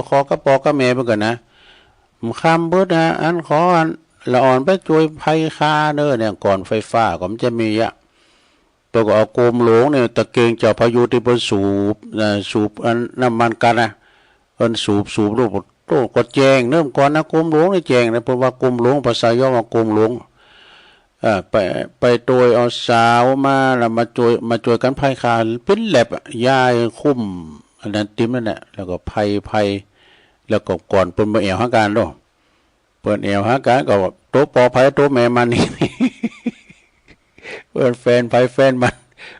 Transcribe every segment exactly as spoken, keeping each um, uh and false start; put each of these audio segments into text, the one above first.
ขอกับพ่อกับแม่เปิ้นก่อนนะ มันค่ำเบิดนะ อันขออันละอ่อนไปช่วยไฟค่าเด้อเนี่ย ก่อนไฟฟ้าก็มันจะมีอะ เปิ้นก็เอาโกมหลวงเนี่ย ตะเกียงเจ้าพายุที่เปิ้นสูบนะ สูบอันน้ำมันก๊าซนะ เปิ้นสูบ สูบลูก โต้ ก็แจ้งเนิ่มก่อนนะ โกมหลวงนี่แจ้งนะ เปิ้นว่าโกมหลวง ภาษายอดว่าโกมหลวง เอ่อ ไป ไปโตยเอาสาวมา แล้วมาโจย มาโจยกันไผ่ค่า เป๋นแล็บอะ ย้ายคุ้ม อันนั้นติ่มนั่นแหละ แล้วก็ไผ่ ไผ่ แล้วก็ก่อนเปิ้นบ่แอ่วหากันโลด เปิ้นแอ่วหากันก็โตปอไผโตแม่มันนี่ เปิ้นแฟนไผแฟนมัน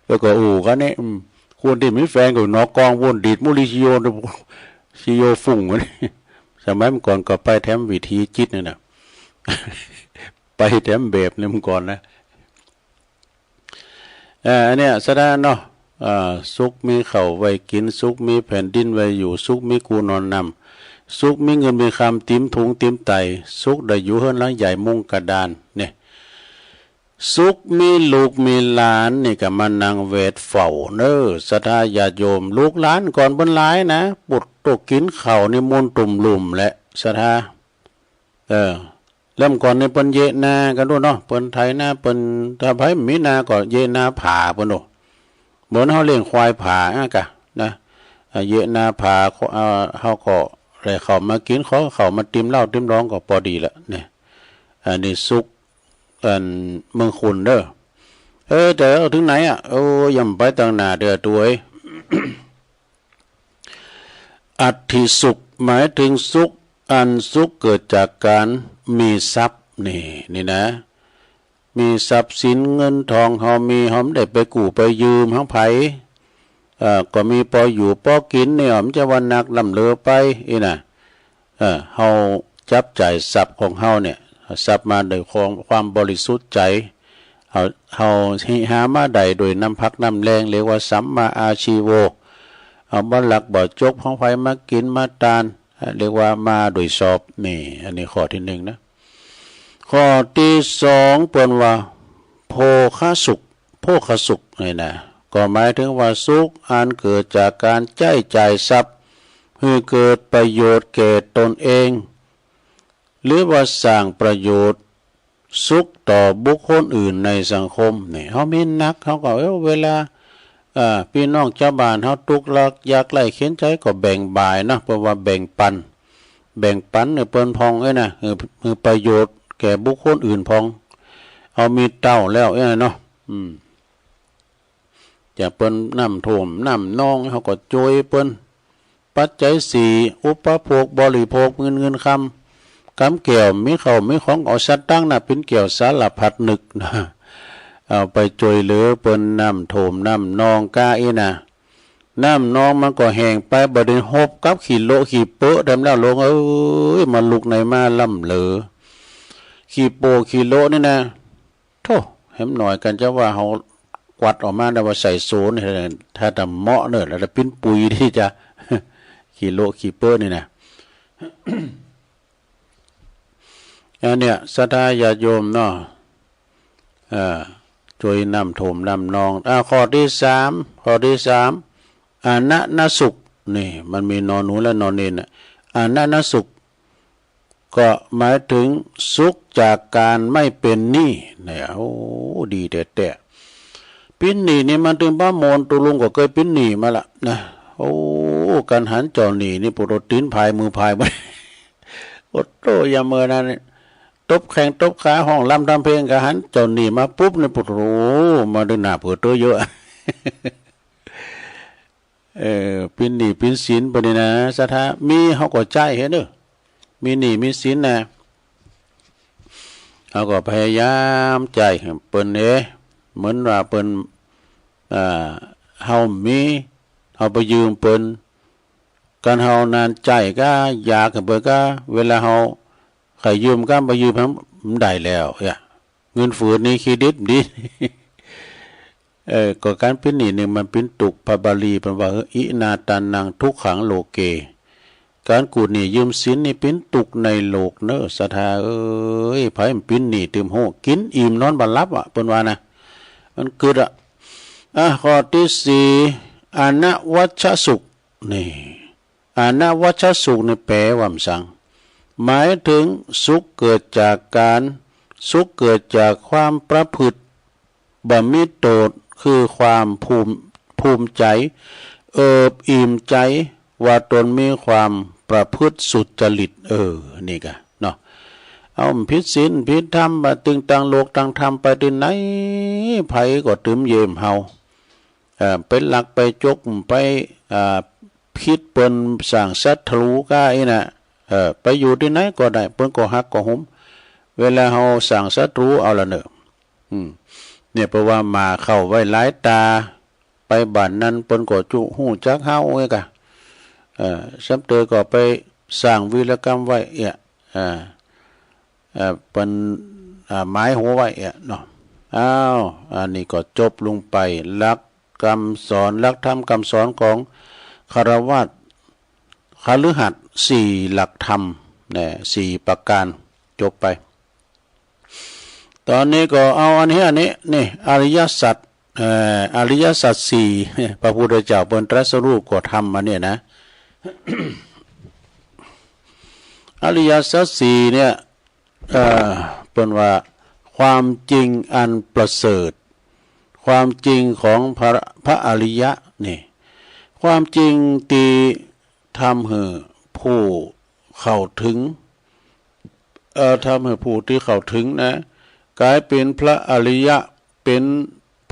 แล้วก็อู้กันนี่ อืม คนตี้มีแฟนก็หนอกองว่นดีดมุลิชิโย ชิโยฟุ้งมัน สมัยเมื่อก่อนก็ไปแถมวิถีจิตนั่นน่ะ ไปแถมแบบนี้เมื่อก่อนนะ เอ่อ อันเนี้ย สะดาเนาะ เอ่อ สุขมีข้าวไว้กิน สุขมีแผ่นดินไว้อยู่ สุขมีกูนอนนำ สุขมีเงินมีคำเต็มถุงเต็มไต สุขได้อยู่เฮือนหลังใหญ่มุงกระดาน เนี่ย สุขมีลูกมีหลาน นี่ก็มานั่งแวดเฝ้าเน้อ ศรัทธาญาติโยม ลูกหลานก่อนเปิ้นหลายนะ ปุดโตกินข้าวนี่มุนตุ่มลุ่มแหละ ศรัทธา เออ เริ่มก่อนนี่เปิ้นเยะนากันโดเนาะ เปิ้นไถนา เปิ้น ถ้าไผมีนาก็เยะนาผาเปิ้นโด เหมือนเฮาเลี้ยงควายผาอะกะนะ อ่า เยะนาผา อ่า เฮาก็ได้ข้าวมากิน ขอข้าวมาติ่มเหล้าติ่มรองก็ปอดีละเนี่ย อันนี้สุข อันเมืองคุณเด้อ เออ แต่เอาถึงไหนอะ โอ้ ยังไปตังหน้าเด้อตัวเอ้ย อัตถิสุข หมายถึงสุข อันสุขเกิดจากการมีทรัพย์ นี่ นี่นะ มีทรัพย์สินเงินทอง เฮามี เฮาบ่ได้ไปกู้ไปยืมหางไผ เอ่อ ก็มีปออยู่ปอกินเนี่ย มันจะว่านักล้ำเลอไป อี้นะ เอ่อ เฮาจับจ่ายทรัพย์ของเฮาเนี่ย ทรัพย์มาโดยความ ความบริสุทธิ์ใจ เฮา เฮาหามาได้โดยน้ำพักน้ำแรง เรียกว่าสัมมาอาชีโว เฮาบ่ลักบ่จกของไผมากินมาตาน เรียกว่ามาโดยชอบ นี่ อันนี้ข้อที่หนึ่งนะ ข้อที่สองเปิ้นว่า โภคสุข โภคสุขนี่นะ ก็หมายถึงว่าสุขอันเกิดจากการใช้จ่ายทรัพย์ ให้เกิดประโยชน์แก่ตนเอง หรือว่าสร้างประโยชน์สุขต่อบุคคลอื่นในสังคม นี่ เฮามีนัก เฮาก็ เอ้อ เวลา อ่า พี่น้องชาวบ้านเฮาทุกข์ยากไร้เข็ญใจก็แบ่งบ่ายเนาะ เปิ้นว่าแบ่งปัน แบ่งปันให้เปิ้นพ่องเอ้ยนะ ให้ ให้ประโยชน์แก่บุคคลอื่นพ่อง เฮามีเต้าแล้วเอ้ยเนาะ อืม จะเปิ้นน้ำท่วมน้ำนอง เฮาก็ช่วยเปิ้น ปัจจัยสี่ อุปโภคบริโภค เงิน เงินคำ กำแก้ว มีข้าวมีของ เอาสตางค์น่ะเป๋นแก้วสารพัดนึกนะ เอาไปช่วยเหลือเปิ้น น้ำท่วมน้ำนองก้าอี้นะ น้ำนองมันก็แห้งไป บ่ได้ฮบกับขี้โละขี้เปอะแถมแล้ว หลวงเอ้ย มาลุกในมาล้ำเหลือ ขี้โปะขี้โละนี่นะ โธ่ แหมหน่อยกันจะว่าเฮากวาดออกมาได้ว่าใส่โซนนี่ ถ้าแต่เหมาะเนอะ แล้วแต่ปิ้นปุ๋ยที่จะ ขี้โละขี้เปอะนี่นะ อันเนี้ย ศรัทธาญาติโยมเนาะ เอ่อ ช่วยน้ำท่วมน้ำนอง อ่า ข้อที่สาม ข้อที่สาม อนันสุข นี่ มันมีนอหนูและนอเณรน่ะ อนันสุข ก็หมายถึงสุขจากการไม่เป็นหนี้เนี่ย โอ้ ดีแต๊ๆ ปิ้นหนี้นี่มันตึงบ้าโมน ตุ๊ลุงก็เคยปิ้นหนี้มาละนะ โอ้ การหันเจ้าหนี้นี่ ปวดตีนพายมือพายหมด โอ้โธ่ ยามเมื่อนั้นนี่ ตบแข้งตบขา ฮ้องรำทำเพลง ก็หันเจ้าหนี้มาปุ๊บนี่ ปวด โอ้ มาด้วยหน้าเปิดตัวเยอะ เออ ปิ้นหนี้ปิ้นสินเปิ้นนี่นะ ศรัทธา มีเฮาก็ใจ๊เห็นเด้อ มีหนี้มีสินนะ เฮาก็พยายามใจ๊ให้เปิ้นเด้ เหมือนว่าเปิ้น อ่า เฮามี เฮาไปยืมเปิ้น คันเฮานั้นใจ๊ก็อยากให้เปิ้นก็ เวลาเฮาใค่ยืมก็ไปยืม มันได้แล้ว เอ้อ เงินฝืนหนี้เครดิตดี เออ ก็การปิ้นหนี้นี่มันปิ้นตุ๊กข์ พระบาลีเปิ้นว่า อินาทานังทุกขังโลเก การกู้หนี้ยืมสินนี่ปิ้นตุ๊กข์ในโลกเนอะ ศรัทธาเอ้ย ไผมันปิ้นหนี้ตึมโห กินอิ่มนอนบ่หลับอะ เปิ้นว่านะ มันกึดอะ อ่ะ ข้อที่สี่ อนวัชชสุข นี่ อนวัชสุขนี่แปลว่าหยัง หมายถึงสุขเกิดจากการ สุขเกิดจากความประพฤติ บ่มีโทษ คือความภูมิ ภูมิใจ เอิบอิ่มใจ ว่าตนมีความประพฤติสุจริต เออ นี่กะเนาะ เอาผิดศีลผิดธรรม บ่ตึงตั้งโลกตั้งธรรมไปตี้ไหน ไผก็ตึมเยมเฮา เอ่อ ไปลักไปจก ไป อ่า ผิดเปิ้นสร้างศัตรูก้าอี้นะ เอ่อ ไปอยู่ตี้ไหนก็ได้ เปิ้นก็ฮักก็หุม เวลาเฮาสร้างศัตรูเอาละเนอะ อืม เนี่ย เพราะว่าหมาเข้าไว้หลายตา ไปบ้านนั้นเปิ้นก็จุฮู้จักเฮาเอ้ยกะ เอ่อ ซ้ำเติมก็ไปสร้างวีรกรรมไว้เอี้ย อ่า เอ่อ เปิ้น อ่า หมายหัวไว้เอี้ยเนาะ อ้าว อันนี้ก็จบลงไป หลักคำสอน หลักธรรมคำสอนของฆราวาส คฤหัสถ์ สี่หลักธรรม นะ สี่ประการ จบไป ตอนนี้ก็เอาอันนี้ อันนี้ นี่ อริยสัจ เอ่อ อริยสัจสี่ พระพุทธเจ้าเปิ้นตรัสรู้ก็ธรรมอันเนี้ยนะ อริยสัจสี่เนี่ย เอ่อ เปิ้นว่าความจริงอันประเสริฐ ความจริงของพระ พระอริยะนี่ ความจริงที่ทำให้ผู้เข้าถึง เอ่อ ทำให้ผู้ที่เข้าถึงนะ กลายเป็นพระอริยะ เป็น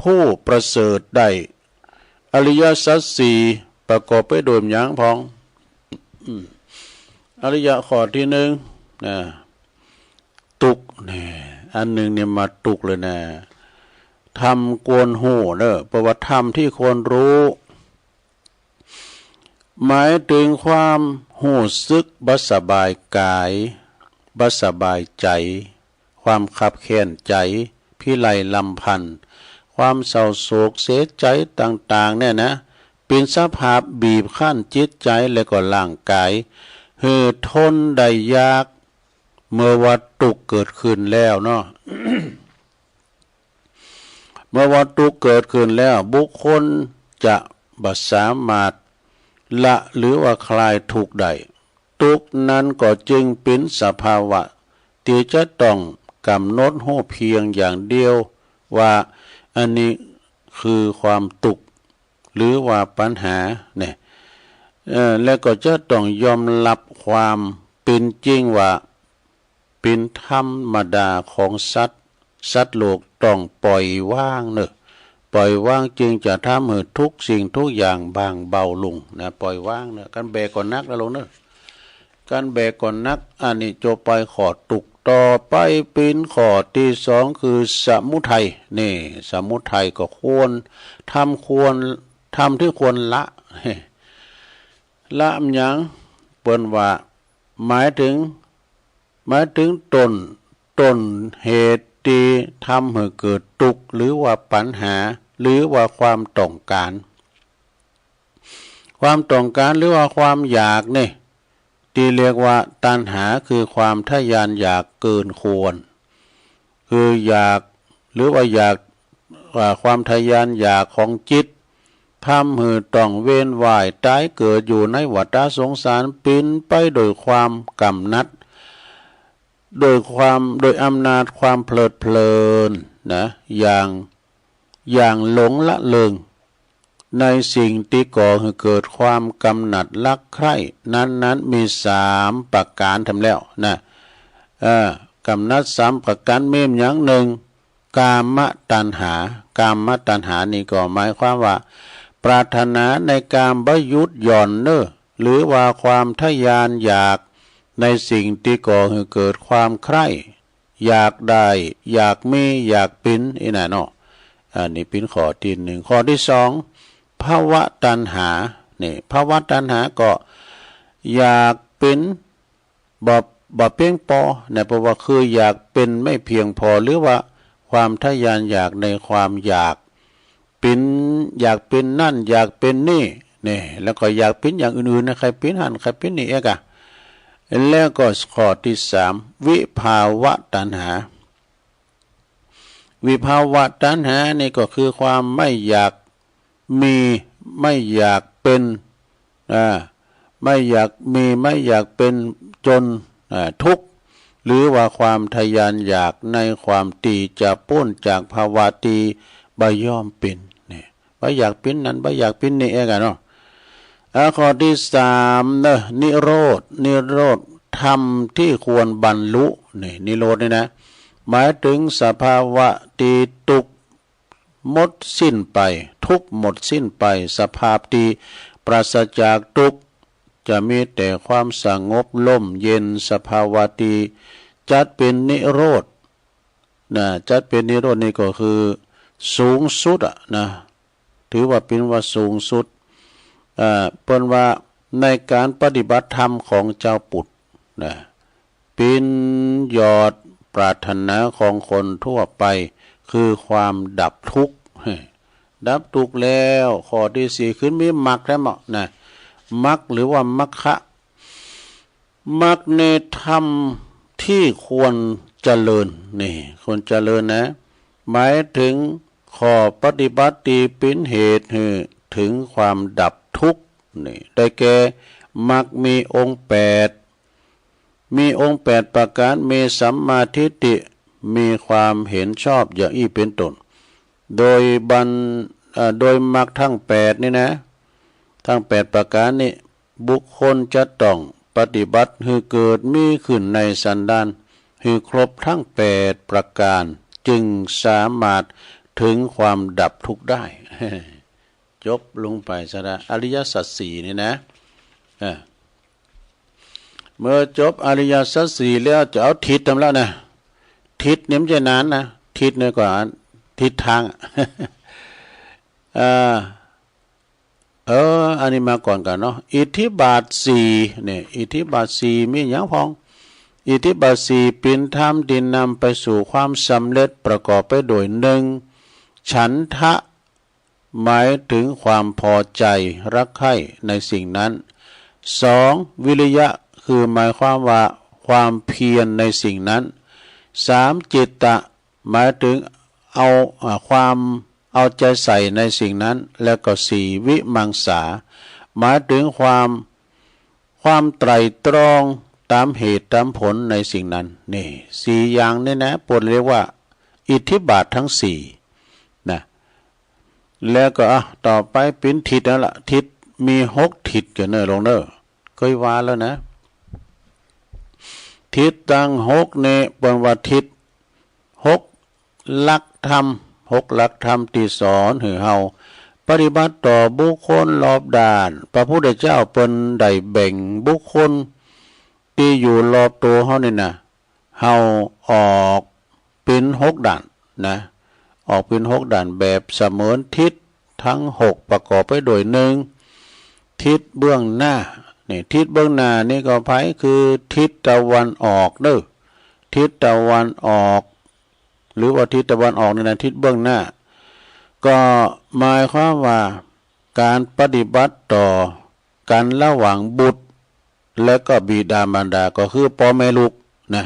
ผู้ประเสริฐได้ อริยสัจสี่ประกอบไปด้วยหยังพ่อง อืม อริยะข้อที่หนึ่งนะ ทุกข์ แน่ อันหนึ่งเนี่ยมาทุกข์เลยนะ ธรรมควรฮู้เนอะ เพราะว่าธรรมที่ควรรู้ หมายถึงความฮู้สึกบ่สบายกาย บ่สบายใจ ความคับแค้นใจ พิไรรำพัน ความเศร้าโศกเสียใจต่างๆ เนี่ยนะ เป็นสภาพบีบคั้นจิตใจและก็ร่างกาย หื้อทนได้ยาก เมื่อว่าทุกข์เกิดขึ้นแล้วเนาะ เมื่อว่าทุกข์เกิดขึ้นแล้ว บุคคลจะบ่สามารถละหรือว่าคลายทุกข์ได้ ทุกข์นั้นก็จึงเป็นสภาวะที่จะต้องกำหนดฮู้เพียงอย่างเดียวว่าอันนี้คือความทุกข์ หรือว่าปัญหาเนี่ย เอ่อ และก็จะต้องยอมรับความเป็นจริงว่า เป็นธรรมดาของสัตว์ สัตว์โลกต้องปล่อยวางเนอะ ปล่อยวางจึงจะทำให้ทุกสิ่งทุกอย่างบางเบาลงนะ ปล่อยวางเนอะ คันแบกก็หนักแล้วลงเนอะ คันแบกก็หนัก อันนี้จบไปข้อทุกข์ ต่อไปเป็นข้อที่สองคือสมุทัย นี่ สมุทัยก็ควร ธรรมควร ธรรมที่ควรละ ละมันหยัง เปิ้นว่า หมายถึง หมายถึงต้น ต้นเหตุที่ทำให้เกิดทุกข์ หรือว่าปัญหา หรือว่าความต้องการ ความต้องการ หรือว่าความอยากนี่ ที่เรียกว่าตัณหา คือความทะยานอยากเกินควร คืออยาก หรือว่าอยาก อ่า ความทะยานอยากของจิต ทำให้ต้องเวียนว่ายตายเกิดอยู่ในวัฏสงสาร เป็นไปโดยความกำหนัด โดยความ โดยอำนาจความเพลิดเพลินนะ อย่าง อย่างหลงละเลิง ในสิ่งที่ก่อให้เกิดความกำหนัดรักใคร่นั้นๆ มีสามประการทำแล้วนะ เออ กำหนัดสามประการ มีอย่างหนึ่ง กามตัณหา กามตัณหานี่ก็หมายความว่า ปรารถนาในกามบ่หยุดหย่อนเนอะ หรือว่าความทะยานอยากในสิ่งที่ก่อให้เกิดความใคร่ อยากได้ อยากมี อยากเป็น อี้น่ะเนาะ อันนี้เป็นข้อที่หนึ่ง ข้อที่สอง ภวตัณหา นี่ ภวตัณหาก็อยากเป็น บ่ บ่เพียงพอนะ เพราะว่าคืออยากเป็นไม่เพียงพอ หรือว่าความทะยานอยากในความอยาก เป็น อยากเป็นนั่น อยากเป็นนี่ นี่ แล้วก็อยากเป็นอย่างอื่นๆ นะ ใคร่เป็นหั้น ใคร่เป็นนี่เอกอะ แล้วก็ข้อที่สาม วิภาวตัณหา วิภาวตัณหานี่ก็คือความไม่อยากมี ไม่อยากเป็น อ่า ไม่อยากมี ไม่อยากเป็นจน อ่า ทุกข์ หรือว่าความทะยานอยากในความตี้จะป๊นจากภาวะตี้บ่ยอมเป๋น นี่ บ่อยากเป๋นนั้น บ่อยากเป๋นนี้เองอะเนาะ อ่า ข้อตี้สามเนาะ นิโรธ นิโรธ ธรรมที่ควรบรรลุ นี่ นิโรธนี่นะ หมายถึงสภาวะตี้ตุ๊กข์ หมดสิ้นไป ทุกข์หมดสิ้นไป สภาพตี้ปราศจากทุกข์ จะมีแต่ความสงบร่มเย็น สภาวะตี้จัดเป๋นนิโรธ นะ จัดเป๋นนิโรธนี่ก็คือสูงสุดอะนะ ถือว่าเป๋นว่าสูงสุด อ่า เปิ้นว่าในการปฏิบัติธรรมของเจ้าปุตตะนะ เป๋นยอดปรารถนาของคนทั่วไป คือความดับทุกข์ ดับทุกข์แล้ว ข้อตี้สี่ขึ้นมีมรรคแท้เหมาะนะ มรรคหรือว่ามรรคะ มรรคในธรรมที่ควรเจริญ นี่ ควรเจริญนะ หมายถึงข้อปฏิบัติตี้เป๋นเหตุหื้อถึงความดับทุกข์ นี่ ได้แก่ มรรคมีองค์แปด มีองค์แปดประการ มีสัมมาทิฏฐิ มีความเห็นชอบอย่างอี้เป๋นต้น โดยบัน เอ่อ โดยมรรคทั้งแปดนี่นะ ทั้งแปดประการนี่ บุคคลจะต้องปฏิบัติหื้อเกิดมีขึ้นในสันดานหื้อครบทั้งแปดประการ จึงสามารถถึงความดับทุกข์ได้ จบลงไปซะละ อริยสัจสี่นี่นะ เออ เมื่อจบอริยสัจสี่แล้วจะเอาทิฏฐิตามแล้วนะ ทิฏฐินี่มันจะนานนะ ทิฏฐินี่ก็ทิศทางอะ เอ่อ เออ อันนี้มาก่อนกันเนาะ อิทธิบาทสี่ นี่ อิทธิบาทสี่มีหยังพ่อง อิทธิบาทสี่เป๋นธรรมตี้นำไปสู่ความสำเร็จ ประกอบไปด้วย หนึ่ง ฉันทะ หมายถึงความพอใจรักใคร่ในสิ่งนั้น สอง วิริยะ คือหมายความว่าความเพียรในสิ่งนั้น สาม จิตตะ หมายถึงเอา อ่า ความเอาใจใส่ในสิ่งนั้น และก็สี่ วิมังสา หมายถึงความ ความไตร่ตรองตามเหตุตามผลในสิ่งนั้น นี่ สี่อย่างนี่นะ เปิ้นเรียกว่าอิทธิบาททั้งสี่นะ แล้วก็ อ่ะ ต่อไปเป๋นทิฏฐินั่นละ ทิฏฐิมีหกทิฏฐิกันเนอะ หลวงเนอะ เคยว่าแล้วนะ ทิฏฐิตังหกนี่เปิ้นว่าทิฏฐิหกหลักธรรม หกหลักธรรมตี้สอนหื้อเฮาปฏิบัติต่อบุคคลรอบด้าน พระพุทธเจ้าเปิ้นได้แบ่งบุคคลตี้อยู่รอบตั๋วเฮานี่นะ เฮาออกเป๋นหกด้านนะ ออกเป๋นหกด้านแบบเสมือนทิศทั้งหกประกอบไปด้วย หนึ่ง ทิศเบื้องหน้า นี่ ทิศเบื้องหน้านี่ก็ไผ คือทิศตะวันออกเด้อ ทิศตะวันออก หรือว่าทิศตะวันออกนี่นะ ทิศเบื้องหน้า ก็หมายความว่าการปฏิบัติต่อกันระหว่างบุตร และก็บิดามารดา ก็คือป้อแม่ลูกนะ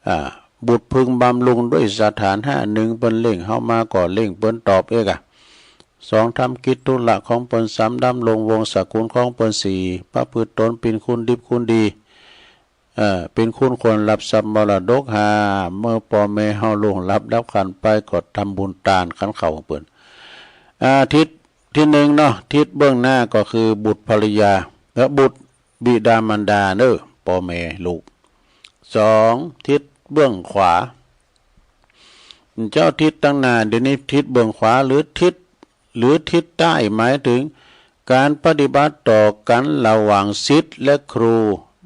อ่า บุตรพึงบำรุงด้วยสถานห้า หนึ่ง เปิ้นเร่งเฮามาก็เร่งเปิ้นตอบเอกอะ สอง ทำกิจธุระของเปิ้น สาม ดำรงวงศ์สกุลของเปิ้น สี่ ประพฤติตนเป๋นคนดิบคนดี เอ่อ เป๋นคนควรรับทรัพย์มรดก ห้า เมื่อป้อแม่เฮาล่วงลับดับขันธ์ไปก็ทำบุญตานขันข้าวของเปิ้น อ่า ทิศที่หนึ่งเนาะ ทิศเบื้องหน้าก็คือบุตรภรรยา และบุตรบิดามารดาเนอะ ป้อแม่ลูก สอง ทิศเบื้องขวา เจ้าทิศตังหน้า เดี๋ยวนี้ทิศเบื้องขวาหรือทิศ หรือทิศใต้ หมายถึงการปฏิบัติต่อกันระหว่างศิษย์และครู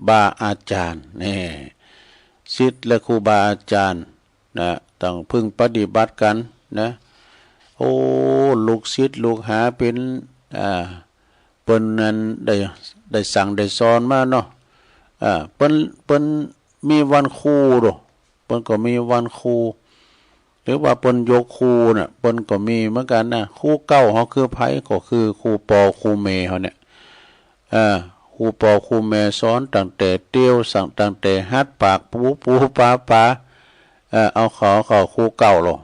บาอาจารย์ แน่ ศิษย์และครูบาอาจารย์นะ ต้องพึงปฏิบัติกันนะ โอ้ ลูกศิษย์ลูกหาเป๋น อ่า เปิ้นนั้นได้ ได้สั่งได้สอนมาเนาะ อ่า เปิ้น เปิ้นมีวันครูโด เปิ้นก็มีวันครู หรือว่าเปิ้นยกครูน่ะ เปิ้นก็มีเหมือนกันนะ ครูเก่าเฮาคือไผ ก็คือครูป้อครูแม่เฮาเนี่ย อ่า ครูป้อครูแม่สอนตั้งแต่เตียว สั่งตั้งแต่หัดปากปูปูปาปา เอ่อ เอาเข้า เอาเข้าครูเก่าโลด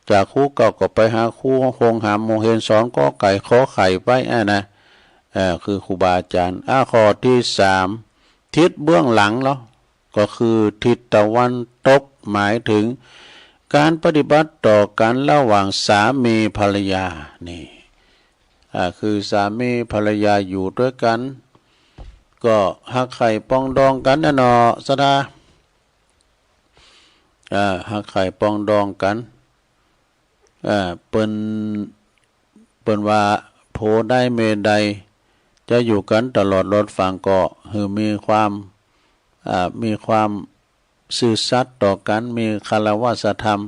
จากครูเก่าก็ไปหาครูโฮงหามโฮงเฮียนสอนกอไก่ขอไข่ไปอะนะ เอ่อ คือครูบาอาจารย์ อ่ะ ข้อตี้สาม ทิศเบื้องหลังเหรอ ก็คือทิศตะวันตก หมายถึงการปฏิบัติต่อกันระหว่างสามีภรรยา นี่ อ่า คือสามีภรรยาอยู่ด้วยกัน ก็ฮักใคร่ปรองดองกันนะเนาะ ศรัทธา อ่า ฮักใคร่ปรองดองกัน เอ่อ เปิ้น เปิ้นว่า ผัวใดเมียใด จะอยู่กันตลอดรอดฝั่ง ก็หื้อมีความ อ่า มีความซื่อสัตย์ต่อกัน มีคารวะธรรม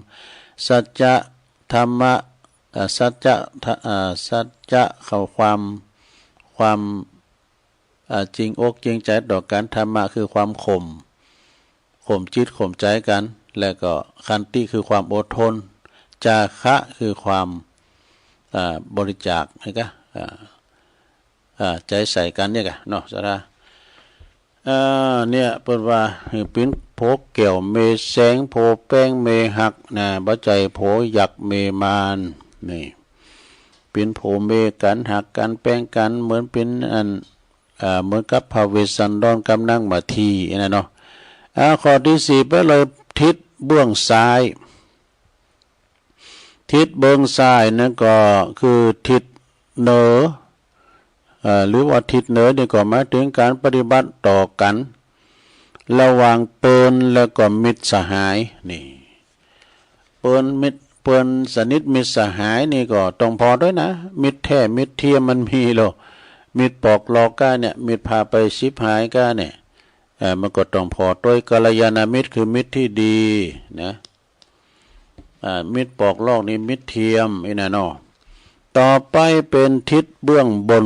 สัจจะธรรมะ อ่า สัจจะ อ่า สัจจะ คือความ ความ อ่า จริงอกจริงใจต่อกัน ธรรมะคือความข่ม ข่มจิตข่มใจกัน และก็ขันติคือความอดทน จาคะคือความ อ่า บริจาค นะกะ อ่า อ่า ใจใส่กันเนี่ยกะเนาะ ศรัทธา อ่า เนี่ย เปิ้นว่าหื้อปิ้นผัวแก้วเมียแสง ผัวแป้งเมียฮักนะ บ่ใจ้ผัวยักษ์เมียมาร นี่ ปิ้นผัวเมียกัน ฮักกัน แป้งกัน เหมือนปิ้นอัน อ่า เหมือนกับพระเวสสันดรกับนางมัทธีนะเนาะ อ่า ข้อตี้สี่ ไปเลย ทิศเบื้องซ้าย ทิศเบื้องซ้ายนั่นก็คือทิศเหนือ เอ่อ หรือว่าทิศเหนือนี่ก็หมายถึงการปฏิบัติต่อกัน ระหว่างเปิ้นและก็มิตรสหาย นี่ เปิ้นมิตร เปิ้นสนิทมิตรสหายนี่ก็ต้องผ่อด้วยนะ มิตรแท้มิตรเทียมมันมีโล มิตรปอกหลอกก้าเนี่ย มิตรพาไปฉิบหายก้าเนี่ย เอ่อ มันก็ต้องผ่อด้วย กัลยาณมิตรคือมิตรที่ดีนะ อ่า มิตรปอกหลอกนี่มิตรเทียม อี้นะเนาะ ต่อไปเป็นทิศเบื้องบน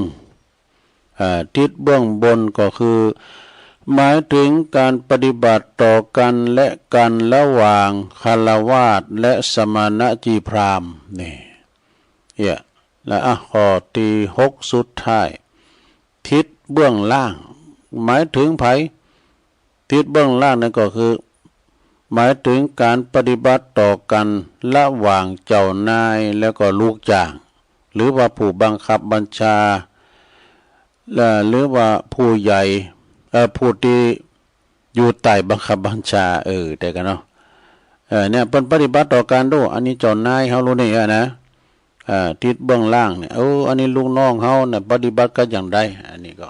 อ่า ทิศเบื้องบนก็คือ หมายถึงการปฏิบัติต่อกันและกันระหว่างฆราวาสและสมณจีพราหมณ์ นี่ เนี่ย และ อ่ะ ข้อตี้หกสุดท้าย ทิศเบื้องล่าง หมายถึงใผ ทิศเบื้องล่างนั่นก็คือ หมายถึงการปฏิบัติต่อกันระหว่างเจ้านายแล้วก็ลูกจ้าง หรือว่าผู้บังคับบัญชา และ หรือว่าผู้ใหญ่ เอ่อ ผู้ที่อยู่ใต้บังคับบัญชา เออ ได้กันเนาะ เออ เนี่ย เปิ้นปฏิบัติต่อกันดู อันนี้เจ้านายเฮาลูกนี่อะนะ อ่า ทิศเบื้องล่างเนี่ย เออ อันนี้ลูกน้องเฮาเนี่ย ปฏิบัติกันอย่างใด อันนี้ก็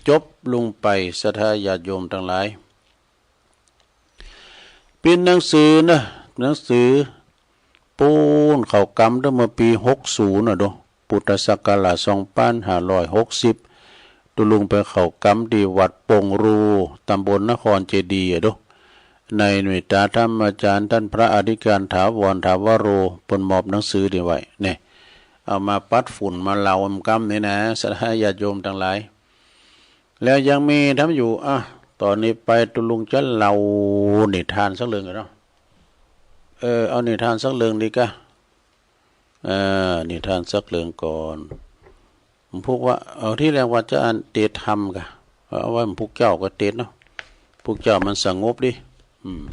จบลงไป ศรัทธาญาติโยมทั้งหลาย ปิ้นหนังสือนะ หนังสือ ปูนเข้ากำตั้งเมื่อปีหกศูนย์น่ะดู พุทธศักราชสองพันห้าร้อยหกสิบ ตุลุงไปเข้ากำที่วัดปงรู ตำบลนครเจดีย์อะดู ในเมตตาธรรมอาจารย์ท่านพระอธิการถาวร ถาวโร เปิ้นมอบหนังสือนี้ไว้ เนี่ย เอามาปัดฝุ่นมาเล่าอำกำนี่นะ ศรัทธาญาติโยมทั้งหลาย แล้วยังมีทำอยู่ อ่ะ ตอนนี้ไปตุลุงจะเล่านิทานสักเรื่องกันเนาะ เออ เอานิทานสักเรื่องดีกะ เออ นิทานสักเรื่องก่อน ผมพูดว่า เอาที่แรกว่าจะอันเตดธรรมกะ เอาไว้ผมพูดเจ้าก็เตดเนาะ พูดเจ้ามันสงบดี อืม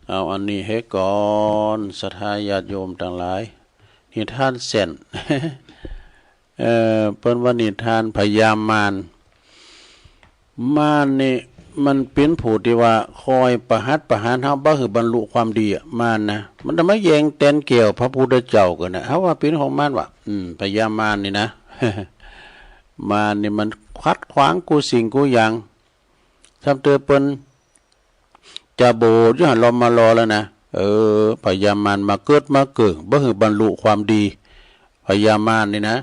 เอาอันนี้ให้ก่อน ศรัทธาญาติโยมทั้งหลาย นิทานแสน เอ่อ เปิ้นว่านิทานพญามาร มารนี่มันเป๋นผู้ที่ว่าคอยประหัตประหารเฮาบ่หื้อบรรลุความดีอะ มารนะ มันจะมาแย่งแตนแก้วพระพุทธเจ้ากั๋นนะ เฮาว่าเป๋นของมารวะ อืม พญามารนี่นะ มารนี่มันขัดขวางกู้สิ่งกู้อย่าง ซ้ำเติมเปิ้น จะโบอยู่หั้นลอมมารอแล้วนะ เออ พญามารมาเกิดมาเกิด บ่หื้อบรรลุความดี พญามารนี่นะ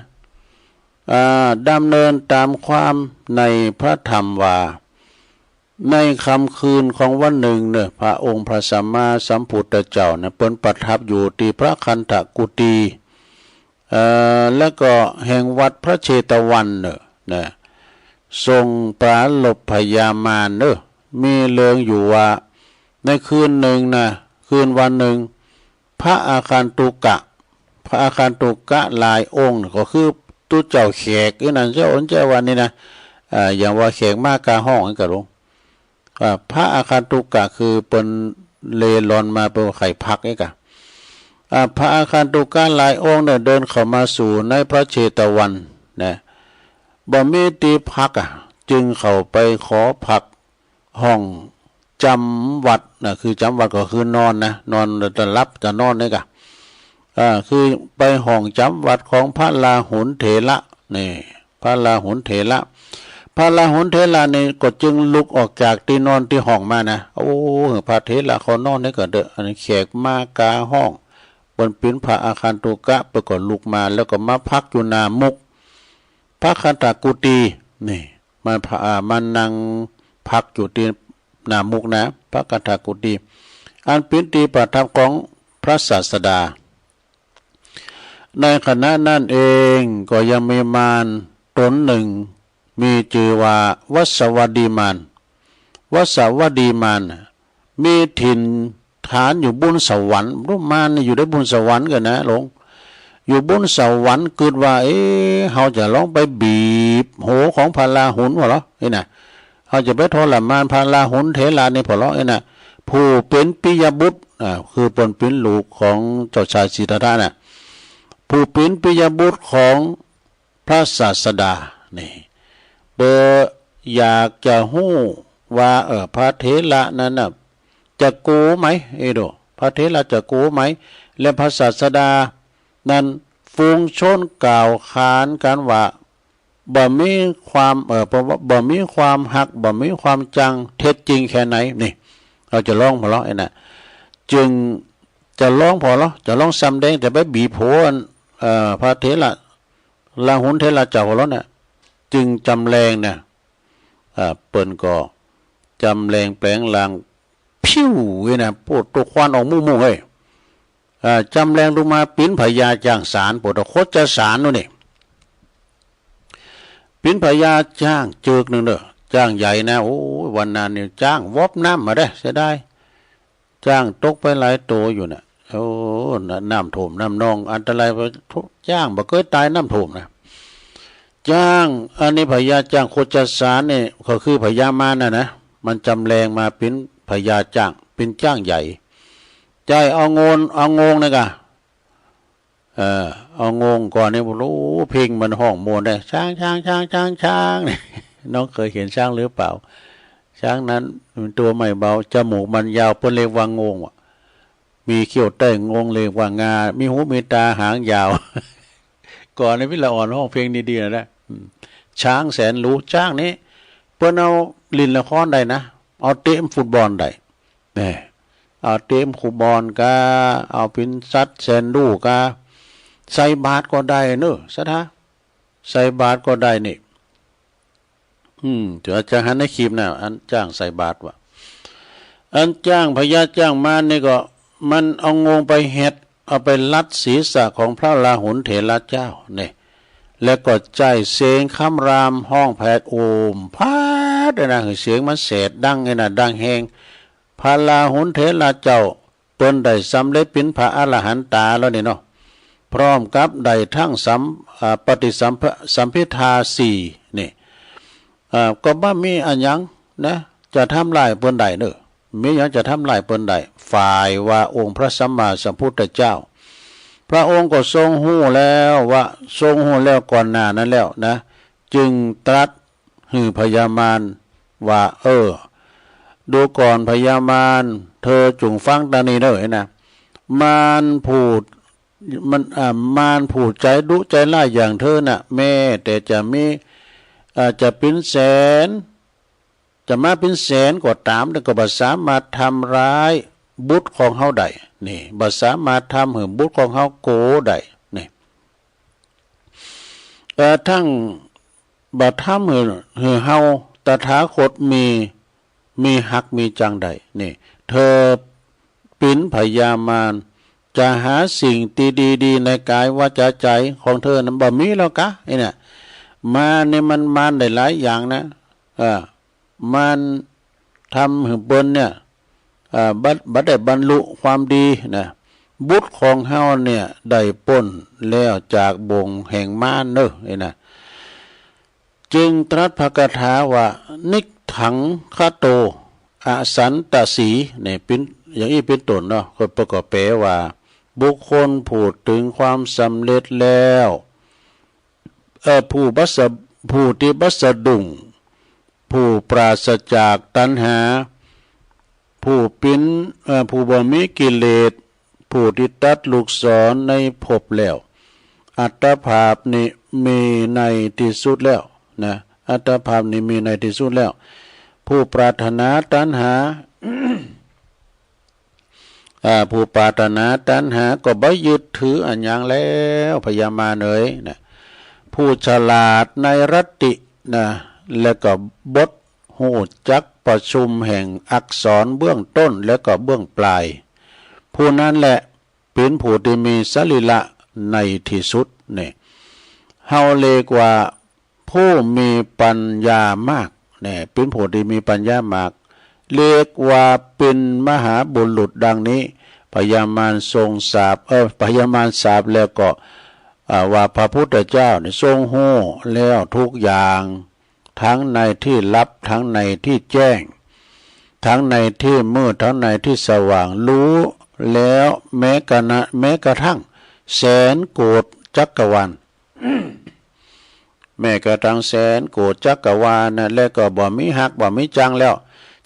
อ่า ดำเนินตามความในพระธรรมว่า ในค่ำคืนของวันหนึ่งเน่อ พระองค์พระสัมมาสัมพุทธเจ้านะ เปิ้นประทับอยู่ที่พระคันธกุฏี เอ่อ แล้วก็แห่งวัดพระเชตวันเน่อ นะ ทรงปรารภพญามารเน่อ มีเรื่องอยู่ว่า ในคืนหนึ่งนะ คืนวันหนึ่ง พระอาคันตุกะ พระอาคันตุกะหลายองค์ ก็คือตุ๊เจ้าแขกอี้นั่น เจ้าอนเจ้าวันนี้นะ อ่า อย่างว่าแขกมากาห้องนี่กะหลวง อ่า พระอาคันตุกะคือเปิ้นเล่ร่อนมาเปิ้นใค่พักอี้กะ อ่า พระอาคันตุกะหลายองค์เนี่ยเดินเข้ามาสู่ในพระเชตวันนะ บ่มีตี้พักอะ จึงเข้าไปขอพักห้องจำวัดนะ คือจำวัดก็คือนอนนะ นอนจะหลับจะนอนนี่กะ อ่า คือไปห้องจำวัดของพระราหุลเถระ นี่ พระราหุลเถระ พระราหุลเถระนี่ก็จึงลุกออกจากตี้นอนตี้ห้องมานะ โอ้ พระเถระเขานอนนี่ก็เด้อ อันนี้แขกมากาห้อง เปิ้นเป๋นพระอาคันตุกะ เปิ้นก็ลุกมา แล้วก็มาพักอยู่หน้ามุก พระคันธกุฏิ นี่ มาพะ อ่า มานั่งพักอยู่ตี้หน้ามุกนะ พระคันธกุฏิ อันเป๋นตี้ประทับของพระศาสดา ในขณะนั้นเองก็ยังมีมารตนหนึ่ง มีจื่อว่าวัสวัดีมาร วัสวัดีมารน่ะ มีถิ่นฐานอยู่บุญสวรรค์ รู้มารนี่อยู่ได้บุญสวรรค์กันนะหลวง อยู่บุญสวรรค์ กึ๊ดว่า เอ๊ะ เฮาจะลองไปบีบหัวของพระราหุลพอเหรอ เอ้ยนะ เฮาจะไปทรมานพระราหุลเถระนี่พอเหรอ เอ้ยนะ ผู้เป๋นปิยบุตร อ่า คือเปิ้นเป๋นลูกของเจ้าชายสิทธัตถะน่ะ ผู้เป๋นปิยบุตรของพระศาสดา นี่ เปิ้นอยากจะฮู้ว่า เออ พระเถระนั้นน่ะ จะโกไหม เอ้ยโด พระเถระจะโกไหม และพระศาสดานั้น ฝูงชนกล่าวขานกันว่า บ่มีความ เอ่อ เพราะว่าบ่มีความฮัก บ่มีความจั่ง เท็จจริงแค่ไหน นี่ เฮาจะลองพอเหรอ เอ้ยนะ จึงจะลองพอเหรอ จะลองสำแดง จะไปบีบหัว เอ่อ พระเถระ ราหุลเถระเจ้าพอเหรอเนี่ย จึงจำแรงเนี่ย อ่า เปิ้นก็จำแรงแปลงร่าง พิ้วเว้ยนะ โปดตัวควันออกมู่ๆ เฮ้ย อ่า จำแรงลงมาเป๋นพญาจ้างสาร โปดตัวโคชสารนู่นนี่ เป๋นพญาจ้างเจิกหนึ่งเด้อ จ้างใหญ่นะ โอ้ย วันนั้นนี่จ้างวบน้ำมาเด้อ เสียดาย จ้างตกไปหลายตัวอยู่น่ะ โอ้ น้ำ น้ำท่วม น้ำนอง อันตราย จ้างบ่เคยตายน้ำท่วมนะ จ้าง อันนี้พญาจ้างโคชสารนี่ ก็คือพญามารน่ะนะ มันจำแรงมาเป๋นพญาจ้าง เป๋นจ้างใหญ่ ใจ้เอางน เอางงนี่กะ เออ เอางงก่อนนี่ โอ้ เพลงมันฮ้องม่วนได้ ช้าง ช้าง ช้าง ช้าง ช้าง นี่ น้องเคยเห็นช้างหรือเปล่า ช้างนั้นมันตัวไม่เบา จมูกมันยาว เปิ้นเรียกว่างงว่ะ มีเขี้ยวใต้งง เรียกว่างา มีหูมีตาหางยาว ก่อนนี่วิลาอ่อนฮ้องเพลงดีๆ นะนะ อืม ช้างแสนรู้ ช้างนี่ เปิ้นเอาเล่นละครได้นะ เอาเตะฟุตบอลได้ แหม เอาเตะฟุตบอลกา เอาเป๋นสัตว์แสนรู้กา ใส่บาตรก็ได้เนอะ ศรัทธา ใส่บาตรก็ได้นี่ อืม เดี๋ยวจะหันในคลิปนะ อันจ้างใส่บาตรว่ะ อันจ้างพญาจ้างมารนี่ก็ มันเอางงไปเฮ็ด เอาไปรัดศีรษะของพระราหุลเถระเจ้าเนี่ย แล้วก็ใจ้เสียงคำรามฮ้องแผดโอม พัดเลยนะ เสียงมันแสดดังเลยนะ ดังแฮง พระราหุลเถระเจ้า เปิ้นได้สำเร็จเป๋นพระอรหันตาแล้วนี่เนาะ พร้อมกับได้ทั้งสัม อ่า ปฏิสัมภ- สัมภิทาสี่นี่ อ่า ก็บ่มีอะหยังนะ จะทำลายเปิ้นได้เนอะ มีหยังจะทำลายเปิ้นได้ ฝ่ายว่าองค์พระสัมมาสัมพุทธเจ้า พระองค์ก็ทรงฮู้แล้วว่า ทรงฮู้แล้วก่อนหน้านั้นแล้วนะ จึงตรัสหื้อพญามารว่า เออ ดูก่อนพญามาร เธอจงฟังตานี้เด้อนะ มารผู้ มัน อ่า มารผู้ใจดุใจร้ายอย่างเธอน่ะ แม้แต่จะมี อ่า จะเป๋นแสน จะมาเป๋นแสนก็ตาม แต่ก็บ่สามารถทำร้ายบุตรของเฮาได้ นี่ บ่สามารถทำหื้อบุตรของเฮาโกได้ นี่ เอ่อ ทั้งบ่ทำหื้อ หื้อเฮาตถาคตมี มีฮักมีจั่งได้ นี่ เธอเป๋นพญามาร จะหาสิ่งตี้ดีๆ ในกายวาจาใจ๋ของเธอนั้นบ่มีแล้วกา ไอ้เนี่ย มารนี่มันมารได้หลายอย่างนะ เออ มารทำหื้อเปิ้นเนี่ย เอ่อ บ่ บ่ได้บรรลุความดีนะ บุตรของเฮาเนี่ยได้ป๊นแล้วจากบ่วงแห่งมารเนอะ ไอ้นะ จึงตรัสพระคาถาว่า นิกขังคโต อสันตสี เนี่ย เป๋น อย่างอี้เป๋นต้นเนาะ ก็ ก็แปลว่า บุคคลผู้ถึงความสำเร็จแล้ว เอ่อ ผู้ประสบ ผู้ที่บ่สะดุ้ง ผู้ปราศจากตัณหา ผู้ปิ้น เอ่อ ผู้บ่มีกิเลส ผู้ที่ตัดลูกศรในภพแล้ว อัตภาพนี้มีในที่สุดแล้วนะ อัตภาพนี้มีในที่สุดแล้ว ผู้ปรารถนาตัณหา อ่า ผู้ปรารถนาตัณหาก็บ่ยึดถืออะหยังแล้ว พญามารเอ๋ยนะ ผู้ฉลาดในรัตตินะ และก็บทฮู้จักประชุมแห่งอักษรเบื้องต้นและก็เบื้องปลาย ผู้นั้นแหละเป็นผู้ที่มีสรีระในที่สุดนี่ เฮาเรียกว่า ผู้มีปัญญามากเนี่ย เป็นผู้ที่มีปัญญามาก เรียกว่าเป็นมหาบุรุษดังนี้ พญามารทรงสาป เออ พญามารสาปแล้วก็ อ่า ว่าพระพุทธเจ้าเนี่ยทรงฮู้แล้วทุกอย่าง ทั้งในที่ลับ ทั้งในที่แจ้ง ทั้งในที่มืด ทั้งในที่สว่าง รู้แล้วแม้กระนะ แม้กระทั่งแสนโกฏจักรวาล แม้กระทั่งแสนโกฏจักรวาลนะ และก็บ่มีฮักบ่มีจังแล้ว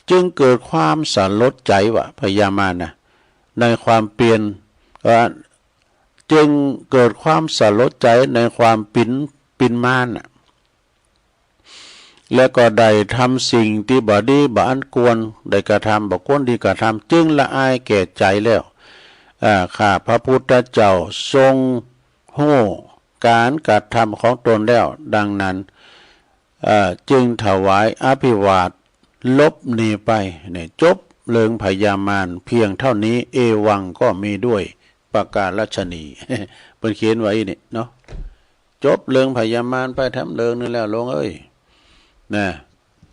จึงเกิดความสลดใจว่าพญามารนะ ในความเปลี่ยน เอ่อ จึงเกิดความสลดใจในความปิ้น ปิ้นมารน่ะ และก็ได้ทำสิ่งที่บ่ดีบ่อันควรได้กระทำ บ่ควรดีกระทำ จึงละอายแก่ใจแล้ว อ่า ข้าพระพุทธเจ้าทรงฮู้การกระทำของตนแล้ว ดังนั้น เอ่อ จึงถวายอภิวาทหลบหนีไป เนี่ย จบเรื่องพญามารเพียงเท่านี้ เอวังก็มีด้วยประการฉะนี้ เปิ้นเขียนไว้นี่เนาะ จบเรื่องพญามารไปแถมเรื่องหนึ่งแล้วหลวงเอ้ย นะ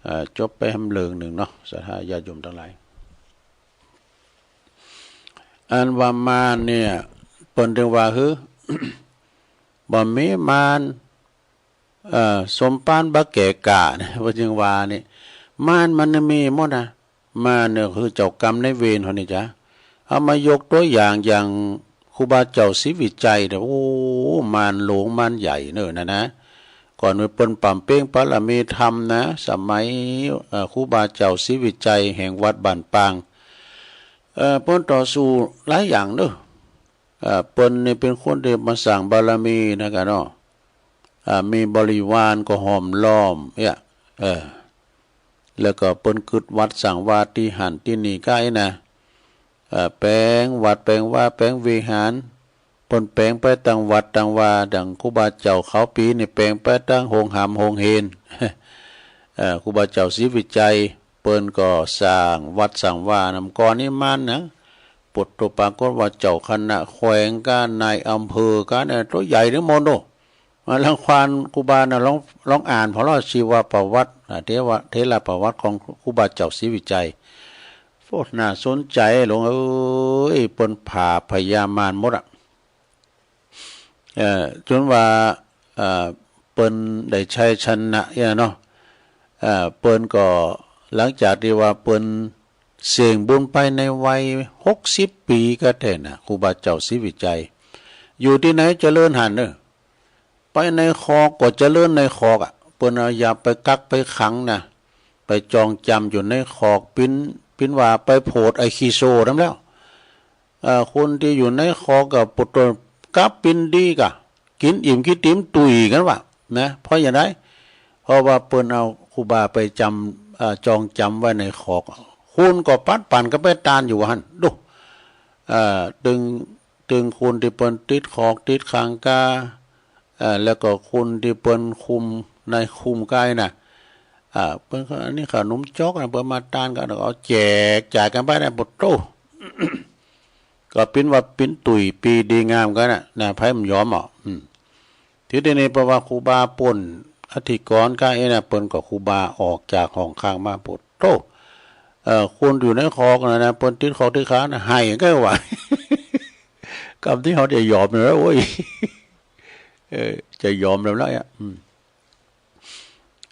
เอ่อ จบไปแถมเรื่องหนึ่งเนาะ ศรัทธาญาติโยมทั้งหลาย อันว่ามารเนี่ย เปิ้นถึงว่า หื้อ บ่มีมาร เอ่อ สมปานบ่แก่กล้าเนี่ย เปิ้นจึงว่านี่ มารมันมีหมดนะ มารเนี่ยคือเจ้ากรรมนายเวรเฮานี่จ้ะ เอามายกตัวอย่างอย่างครูบาเจ้าศรีวิชัยเนี่ย โอ้ มารหลวงมารใหญ่เนอะนะนะ ก่อนว่าเปิ้นบำเพ็ญบารมีธรรมนะ สมัย เอ่อ ครูบาเจ้าศรีวิชัยแห่งวัดบ้านปาง เอ่อ เปิ้นต่อสู้หลายอย่างเนอะ เอ่อ เปิ้นนี่เป๋นคนตี้มาสร้างบารมีนะกะเนาะ อ่า มีบริวารก็ห้อมล้อมเนี่ย เออ แล้วก็เปิ้นกึ๊ดวัดสร้างวาตี้หั้นตี้นี่ก้าอี้นะ เอ่อ แป๋งวัดแป๋งวาแป๋งวิหาร เปิ้นแป๋งไปตังวัดตังวา ดังครูบาเจ้าเขาปีนี่แป๋งไปตังโฮงหามโฮงเฮน เอ่อ ครูบาเจ้าศรีวิชัย เปิ้นก็สร้างวัดสร้างวานำก่อนนี่มานนะ ปุตตุปรากฏว่าเจ้าคณะแขวงก้า นายอำเภอก้าเนี่ย ตั๋วใหญ่ทั้งหมดโน่ มาลองควานครูบานะ ลอง ลองอ่านพระราชชีวประวัติ อ่า เทวะ เถรประวัติของครูบาเจ้าศรีวิชัย โอ้ น่าสนใจหลวงเอ้ย เปิ้นผาบพญามารหมดอะ เอ่อ จ๋นว่า เอ่อ เปิ้นได้ชัยชนะเนี่ยเนาะ เอ่อ เปิ้นก็หลังจากตี้ว่าเปิ้นเสี่ยงบุญไปในวัยหกสิบปี๋ก็แท้นะ ครูบาเจ้าศรีวิชัย อยู่ตี้ไหนเจริญหั้นเนอะ ไปในคอกก็เจริญในคอกอะ เปิ้นเอายาไปกักไปขังนะ ไปจองจ๋ำอยู่ในคอก ปิ้น ปิ้นว่าไปโผดไอ้ขี้โซ่นำแล้ว เอ่อ คนตี้อยู่ในคอกก็ปุตตนกับปิ้นดีกะ กิ๋นอิ่มกิ๋นติ๋มตุ๋ยกั๋นว่า นะ เพราะอย่างใด เพราะว่าเปิ้นเอาครูบาไปจ๋ำ เอ่อ จองจ๋ำไว้ในคอก คนก็ปัดปั๋นกั๋นไปตานอยู่หั้น ดู เอ่อ ตึง ตึงคนตี้เปิ้นติดคอกติดขังก้า เอ่อ แล้วก็คนตี้เปิ้นคุม นายคุมก้าอี้นะ อ่า เปิ้นก็ อันนี้ขนมจ๊อกนะ เปิ้นมาตานก็เอาแจกจ่ายกั๋นไปนะ ปุตโต ก็ปิ้นว่าปิ้นตุ๋ยปี๋ดีงามกั๋นนะ นะ ไผบ่ยอมอ่ะ อืม ทีนี้นี่เพราะว่าครูบาป้นอธิกรณ์ก้าอี้นะ เปิ้นก็ครูบาออกจากห้องขังมา ปุตโต เอ่อ คนอยู่ในคอกนะนะ เปิ้นติดคอกติดขังนะ ไห้กั๋นว่า กำตี้เฮาจะยอมเลย โอ้ย เออ จะยอมแล้วนะ อืม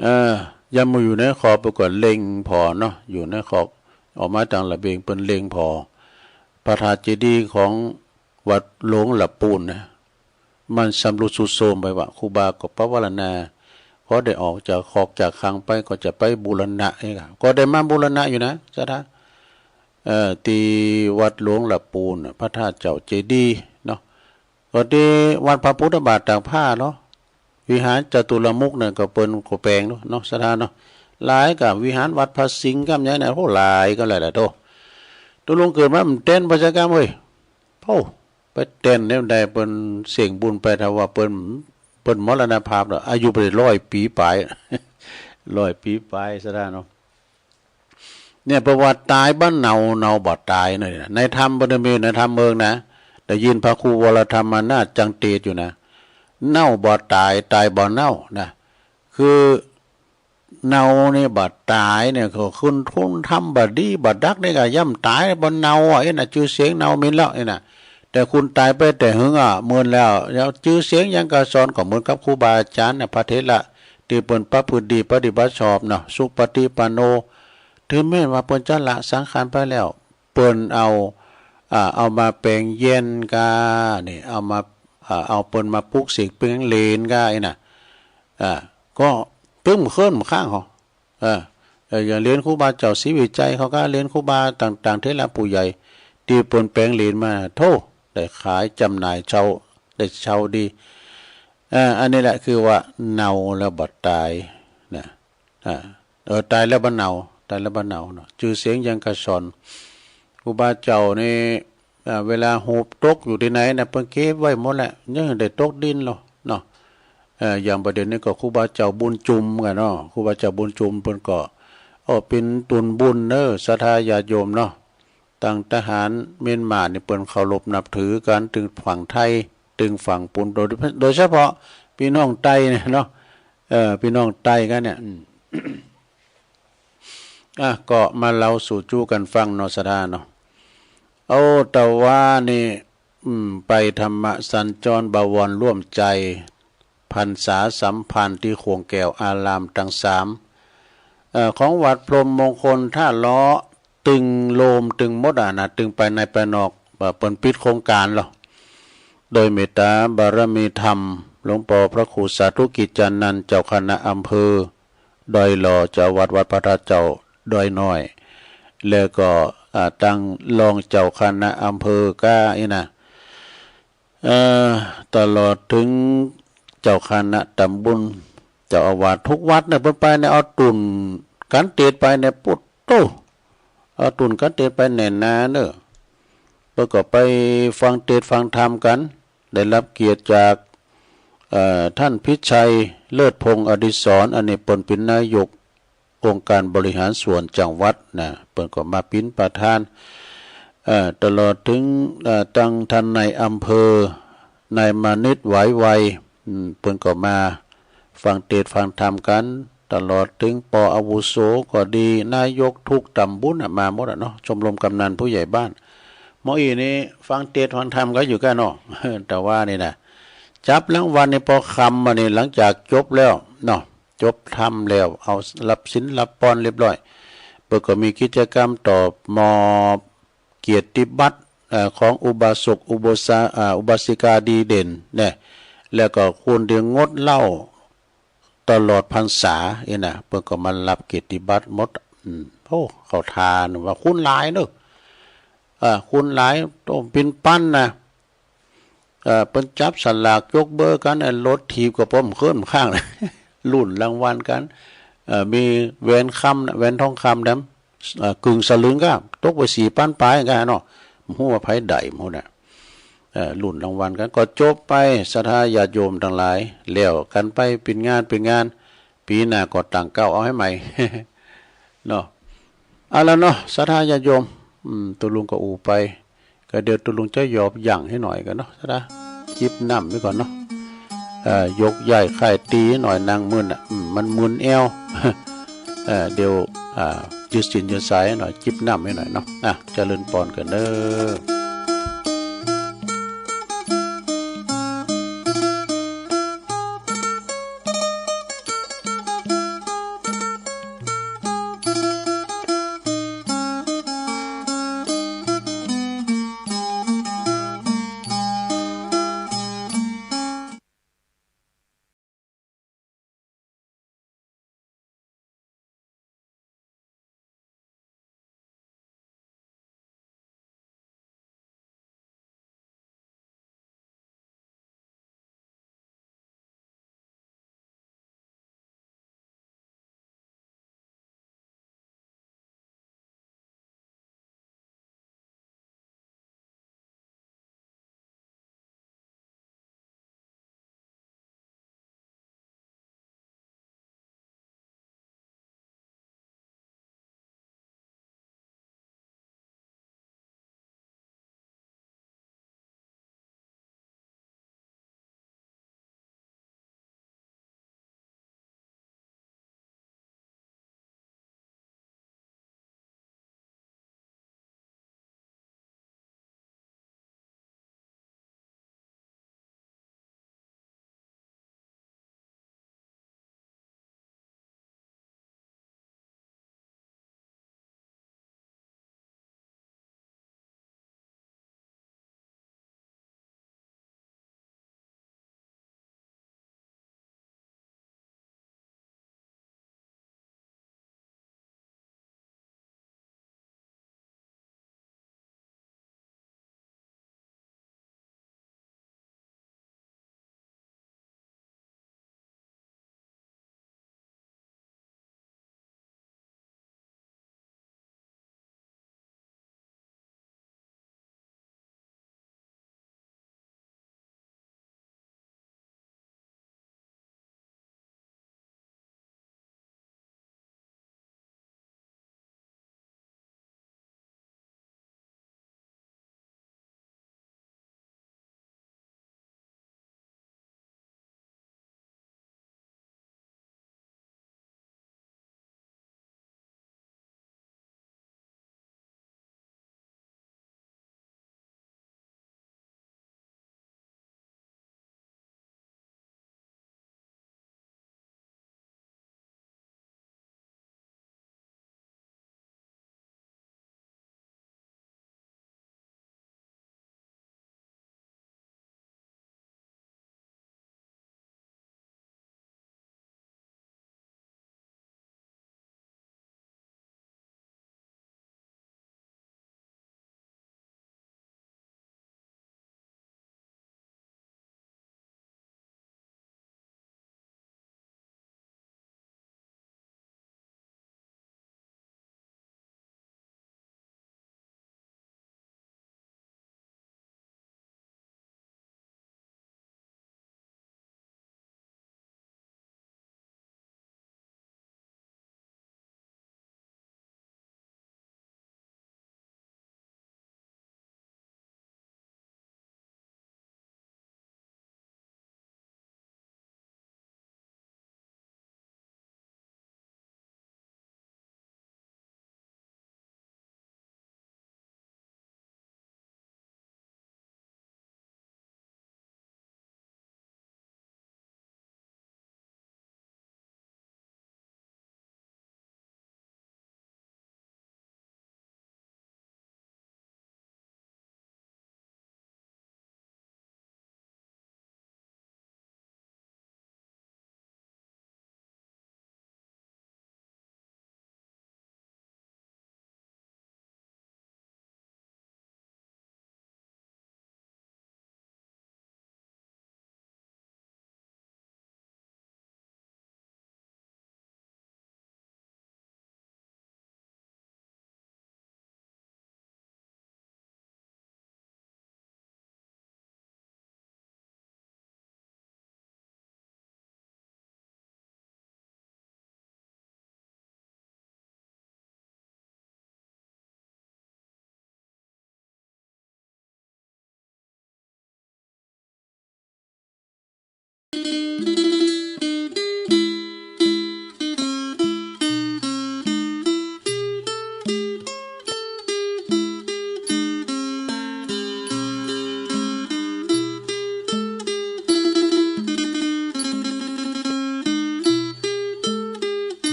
เอ่อ ยามมาอยู่ในคอก เปิ้นก็เล็งผ่อเนาะ อยู่ในคอก ออกมาตางระเบียง เปิ้นเล็งผ่อ พระธาตุเจดีย์ของวัดหลวงละปูนนะ มันชำรุดทรุดโทรมไปว่า ครูบาก็ภาวนา อได้ออกจากคอกจากขังไปก็จะไปบูรณะเองอะ ก็ได้มาบูรณะอยู่นะ ศรัทธา เอ่อ ที่วัดหลวงละปูนน่ะ พระธาตุเจ้าเจดีย์เนาะ ก็ที่วัดพระพุทธบาทตากผ้าเนาะ วิหารจตุรมุขเนี่ยก็เปิ้นก็แปลงเนาะ ศรัทธาเนาะ หลายกับวิหารวัดพระสิงห์กำใหญ่นะ โอ้ หลายก็หลายแหละโต ตุลุงเกิดมามันเต้นประชากรรมเฮ้ย โอ้ ไปเต้นแนวใดเปิ้นเสงบุญไป ถ้าว่าเปิ้น เปิ้นมรณภาพแล้ว อายุไปร้อยปีปลาย ร้อยปีปลาย ศรัทธาเนาะ เนี่ย เพราะว่าตายบ่เนา เนาบ่ตายเนี่ย ในธรรมเปิ้นมี ในธรรมเมืองนะ ได้ยินพระครูวรธรรมนาถจังเตศอยู่นะ เนาบ่ตาย ตายบ่เนานะ คือ เนานี่บ่ตายเนี่ย ก็คุณธรรมบ่ดีบ่ดักนี่ก็ย่อมตายบ่เนาอ่ะ เอ็นน่ะ จื่อเสียงเนาหมิ่นแล้ว เอ็นน่ะ แต่คุณตายไปแต่หึงอ่ะ เมินแล้ว แล้วจื่อเสียงยังกระสอน ก็เหมือนกับครูบาอาจารย์น่ะ พระเถระที่เปิ้นประพฤติดีปฏิบัติชอบเนาะ สุปฏิปันโน ถึงแม้ว่าเปิ้นจะละสังขารไปแล้ว เปิ้นเอา อ่า เอามาแปลงเยียนกา นี่ เอามา อ่า เอาเปิ้นมาปลุกเสกแปลงเหรียญกา ไอ้น่ะ อ่า ก็ตึ้มเคลื่อนข้างเขา เออ เออ อย่างเหรียญครูบาเจ้าศรีวิชัยเขาก็เหรียญครูบาต่างๆ เถระผู้ใหญ่ ที่เปิ้นแปลงเหรียญมา โธ่ ได้ขายจำหน่ายเช่า ได้เช่าดี เออ อันนี้แหละคือว่าเนาแล้วบ่ตายนะ อ่า เออ ตายแล้วบ่เนา ตายแล้วบ่เนาเนาะ จื่อเสียงยังกระสอน ครูบาเจ้านี่ อ่า เวลาฮูบตกอยู่ที่ไหนนะ เปิ้นเก็บไว้หมดแหละ ยังได้ตกดินหรอกเนาะ เอ่อ อย่างประเด็นนี้ก็ครูบาเจ้าบุญจุมกันเนาะ ครูบาเจ้าบุญจุมเปิ้นก็ โอ้ เป๋นตุนบุญเนอะ ศรัทธาญาติโยมเนาะ ตั้งทหารเมียนมานี่เปิ้นเคารพนับถือกัน ตึงฝั่งไทย ตึงฝั่งปูน โดย โดยเฉพาะพี่น้องไตเนี่ยเนาะ เอ่อ พี่น้องไตกันเนี่ย อืม อ่ะ ก็มาเล่าสู่จู้กันฟังเนาะ ศรัทธาเนาะ โอ้ แต่ว่านี่ อืม ไปธรรมสัญจรบวรร่วมใจ พรรษาสัมพันธ์ที่โขงแก้วอารามทั้งสาม เอ่อ ของวัดพรหมมงคลท่าล้อ ตึงโลมตึงหมดอ่ะนะ ตึงภายในภายนอก เอ่อ เปิ้นปิดโครงการแล้ว โดยเมตตาบารมีธรรม หลวงปอพระครูสาธุกิจจานันท์ เจ้าคณะอำเภอดอยหล่อ เจ้าวัดวัดพระธาตุเจ้าดอยน้อย แล้วก็ อ่า ตั้งรองเจ้าคณะอำเภอก้าอี้นะ เอ่อ ตลอดถึงเจ้าคณะตำบล เจ้าอาวาสทุกวัดเนี่ย เปิ้นไปเนี่ย เอาตุ่นกันเตดไปเนี่ย ปุดโต เอาตุ่นกันเตดไปแน่นหนาเนอะ เปิ้นก็ไปฟังเตดฟังธรรมกัน ได้รับเกียรติจาก เอ่อ ท่านพิชัย เลิศพงษ์อดิศร อันนี้เปิ้นเป็นนายกองค์การบริหารส่วนจังหวัดนะ เปิ้นก็มาเป็นประธาน เอ่อ ตลอดถึง เอ่อ ตังท่านนายอำเภอ นายมานิต ไหวไว อืม เปิ้นก็มาฟังเตดน์ฟังธรรมกัน ตลอดถึงปออาวุโสก็ดี นายกทุกตำบลน่ะ มาหมดอ่ะเนาะ ชมรมกำนันผู้ใหญ่บ้าน หม้ออี้นี่ฟังเตดน์ฟังธรรมก็อยู่กันเนาะ แต่ว่านี่นะ จับรางวัลนี่ปอค่ำมานี่ หลังจากจบแล้วเนาะ จบธรรมแล้ว เอารับศีลรับพรเรียบร้อย เปิ้นก็มีกิจกรรมต่อ มอบเกียรติบัตร เอ่อ ของอุบาสก อุบาสา อ่า อุบาสิกาดีเด่นเนี่ย แล้วก็คนที่งดเหล้าตลอดพรรษาเองนะ เปิ้นก็มารับเกียรติบัตรหมด อืม โอ้ เข้าท่าว่าคนหลายเนอะ อ่า คนหลาย ต้องเป็นพันนะ เอ่อ เปิ้นจับสลากยกเบอร์กัน ไอ้รถถีบก็ป้อมเคลื่อนข้าง ลุ้นรางวัลกัน เอ่อ มีแหวนคำนะ แหวนทองคำนะ เอ่อ กึ่งสลึงก็ตกไปสี่พันปลายก็เนาะ บ่ฮู้ว่าไผได้หมดน่ะ เอ่อ ลุ้นรางวัลกัน ก็จบไป ศรัทธาญาติโยมทั้งหลาย แล้วกันไปเป็นงานเป็นงาน ปีหน้าก็ตั้งเก๊าเอาให้ใหม่ เนาะ เอาละเนาะ ศรัทธาญาติโยม อืม ตุ๊ลุงก็อู้ไป ก็เดี๋ยวตุ๊ลุงจะหยอบยั้งให้หน่อยกันเนาะ ศรัทธา จิบน้ำไว้ก่อนเนาะ เอ่อ ยกย้ายค่ายตี้หน่อย นั่งมึนอ่ะ อืม มันมึนแอว เอ่อ เดี๋ยว อ่า ยืดเส้นยืดสายให้หน่อย จิบน้ำให้หน่อยเนาะ อ่ะ เจริญพรกันเด้อ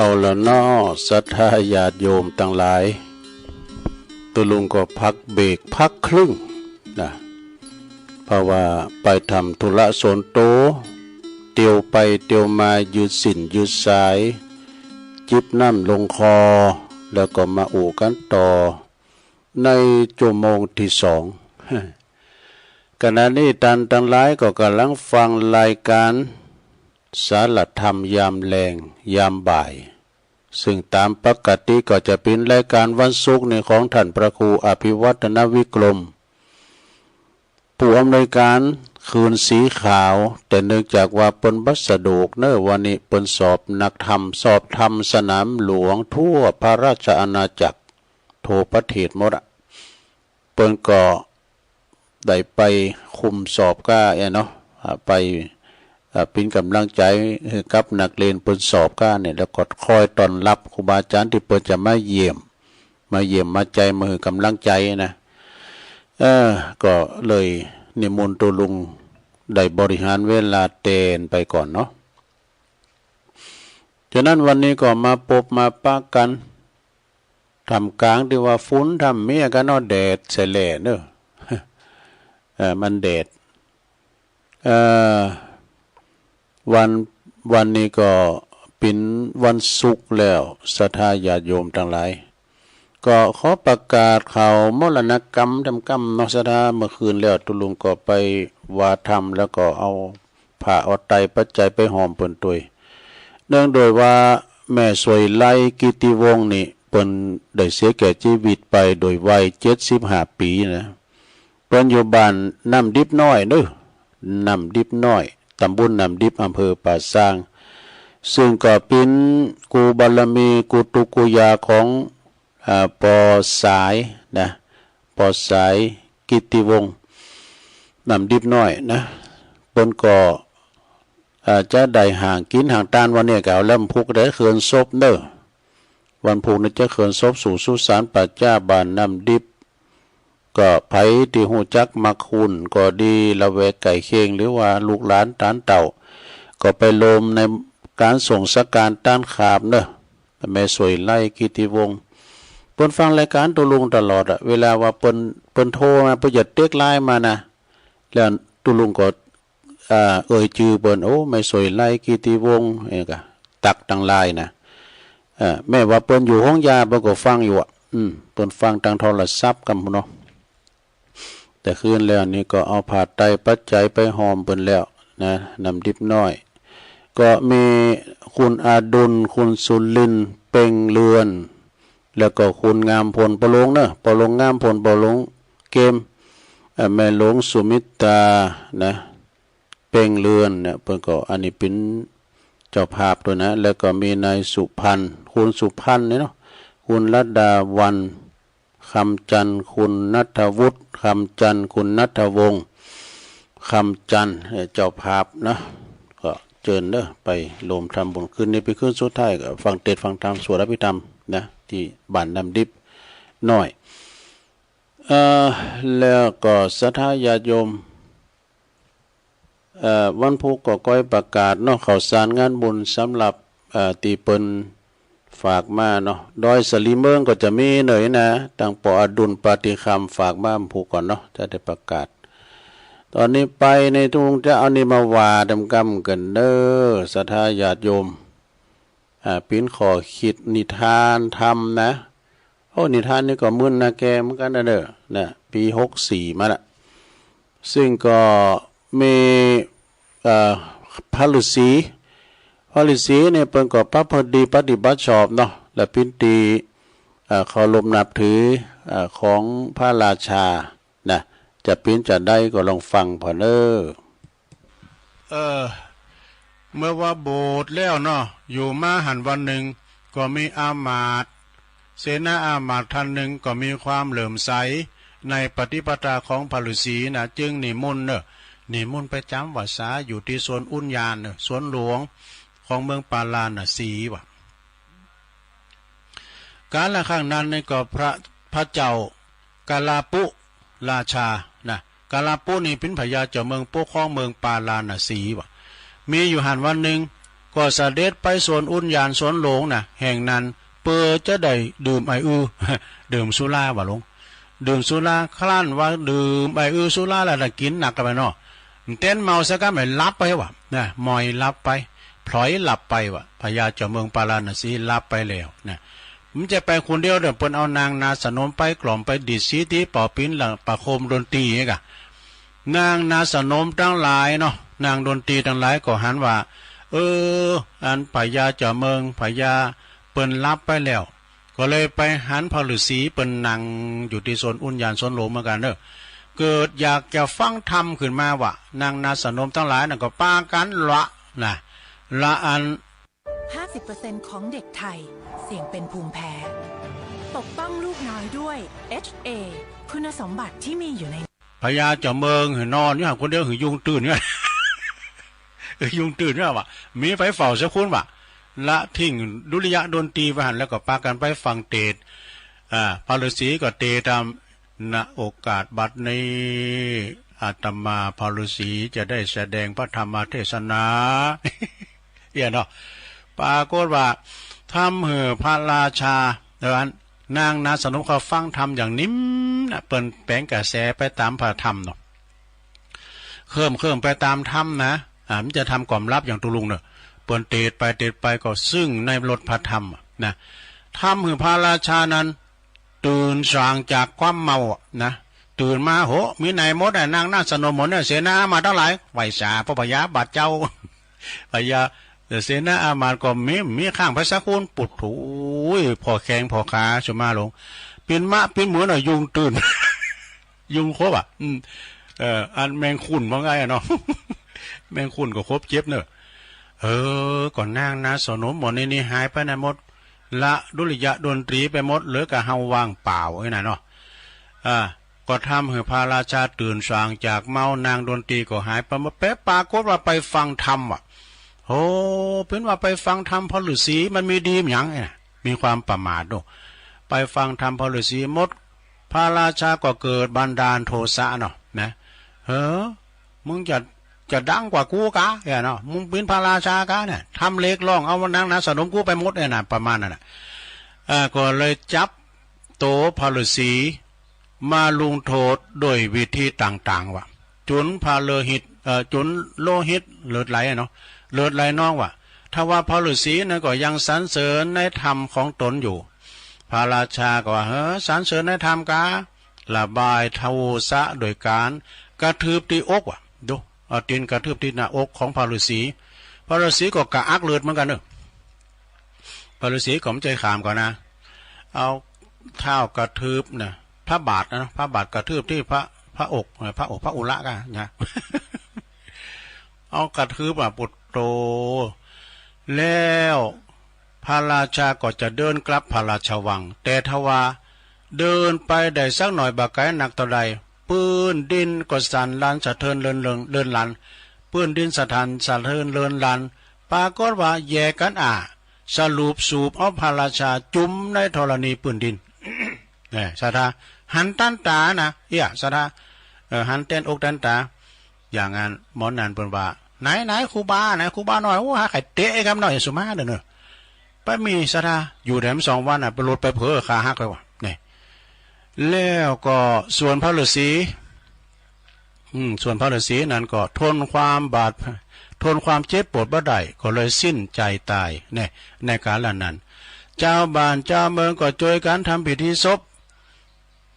เอาละเนาะ ศรัทธาญาติโยมตังหลาย ตุลุงก็พักเบรกพักครึ่งนะ เพราะว่าไปทำธุระส่วนตัว เตียวไปเตียวมา ยืดสิ้นยืดสาย จิบน้ำลงคอ แล้วก็มาอู้กันต่อ ในชั่วโมงที่สอง ขณะนี้ท่านทั้งหลายก็กำลังฟังรายการสารธรรมยามแลง ยามบ่าย ซึ่งตามปกติก็จะเป็นรายการวันศุกร์นี่ของท่านพระครูอภิวัฒนวิกรม ผู้อำนวยการคืนสีขาว แต่เนื่องจากว่าเปิ้นบ่สะดวกเนอะ วันนี้เปิ้นสอบนักธรรม สอบธรรมสนามหลวงทั่วพระราชอาณาจักร ทั่วประเทศหมดอะ เปิ้นก็ได้ไปคุมสอบก้าแอเนาะ อ่า ไป อ่า เป็นกำลังใจให้กับนักเรียนเปิ้นสอบก้าเนี่ย แล้วก็คอยต้อนรับครูบาอาจารย์ที่เปิ้นจะมาเยี่ยม มาเยี่ยมมาใจ มาให้กำลังใจนะ เออ ก็เลยนิมนต์ตุลุงได้บริหารเวลาแตนไปก่อนเนาะ ฉะนั้นวันนี้ก็มาปบมาปะกัน ท่ามกลางที่ว่าฝนท่ามเมียกันเนาะ แดดแสแหล่เนอะ เออ มันแดด เอ่อ วัน วันนี้ก็เป็นวันศุกร์แล้ว ศรัทธาญาติโยมทั้งหลาย ก็ขอประกาศข่าวมรณกรรมทำกรรมเนาะ ศรัทธา เมื่อคืนแล้วตุลุงก็ไปวาธรรม แล้วก็เอาผ้าเอาไตรปัจจัยไปหอมเปิ้นตวย เนื่องโดยว่าแม่สวยไลกิติวงศ์นี่เปิ้นได้เสียแก่ชีวิตไปโดยวัยเจ็ดสิบห้าปีนะ เปิ้นอยู่บ้านน้ำดิบน้อยเนอะ น้ำดิบน้อย ตำบลน้ำดิบ อำเภอป่าซาง ซึ่งก็เป็นกู้บารมีกู้ตุกกู้ยากของ อ่า ปอสายนะ ปอสายกิตติวงศ์ น้ำดิบน้อยนะ เปิ้นก็ อ่า จะได้หางกินหางตานวันนี้ก็เอาแล้ว วันพุธได้เคลื่อนศพเนอะ วันพุธนี้จะเคลื่อนศพสู่สุสานป่าช้าบ้านน้ำดิบ ก็ไผที่ฮู้จักมักคุ้นก็ดี ละแวกใกล้เคียง หรือว่าลูกหลานตานเต้า ก็ไปร่วมในการส่งสังฆารต้านขาบเนอะ แม่สวยไลกิตติวงศ์ เปิ้นฟังรายการตุลุงตลอดอะ เวลาว่าเปิ้น เปิ้นโทรมา เปิ้นจะเต็กไลน์มานะ แล้วตุลุงก็ อ่า เอ่ยจื่อเปิ้น โอ้ แม่สวยไลกิตติวงศ์ เอ้ย ก็ตักตังไลน์นะ เอ่อ แม้ว่าเปิ้นอยู่ห้องยา เปิ้นก็ฟังอยู่อะ อืม เปิ้นฟังตางโทรศัพท์กำพู้นเนาะ แต่คืนแล้วนี่ก็เอาผ้าไตรปัจจัยไปหอมเปิ้นแล้วนะ น้ำดิบน้อย ก็มีคุณอดุล คุณสุรินทร์ เพ็งเรือน แล้วก็คุณงามพล ปอหลวงเนอะ ปอหลวงงามพล ปอหลวงเกม เอ่อ แม่หลวงสุมิตรานะ เพ็งเรือนเนี่ย เปิ้นก็อันนี้เป็นเจ้าภาพด้วยนะ แล้วก็มีนายสุพรรณ คุณสุพรรณเนี่ยเนาะ คุณรัตดาวัน คำจันทร์ คุณณัฐวุฒิ คำจันทร์ คุณณัฐวงศ์ คำจันทร์ เอ่อ เจ้าภาพนะ ก็เจิญเด้อ ไปร่วมทำบุญ คืนนี้เป็นคืนสุดท้าย ก็ฟังเทศน์ฟังธรรม สวดอภิธรรมนะ ที่บ้านน้ำดิบน้อย เอ่อ แล้วก็ศรัทธาญาติโยม เอ่อ วันพุธก็ค่อยประกาศเนาะ ข่าวสารงานบุญสำหรับ เอ่อ ที่เปิ้นฝากมาเนาะ ดอยสะหลีเมิงก็จะมีเน่อนะ ตังปออดุลปาฏิคำฝากมาวันพุธก่อนเนาะ จะได้ประกาศ ตอนนี้ไปในทุ่งจะเอานี่มาว่าดำกำกันเด้อ ศรัทธาญาติโยม อ่า ปิ้นข้อคิดนิทานธรรมนะ โอ้ นิทานนี่ก็มึนนะแกเหมือนกันนะเด้อ นะ ปีหกสี่มาละ ซึ่งก็มี เอ่อ พระฤาษี พระฤาษีเนี่ยเปิ้นก็ประพฤติดีปฏิบัติชอบเนาะ และปิ้นตี้ เอ่อ เคารพนับถือ เอ่อ ของพระราชา นะ จะปิ้นจะได้ก็ลองฟังผ่อนเออ เออ เมื่อว่าโบสถ์แล้วเนาะ อยู่มาหั้นวันหนึ่ง ก็มีอามาตย์ เสนาอามาตย์ท่านหนึ่งก็มีความเหลื่อมใสในปฏิปทาของพระฤาษีนะ จึงนิมนต์เนอะ นิมนต์ไปจำพรรษาอยู่ที่สวนอุทยานเนอะ สวนหลวงของเมืองปาราณสีว่ะ กาลครั้งนั้นนี่ก็พระ พระเจ้ากาลาปุราชานะ กาลาปุนี่เป็นพญาเจ้าเมืองปกครองเมืองปาราณสีว่ะ มีอยู่หั้นวันหนึ่ง ก็เสด็จไปสวนอุทยานสวนหลวงนะ แห่งนั้น เพื่อจะได้ดื่มไออือ ดื่มสุราว่าหลวง ดื่มสุรา ครั้นว่าดื่มไออือสุราแล้วนะ กินหนักกันไปเนาะ เต้นเมาซะก็ไม่หลับไปว่ะนะ มอยหลับไป พลอยหลับไปว่ะ พญาเจ้าเมืองปาราณสีหลับไปแล้วนะ มันจะไปคนเดียวเด้อ เปิ้นเอานางนาสนมไปกล่อมไปดีดสีตีเป่าปีนหลังประโคมดนตรีนี่กะ นางนาสนมทั้งหลายเนาะ นางดนตรีทั้งหลายก็หันว่า เออ อันพญาเจ้าเมือง พญาเปิ้นหลับไปแล้ว ก็เลยไปหันพระฤาษีเปิ้นนั่งอยู่ที่สวนอุทยานสวนหลวงเหมือนกันเด้อ เกิดอยากจะฟังธรรมขึ้นมาว่ะ นางนาสนมทั้งหลายนั่นก็ปากันละนะ ละอัน ห้าสิบเปอร์เซ็นต์ของเด็กไทยเสี่ยงเป็นภูมิแพ้ ปกป้องลูกน้อยด้วย เอชเอ คุณสมบัติที่มีอยู่ใน พญาเจ้าเมืองหื้อนอนอยู่หั่นคนเดียวหื้อยุงตื่นเนี่ย เออยุงตื่นเนี่ยว่ะ มีไฟเฝ้าสักคนว่ะ ละทิ้งดุริยะดนตรีไว้หั่นแล้วก็ปากันไปฟังเตสน์ อ่า พระฤาษีก็เตสน์ตาม ณ โอกาสบัดนี้ อาตมาพระฤาษีจะได้แสดงพระธรรมเทศนา เอี้ยเนาะ ปรากฏว่าทำหื้อพระราชา เออ อัน นางนาสนมเขาฟังธรรมอย่างนิ่มนะ เปิ้นแป๋งกระแสไปตามพระธรรมเนาะ เคิ่มเคิ่มไปตามธรรมนะ อ่า มันจะทำความลับอย่างตุลุงเนาะ เปิ้นเตสน์ไปเตสน์ไปก็ซึ่งในรสพระธรรมนะ ทำหื้อพระราชานั้น ตื่นสว่างจากความเมาอะนะ ตื่นมา โห มีไหนหมดอะ นางนาสนมหมดเนี่ย เสนาอามาตย์ทั้งหลาย ไหว้สาพระพญาบาทเจ้า พญา เสนาอามาตย์ก็มี มีข้างไผสักคน ปุดโถย พ่อแข้งพ่อขาสุมาลง ปิ้นมะปิ้นเหมือนอะ ยุงตื่น ยุงคบอะ อืม เอ่อ อันแมงคุณว่าไงอะเนาะ แมงคุณก็คบเจ็บเนอะ เออ ก็นางนาสนมหมดนี่ นี่หายไปไหนหมด ละดุริยะดนตรีไปหมด เหลือก็เฮาว่างเปล่าไอ้นั่นเนาะ อ่า ก็ทำให้พระราชาตื่นสว่างจากเมา นางดนตรีก็หายไปหมด แป๊บปรากฏว่าไปฟังธรรมว่ะ โห เปิ้นว่าไปฟังธรรมพระฤาษีมันมีดีหยังไอ้น่ะ มีความประมาทเนาะ ไปฟังธรรมพระฤาษีหมด พระราชาก็เกิดบันดาลโทสะเนาะ นะ เฮ้อ มึงจะ จะดังกว่ากูกา เอี้ยเนาะ มึงปิ้นพระราชากาเนี่ย ทำเรียกร้องเอานางนาสนมกูไปหมดเนี่ยนะ ประมาณนั้นน่ะ อ่า ก็เลยจับโตพระฤาษีมาลงโทษโดยวิธีต่างๆ ว่ะ จนพระโลหิต เอ่อ จนโลหิตเลือดไหลอะเนาะ เลือดไหลนองว่ะ ทว่าพระฤาษีนั้นก็ยังสรรเสริญในธรรมของตนอยู่ พระราชาก็ว่า เฮ้อ สรรเสริญในธรรมกา ระบายโทสะโดยการกระทืบที่อกว่ะ ดู เอาตีนกระทืบที่หน้าอกของพระฤาษี พระฤาษีก็กระอักเลือดเหมือนกันเนอะ พระฤาษีก็ไม่ใจขามก่อนนะ เอาเท้ากระทืบนะ พระบาทนะ พระบาทกระทืบที่พระ พระอก พระอก พระอุระกะนะ เอากระทืบอ่ะ ปุตโต แล้วพระราชาก็จะเดินกลับพระราชวัง แต่ทว่าเดินไปได้สักหน่อยบ่ไกลนักเท่าใด ปื้นดินก็สั่นลันสะเทือนเลินเลินเลินลัน ปื้นดินสะท้านสะเทือนเลินลัน ปรากฏว่าแยกกันอ่า สรุปสูบเอาพระราชาจุ่มในธรณีปื้นดิน เนี่ย ศรัทธา หันตันต๋านะ เอี้ย ศรัทธา เออ หันแตนอกตันต๋า อย่างนั้น หมอนั้นเปิ้นว่า ไหน ไหน ครูบา ไหน ครูบาน้อย โอ้ หาไข่เตะไอ้กำน้อยสุมาเด้อเนอะ ไปมีศรัทธา อยู่แถมสองวันน่ะ ไปหลุดไปเผลอขาหักเลยว่ะ เนี่ย แล้วก็ส่วนพระฤาษี อืม ส่วนพระฤาษีนั้นก็ทนความบาด ทนความเจ็บปวดบ่ได้ ก็เลยสิ้นใจตาย เนี่ย ในกาลนั้น ชาวบ้านชาวเมืองก็ช่วยกันทำพิธีศพ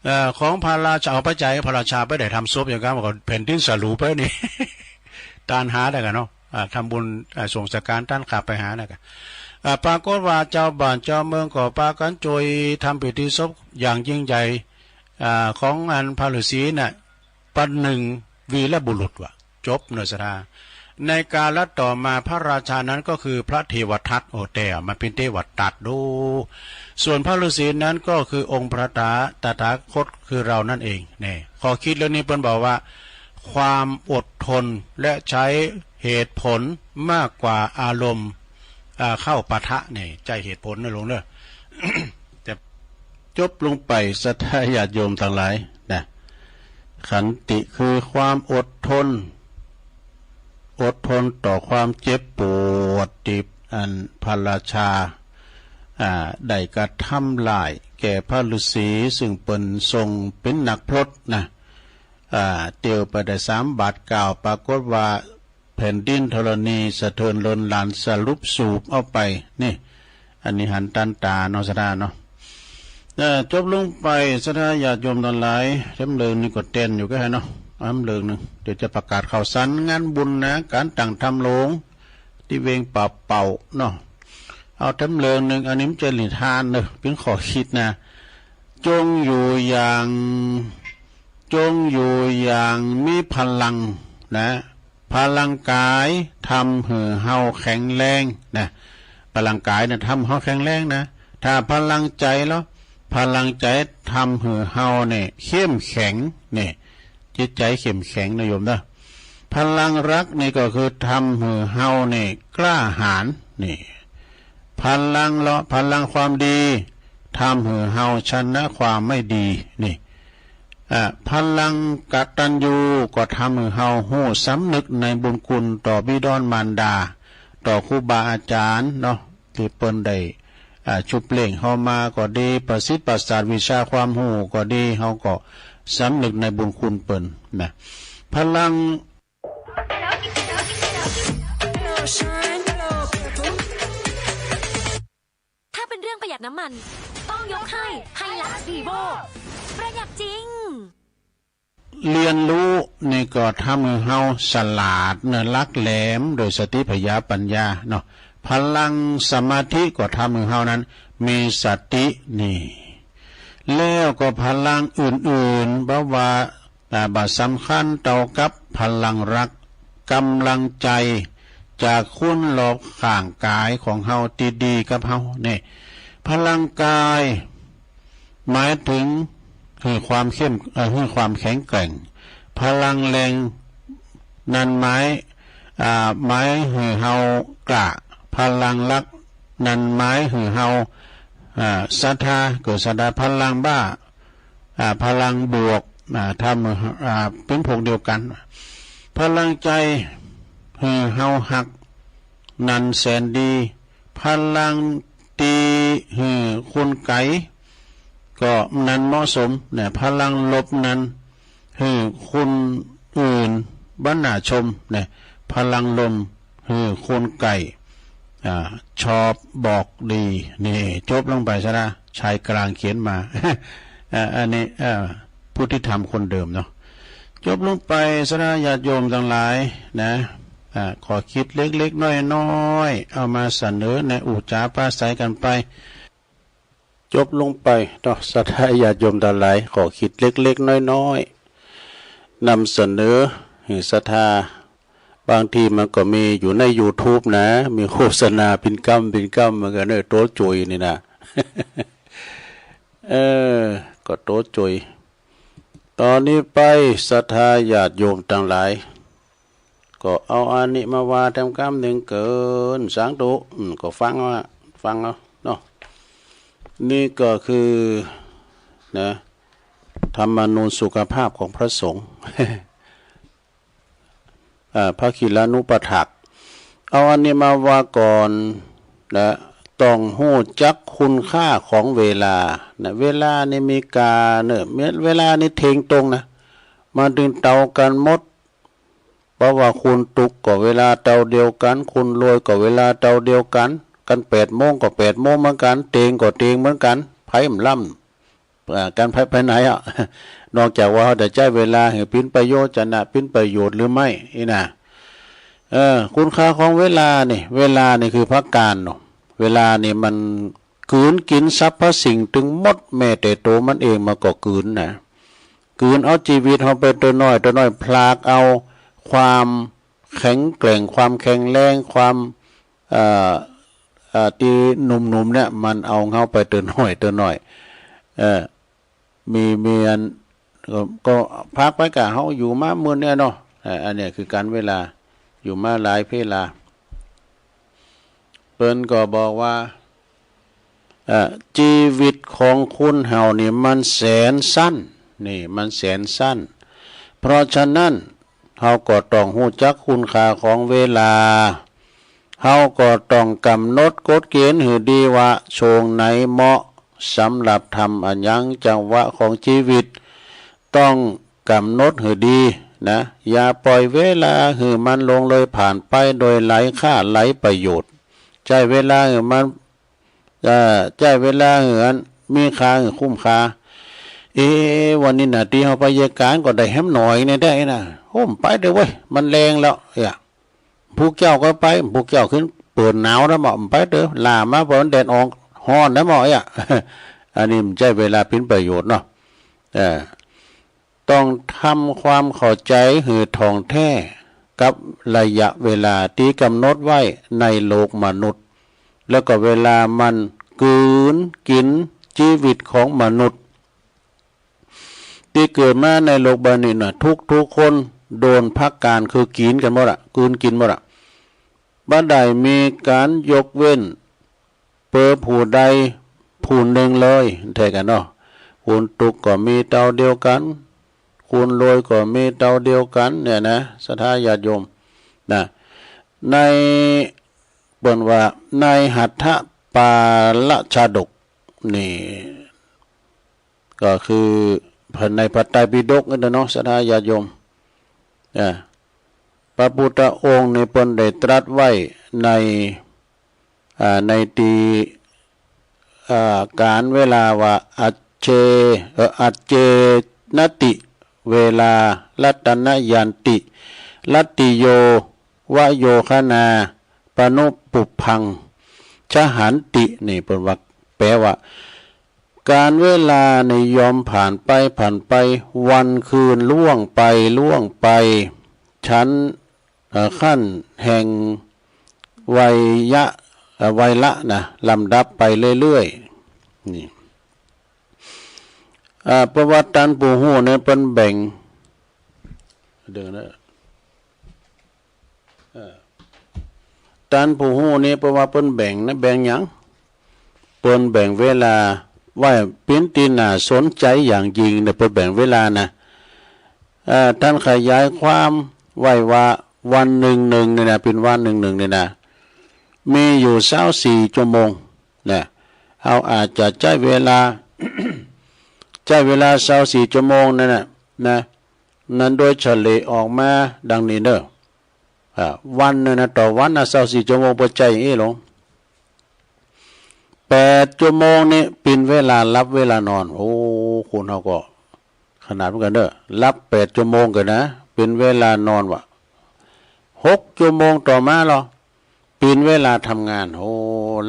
เอ่อ ของพระราชา เอาไปใจพระราชาไปได้ทำศพอย่างนั้น ก็แผ่นดินสะหรูไปนี่ ตานหาได้กันเนาะ อ่า ทำบุญ อ่า ส่งสังฆารตานข้าไปหาได้กัน อ่า ปรากฏว่าชาวบ้านชาวเมืองก็ปากันช่วยทำพิธีศพอย่างยิ่งใหญ่ อ่า ของอันพระฤาษีน่ะ ประหนึ่งวีรบุรุษว่ะ จบเนอะศรัทธา ในกาลต่อมาพระราชานั้นก็คือพระเทวทัต โอ้ แต่มันเป็นเทวทัตดู ส่วนพระฤาษีนั้นก็คือองค์พระตถา ตถาคตคือเรานั่นเอง เนี่ย ข้อคิดเรื่องนี้เปิ้นบอกว่า ความอดทนและใช้เหตุผลมากกว่าอารมณ์ อ่า เข้าปะทะ เนี่ย ใช้เหตุผลนะหลวงเนอะ แต่จบลงไปศรัทธาญาติโยมทั้งหลายนะ ขันติคือความอดทน อดทนต่อความเจ็บปวดที่อันพระราชา อ่า ได้กระทำร้ายแก่พระฤาษี ซึ่งเปิ้นทรงเป็นนักพรตนะ อ่า เตียวไปได้สามบาทเก้า ปรากฏว่าแผ่นดินธรณีสะเทือนเลินลานสลบสูบเอาไป นี่ อันนี้หันตันต๋าเนาะ ศรัทธาเนาะ เอ่อ จบลงไป ศรัทธาญาติโยมตังหลาย เล่มเลิงนี่ก็แตนอยู่ก็ให้เนาะ เล่มเลิงหนึ่ง เดี๋ยวจะประกาศข่าวสารงานบุญนะ การตั้งธรรมโลง ที่เวียงป่าเป่าเนาะ เอาเล่มเลิงหนึ่ง อันนี้มันจะนิทานเนอะ เพิ่งขอคิดนะ จงอยู่อย่าง จงอยู่อย่างมีพลังนะ พลังกายทำหื้อเฮาแข็งแรงนะ พลังกายนะทำเฮาแข็งแรงนะ ถ้าพลังใจแล้ว พลังใจทำหื้อเฮาเนี่ยเข้มแข็งเนี่ย จิตใจเข้มแข็งนะโยมนะ พลังรักนี่ก็คือทำหื้อเฮาเนี่ยกล้าหาญนี่ พลังเลาะ พลังความดีทำหื้อเฮาชนะความไม่ดีนี่ อ่า พลังกตัญญูก็ทำหื้อเฮาฮู้สำนึกในบุญคุณต่อบิดามารดา ต่อครูบาอาจารย์เนาะ ที่เปิ้นได้ อ่า ชุบเลี้ยงเฮามาก็ดี ประสิทธิ์ประสาทวิชาความฮู้ก็ดี เฮาก็สำนึกในบุญคุณเปิ้นนะ พลัง ถ้าเป็นเรื่องประหยัดน้ำมัน ต้องยกให้ Hilux Evo ประหยัดจริง เรียนรู้นี่ก็ทำให้เฮาฉลาดเนอะ หลักแหลมโดยสติปัญญา ปัญญาเนาะ พลังสมาธิก็ทำให้เฮานั้นมีสตินี่ แล้วก็พลังอื่นๆ แบบว่า อ่า บ่สำคัญเท่ากับพลังรัก กำลังใจจากคนรอบข้างกายของเฮาที่ดีกับเฮาเนี่ย พลังกาย หมายถึงหื้อความเข้ม เอ่อ หื้อความแข็งแกร่ง พลังแรงนั้นหมาย อ่า หมายหื้อเฮากล้า พลังรักนั้นหมายหื้อเฮา อ่า ศรัทธา เกิดศรัทธา พลังบ้า อ่า พลังบวก อ่า ทำ อ่า เป็นพวกเดียวกัน พลังใจหื้อเฮาฮัก นั้นแสนดี พลังตีหื้อคนไกล ก็นั้นเหมาะสมเนี่ย พลังลบนั้นหื้อคนอื่นบันหน้าชมเนี่ย พลังลมหื้อคนไกล อ่า ชอบบอกดี นี่ จบลงไปซะนะ ชายกลางเขียนมา อ่า อันนี้ อ่า ผู้ที่ทำคนเดิมเนาะ จบลงไปซะนะ ญาติโยมทั้งหลายนะ อ่า ข้อคิดเล็กๆ น้อยๆ เอามาเสนอในอุจจาปราศัยกันไป จบลงไปเนาะ ศรัทธาญาติโยมทั้งหลาย ข้อคิดเล็กๆ น้อยๆ นำเสนอหื้อศรัทธา บางทีมันก็มีอยู่ในยูทูบนะ มีโฆษณาเป็นกำเป็นกำ มันก็เนอะ โตจุยนี่นะ เออ ก็โตจุย ตอนนี้ไปศรัทธาญาติโยมทั้งหลาย ก็เอาอันนี้มาว่าแถมกำหนึ่งเกิน สาธุ อืม ก็ฟังเอา ฟังเอาเนาะ นี่ก็คือ นะ ธรรมานุสุขภาพของพระสงฆ์ อ่า พระขีลานุปัฏฐาก เอาอันนี้มาว่าก่อนนะ ต้องฮู้จักคุณค่าของเวลานะ เวลานี่มีค่าเนอะ เวลานี่เที่ยงตรงนะ มาถึงเท่ากันหมด เพราะว่าคนตุกข์ก็เวลาเท่าเดียวกัน คนรวยก็เวลาเท่าเดียวกัน กันแปดโมงก็แปดโมงเหมือนกัน เที่ยงก็เที่ยงเหมือนกัน ไผมันล้ำ อ่า กันภาย ภายในอะ นอกจากว่าเฮาจะใช้เวลาให้เป็นประโยชน์ จะนะ เป็นประโยชน์หรือไม่ นี่นะ เออ คุณค่าของเวลานี่ เวลานี่คือพระการเนาะ เวลานี่มันกลืนกินสรรพสิ่งตึงหมด แม้แต่ตัวมันเองมันก็กลืนนะ กลืนเอาชีวิตเฮาไปตัวน้อยตัวน้อย พรากเอาความแข็งแกร่ง ความแข็งแรง ความ เอ่อ เอ่อ ที่หนุ่มๆ เนี่ย มันเอาเฮาไปตัวน้อยตัวน้อย เออ มี มีอัน ก็ ก็พักไปกะ เฮาอยู่มามื้อเนี่ยเนาะ เอ่อ อันเนี้ยคือการเวลา อยู่มาหลายเพลา เปิ้นก็บอกว่า เอ่อ ชีวิตของคนเฮานี่มันแสนสั้น นี่มันแสนสั้น เพราะฉะนั้น เฮาก็ต้องฮู้จักคุณค่าของเวลา เฮาก็ต้องกำหนดกฎเกณฑ์หื้อดีว่าช่วงไหนเหมาะสำหรับทำอะหยัง จังหวะของชีวิต ต้องกำหนดหื้อดีนะ อย่าปล่อยเวลาหื้อมันล่วงเลยผ่านไปโดยไร้ค่าไร้ประโยชน์ ใช้เวลาหื้อมัน เอ่อ ใช้เวลาหื้ออันมีค่า หื้อคุ้มค่า เอ๊ะ วันนี้นะ ตี้เฮาไปเยียะก๋านก็ได้แฮมหน่อยเนี่ยได้นะ โอ้ ไปเถอะเว้ย มันแลงแล้ว เอ้ย ผู้เจ้าก็ไป ผู้เจ้าขึ้นเปิ้นหนาวนะหมอ ไปเถอะ ลามาเปิ้นแดดออก ฮ้อนนะหมอ เอ้ย อันนี้มันใช้เวลาเป็นประโยชน์เนาะ เออ ต้องทำความเข้าใจหื้อถ่องแท้กับระยะเวลาตี้กำหนดไว้ในโลกมนุษย์ แล้วก็เวลามันกลืนกินชีวิตของมนุษย์ ตี้เกิดมาในโลกใบนี้นะ ทุกๆคนโดนพักการคือกินกันหมดอะ กลืนกินหมดอะ บ่ได้มีการยกเว้น เปอผู้ใดผู้หนึ่งเลย แท้กันเนาะ คนตุ๊กข์ก็มีเต้าเดียวกัน คนรวยก็มีเต้าเดียวกันเนี่ยนะ ศรัทธาญาติโยมนะ ใน เปิ้นว่าในหัตถปาลชาดกนี่ ก็คือในพระไตรปิฎกนี่นะเนาะ ศรัทธาญาติโยม อ่า พระพุทธองค์นี่เปิ้นได้ตรัสไว้ใน อ่า ในตี้ อ่า การเวลาว่า อัจเจ เอ่อ อัจเจนติ เวลา รัตนยันติ รัตติโย วโยคณา ปนุปุพพัง ชหันติ นี่เปิ้นว่า แปลว่า การเวลานี่ยอมผ่านไป ผ่านไป วันคืนล่วงไป ล่วงไป ชั้น เอ่อ ขั้นแห่งวัยยะ เอ่อ วัยละนะ ลำดับไปเรื่อยๆ นี่ อ่า ประวัติตันผู้ฮู้เนี่ยเปิ้นแบ่ง เดี๋ยวนะ เอ่อ ตันผู้ฮู้นี่เปิ้นว่าเปิ้นแบ่งนะ แบ่งหยัง เปิ้นแบ่งเวลาไว้เป๋นตี้น่าสนใจ๋อย่างยิ่งเนี่ย เปิ้นแบ่งเวลานะ เอ่อ ตันขยายความไว้ว่าวันหนึ่งหนึ่งเนี่ยนะ เป๋นวันหนึ่งหนึ่งเนี่ยนะ มีอยู่ซาวสี่ชั่วโมงนะ เฮาอาจจะใช้เวลา ใช้เวลาซาวสี่ชั่วโมงนั่นน่ะนะ นั้นโดยเฉลี่ยออกมาดังนี้เด้อ อ่า วันหนึ่งนะ ต่อวันนะ ซาวสี่ชั่วโมง เปิ้นใช้อย่างอี้หลง แปดชั่วโมงนี่เป๋นเวลาหลับเวลานอน โอ้ คนเฮาก็ขนาดเหมือนกันเด้อ หลับแปดชั่วโมงก่อนนะ เป๋นเวลานอนว่ะ หกชั่วโมงต่อมาเหรอ เป๋นเวลาทำงาน โอ้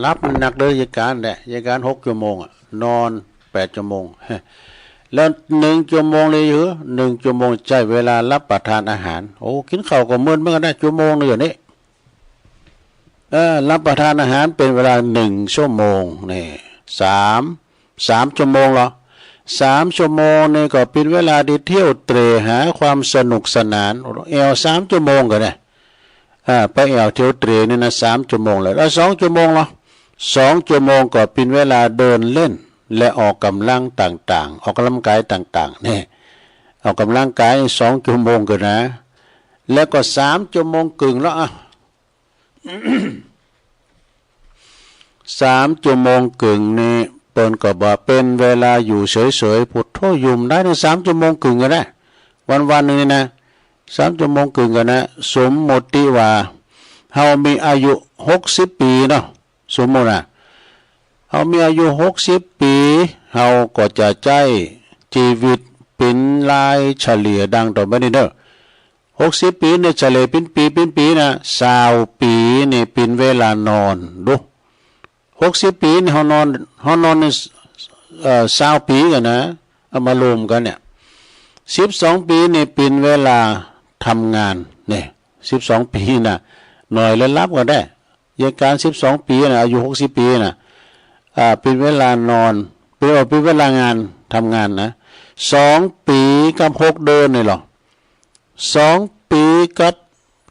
หลับนักเด้อ เยียะก๋านแหละ เยียะก๋านหกชั่วโมงอะ นอนแปดชั่วโมง แล้วหนึ่งชั่วโมงเลยหือ หนึ่งชั่วโมงใช้เวลารับประทานอาหาร โอ้ กินข้าวก็เมินเหมือนกันนะ ชั่วโมงหนึ่งนี่ เออ รับประทานอาหารเป๋นเวลาหนึ่งชั่วโมงนี่ สาม สามชั่วโมงเหรอ สามชั่วโมงนี่ก็เป๋นเวลาที่เที่ยวเตร่หาความสนุกสนาน แอ่วสามชั่วโมงก่อนนะ อ่า ไปแอ่วเที่ยวเตร่นี่นะ สามชั่วโมงแล้ว แล้วสองชั่วโมงเหรอ สองชั่วโมงก็เป๋นเวลาเดินเล่นและออกกำลังต่างๆ ออกกำลังกายต่างๆ นี่ ออกกำลังกายสองชั่วโมงก่อนนะ แล้วก็สามชั่วโมงครึ่งแล้วอ่ะ สามชั่วโมงครึ่งนี่ เปิ้นก็บอกเป๋นเวลาอยู่เฉยๆ พุทโธ อยู่ได้ในสามชั่วโมงครึ่งก็ได้ วันๆ หนึ่งนี่นะ สามชั่วโมงครึ่งก็นะ สมมติว่า เฮามีอายุหกสิบปีเนาะ สมมุตินะ เฮามีอายุหกสิบปี เฮาก็จะใช้ชีวิตเป๋นรายเฉลี่ยดังต่อไปนี้เด้อ หกสิบปีนี่เฉลี่ยเป๋นปี เป๋นปีนะ ซาวปีนี่เป๋นเวลานอนดู หกสิบปีนี่เฮานอน เฮานอนนี่ เอ่อ ซาวปีก่อนนะ เอามารวมกันเนี่ย สิบสองปีนี่เป๋นเวลาทำงาน นี่ สิบสองปีนะ นอนและหลับก็ได้ เยียะก๋านสิบสองปีนะ อายุหกสิบปีนะ อ่า เป๋นเวลานอน เป๋น เอ่อ เป๋นเวลางานทำงานนะ สองปีกับหกเดือนนี่เหรอ สองปีกับ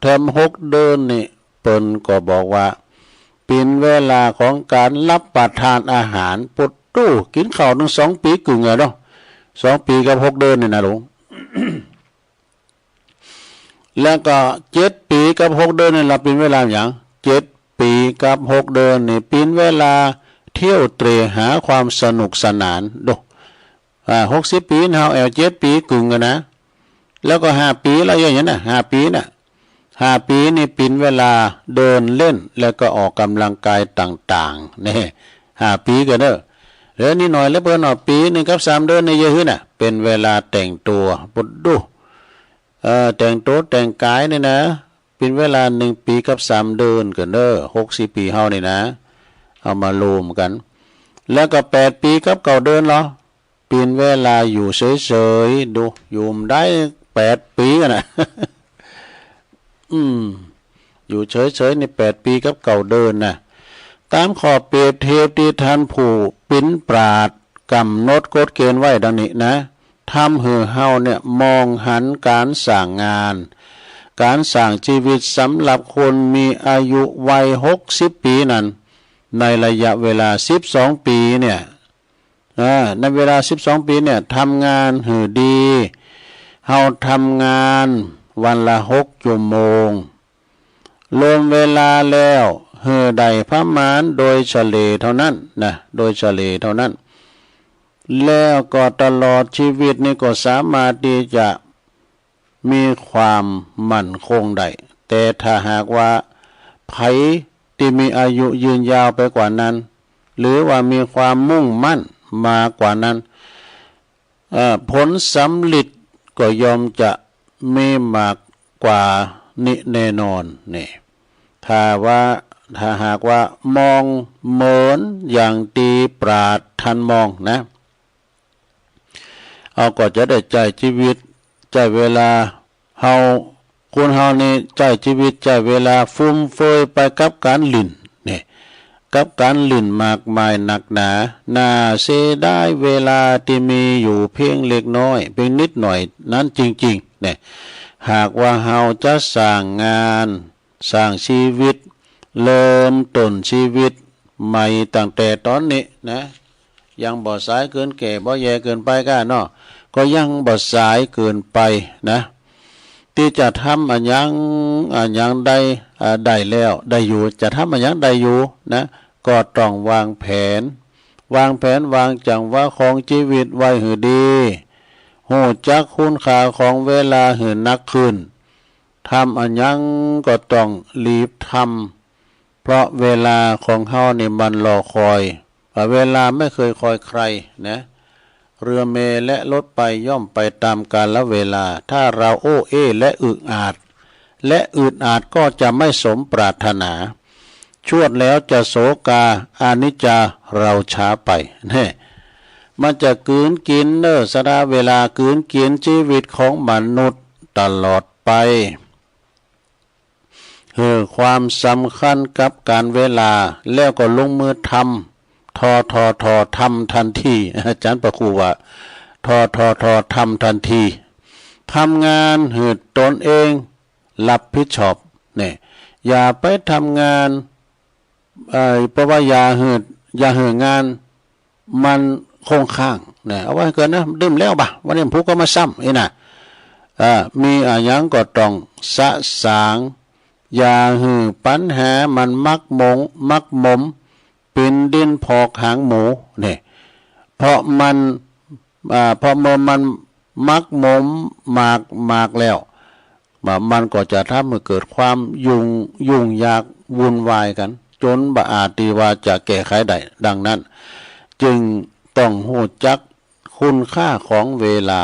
แถมหกเดือนนี่ เปิ้นก็บอกว่า เป๋นเวลาของการรับประทานอาหาร พุทโธ กินข้าวหนึ่งสองปีครึ่งอะเนาะ สองปีกับหกเดือนนี่นะหลวง แล้วก็เจ็ดปีกับหกเดือนนี่ละเป็นเวลาหยัง เจ็ดปีกับหกเดือนนี่เป็นเวลาเที่ยวเตร่หาความสนุกสนาน ดู อ่า หกสิบปีเฮาแอ่วเจ็ดปีกึ่งกั๋นนะ แล้วก็ห้าปีละอย่างเนี้ยนะ ห้าปีน่ะ ห้าปีนี่เป็นเวลาเดินเล่น แล้วก็ออกกำลังกายต่างๆ เนี่ย ห้าปีกั๋นเนอะ แล้วนี่หน่อยแล้วเปิ้นเนาะ ปีหนึ่งกับสามเดือนนี่เยอะขึ้นน่ะ เป็นเวลาแต่งตัว ปุดดู เอ่อ แต่งตัวแต่งกายนี่นะ เป็นเวลาหนึ่งปีกับสามเดือนกั๋นเนอะ หกสิบปีเฮานี่นะ เอามารวมกั๋น แล้วก็แปดปีกับเก้าเดือนเหรอ เป็นเวลาอยู่เฉยๆ ดู อยู่ได้แปดปีกั๋นนะ อืม อยู่เฉยๆ นี่แปดปีกับเก้าเดือนนะ ตามข้อเปรียบเทียบตี้ท่านผู้เป็นปราชญ์กำหนดกฎเกณฑ์ไว้ดังนี้นะ ทำหื้อเฮาเนี่ยมองหันการสร้างงาน การสร้างชีวิตสำหรับคนมีอายุวัยหกสิบปีนั้น ในระยะเวลาสิบสองปีเนี่ย อ่า ในเวลาสิบสองปีเนี่ย ทำงานหื้อดี เฮาทำงานวันละหกชั่วโมง รวมเวลาแล้วหื้อได้ประมาณโดยเฉลี่ยเท่านั้นนะ โดยเฉลี่ยเท่านั้น แล้วก็ตลอดชีวิตนี่ก็สามารถที่จะ มีความมั่นคงได้ แต่ถ้าหากว่าใผตี้มีอายุยืนยาวไปกว่านั้น หรือว่ามีความมุ่งมั่นมากกว่านั้น เอ่อ ผลสำเร็จก็ย่อมจะมีมากกว่านี้แน่นอน นี่ ถ้าว่า ถ้าหากว่ามองเหมือนอย่างตี้ปราชญ์ท่านมองนะ เฮาก็จะได้ใช้ชีวิต ใช้เวลา เฮา คนเฮานี่ใช้ชีวิต ใช้เวลาฟุ่มเฟือยไปกับการหลิ้น นี่ กับการหลิ้นมากมายนักหนา น่าเสียดายเวลาที่มีอยู่เพียงเล็กน้อย เพียงนิดหน่อยนั้นจริงๆ นี่ หากว่าเฮาจะสร้างงาน สร้างชีวิต เริ่มต้นชีวิตใหม่ตั้งแต่ตอนนี้นะ ยังบ่สายเกินแก่ บ่แย่เกินไปก้าเนาะ ก็ยังบ่สายเกินไปนะ ตี้จะทำอะหยัง อะหยังได้ อ่า ได้แล้ว ได้อยู่ จะทำอะหยังได้อยู่นะ ก็ต้องวางแผน วางแผน วางจังหวะของชีวิตไว้หื้อดี ฮู้จักคุณค่าของเวลาหื้อนักขึ้น ทำอะหยังก็ต้องรีบทำ เพราะเวลาของเฮานี่มันรอคอย เวลาไม่เคยคอยใครนะ เรือเมล์และรถไฟย่อมไปตามกาลเวลา ถ้าเราโอ้เอ้และอึดอัด และอึดอัดก็จะไม่สมปรารถนา ชวดแล้วจะโศกา อนิจจา เราช้าไป แน่ มันจะกลืนกินเนอ สละเวลากลืนกินชีวิตของมนุษย์ตลอดไป หื้อความสำคัญกับการเวลา แล้วก็ลงมือทำ ทอ ทอ ทอ ทำทันที อาจารย์พระครูว่า ทอ ทอ ทอ ทำทันที ทำงานหื้อตนเองรับผิดชอบ เนี่ย อย่าไปทำงาน เอ่อ เพราะว่าอย่าหื้อ อย่าหื้องาน มันคงค้างนะ เอาไว้ก่อนนะ ดื่มแล้วบ่ะ วันนี้ผมก็มาซ้ำอีกนะ เอ่อ มีอะหยังก็ต้องสะสาง อย่าหื้อปัญหามันหมักหมม หมักหมม เป็นดินพอกหางหมู เนี่ย เพราะมัน อ่า เพราะเมื่อมันหมักหมมมาก มากแล้ว มันก็จะทำให้เกิดความยุ่ง ยุ่งยากวุ่นวายกัน จนบ่อาจที่ว่าจะแก้ไขได้ ดังนั้น จึงต้องฮู้จักคุณค่าของเวลา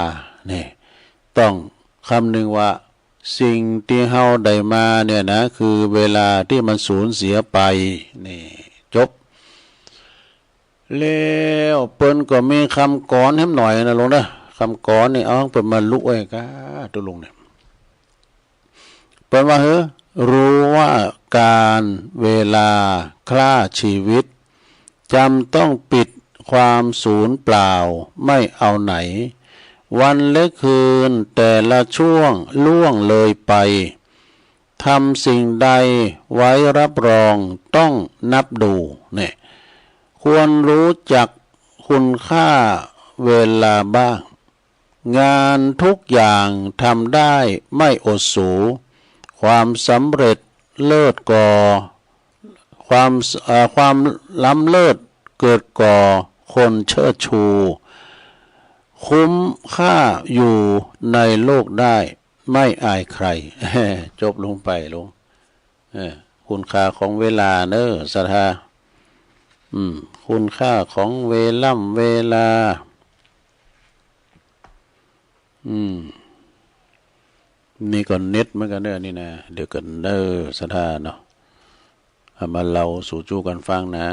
นี่ ต้องคำนึงว่าสิ่งที่เฮาได้มาเนี่ยนะ คือเวลาที่มันสูญเสียไป นี่ จบ แล้วเปิ้นก็มีคำกลอนแหมหน่อยนะลุงนะ คำกลอนนี่เอาเปิ้นมาลุไว้กา ตุ๊ลุงเนี่ย เปิ้นว่า เฮ้อ รู้ว่าการเวลาฆ่าชีวิต จำต้องปิดความสูญเปล่าไม่เอาไหน วันและคืนแต่ละช่วงล่วงเลยไป ทำสิ่งใดไว้รับรองต้องนับดู เนี่ย ควรรู้จักคุณค่าเวลาบ้าง งานทุกอย่างทำได้ไม่อดสู ความสำเร็จเลิศก่อ ความ เอ่อ ความล้ำเลิศเกิดก่อคนเชิดชู คุ้มค่าอยู่ในโลกได้ไม่อายใคร จบลงไปลง เออ คุณค่าของเวลาเนอะ ศรัทธา อืม คุณค่าของเวล่ำเวลา อืม นี่ก็เน็ตเหมือนกันเนอะนี่นะ เดี๋ยวกันเนอะ ศรัทธาเนาะ เอามาเล่าสู่จู้กันฟังนะ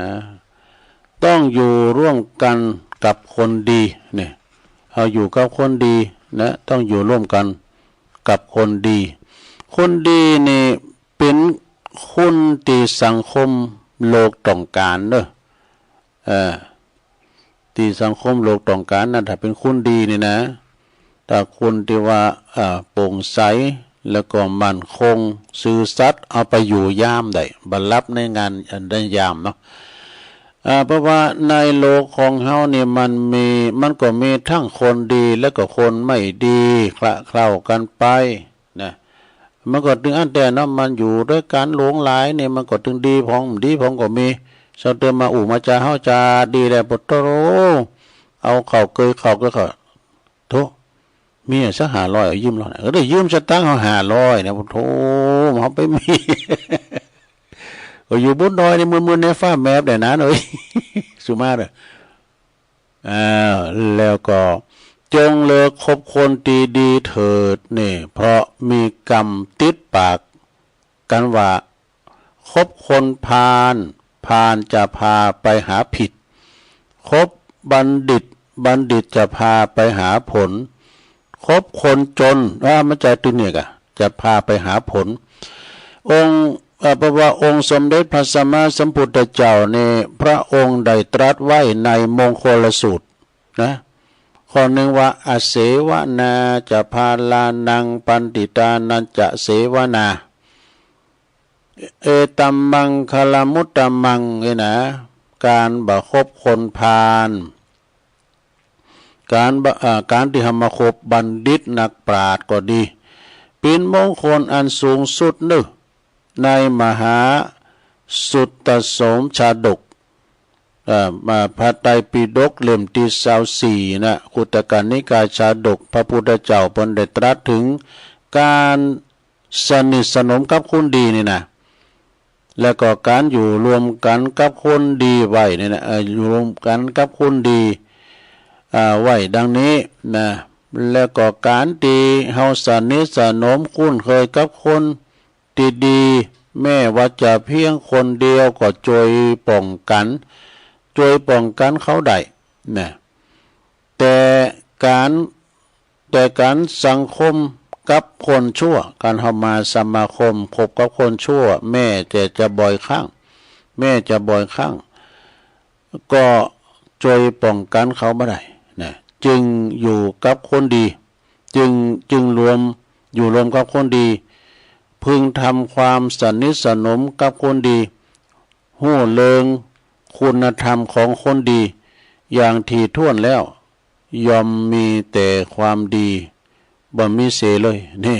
ต้องอยู่ร่วมกันกับคนดี เนี่ย เอาอยู่กับคนดีนะ ต้องอยู่ร่วมกันกับคนดี คนดีนี่เป็นคนที่สังคมโลกต้องการเนอะ เออ ที่สังคมโลกต้องการนะ ถ้าเป็นคนดีนี่นะ ถ้าคนที่ว่า เอ่อ โปร่งใส แล้วก็มั่นคง ซื่อสัตย์ เอาไปอยู่ยามได้ บ่หลับในงาน อันใดยามเนาะ อ่า เพราะว่าในโลกของเฮานี่มันมี มันก็มีทั้งคนดี แล้วก็คนไม่ดี คละเคล้ากันไป นะ มันก็ตึงอันแต่เนาะ มันอยู่ด้วยกันหลวงหลายนี่ มันก็ตึงดีพ่อง ดีพ่องก็มี เจ้าเติมมาอู้มาจาเฮาจาดีแล้ว ปะโถ เอาเข้าเกยเข้าเกยเข้า โถ มีสักห้าร้อย เอายืมเรานะ เออ ได้ยืมสตางค์เฮาห้าร้อยนะ ปะโถ เฮาไปมี ก็อยู่บนดอยนี่ มืดๆ ในฟ้าแมบได้นะเอ้ย สุมาเด้อ อ่า แล้วก็ จงเลิกคบคนที่ดีเถิด นี่ เพราะมีกรรมติดปากกันว่า คบคนพาล พาลจะพาไปหาผิด คบบัณฑิต บัณฑิตจะพาไปหาผล คบคนจน ว่ามันจะตึงเนี่ยกะ จะพาไปหาผล องค์ เอ่อ เพราะว่าองค์สมเด็จพระสัมมาสัมพุทธเจ้านี่ พระองค์ได้ตรัสไว้ในมงคลสูตรนะ ข้อหนึ่งว่า อเสวนาจะพาลานัง ปัณฑิตานันจะเสวนา เอตัมมังคลมุตตมัง นี่นะ การบ่คบคนพาล การบ่ เอ่อ การที่เฮามาคบบัณฑิตนักปราชญ์ก็ดี เป็นมงคลอันสูงสุดเนอะ ในมหาสุตตโสมชาดก เอ่อ มาพระไตรปิฎกเล่มที่ซาวสี่นะ คุตตกนิกายชาดก พระพุทธเจ้าเปิ้นได้ตรัสถึงการสนิทสนมกับคนดีนี่นะ แล้วก็การอยู่ร่วมกันกับคนดีไว้นี่นะ เอ่อ อยู่ร่วมกันกับคนดี อ่า ไว้ดังนี้นะ แล้วก็การที่เฮาสนิทสนมคุ้นเคยกับคนดีๆ แม้ว่าจะเพียงคนเดียวก็ช่วยป้องกัน ช่วยป้องกันเขาได้นะ แต่การ แต่การสังคมกับคนชั่ว การเฮามาสมาคมคบกับคนชั่ว แม้แต่จะบ่อยครั้ง แม้จะบ่อยครั้ง ก็ช่วยป้องกันเขาบ่ได้นะ จึงอยู่กับคนดี จึง จึงรวม อยู่รวมกับคนดี พึงทำความสนิทสนมกับคนดี ฮู้เรื่องคุณธรรมของคนดี อย่างถี่ถ้วนแล้ว ย่อมมีแต่ความดี บ่มีเสียเลย นี่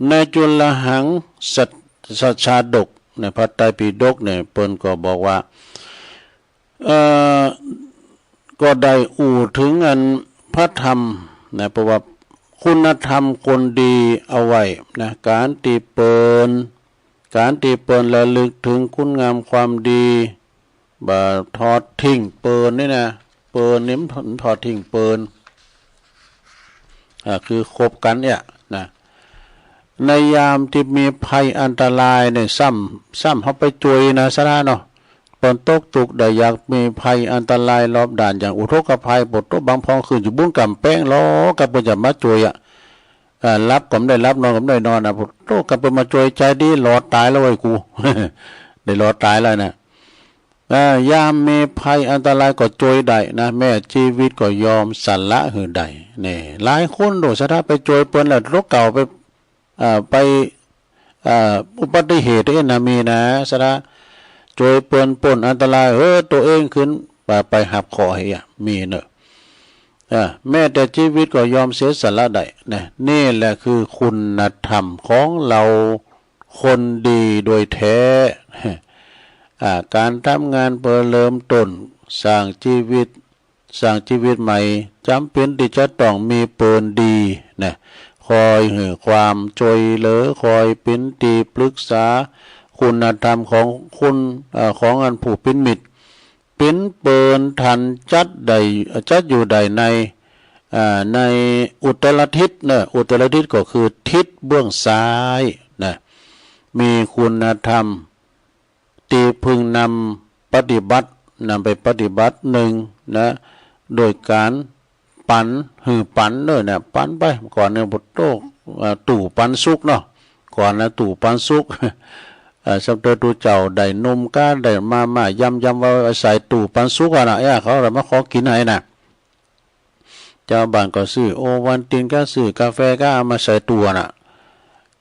ในจุลหังสัจ สัจชาดก ในพระไตรปิฎกเนี่ย เปิ้นก็บอกว่า เอ่อ ก็ได้อู้ถึงอันพระธรรมนะ เพราะว่าคุณธรรมคนดีเอาไว้นะ การตี้เปิ้น การตี้เปิ้นระลึกถึงคุณงามความดี บ่ทอดทิ้งเปิ้นนี่นะ เปิ้นนี่มันทอดทิ้งเปิ้น อ่า คือคบกันเนี่ยนะ ในยามที่มีภัยอันตรายเนี่ย ซ้ำ ซ้ำเฮาไปช่วยนะ ศรัทธาเนาะ เปิ้นตกทุกข์ได้ยาก มีภัยอันตรายรอบด้าน อย่างอุทกภัย ปะโถ บางพ้องขึ้นอยู่บุ้นก๋ำแปง รอกับเปิ้นจะมาช่วยอะ อ่า หลับก็บ่ได้หลับ นอนก็บ่ได้นอนนะ ปะโถ กับเปิ้นมาช่วยใจดี รอดตายแล้วเว้ยกู ได้รอดตายแล้วนะ อ่า ยามมีภัยอันตรายก็ช่วยได้นะ แม้ชีวิตก็ยอมสละหื้อได้ นี่ หลายคนโดด ศรัทธา ไปช่วยเปิ้นแล้ว รถเก๋าไป อ่า ไป อ่า อุบัติเหตุเองนะ มีนะ ศรัทธา ช่วยเปิ้นป๊นอันตราย เออ ตัวเองขึ้น ไป ไปรับเคราะห์ให้อะ มีเนอะ อ่า แม้แต่ชีวิตก็ยอมเสียสละได้นะ นี่แหละคือคุณธรรมของเหล่า คนดีโดยแท้ อ่า การทำงานเพื่อเริ่มต้นสร้างชีวิต สร้างชีวิตใหม่ จำเป็นที่จะต้องมีเปิ้นดีนะ คอยหื้อความช่วยเหลือ คอยเป็นที่ปรึกษา คุณธรรมของคุณ เอ่อ ของอันผู้เป็นมิตร เป็นเปิ้นทันจัดได้ จัดอยู่ได้ใน อ่า ในอุตรทิศเนอะ อุตรทิศก็คือทิศเบื้องซ้ายนะ มีคุณธรรม ที่พึงนำปฏิบัติ นำไปปฏิบัติ หนึ่ง นะ โดยการปัน หื้อปันเนอะนะ ปันไป ก่อนเนี่ย โอ้โห เอ่อ ตู้ปันสุกเนาะ ก่อนนะ ตู้ปันสุก เอ่อ สมเด็จพระเจ้าได้นุ่มกล้า ได้มาม่ายำยำว่าใส่ตู้ปันสุกอะนะ เอ้ย เขาเลยมาขอกินให้นะ ชาวบ้านก็ซื้อโอวัลตินก็ซื้อกาแฟก็เอามาใส่ตู้น่ะ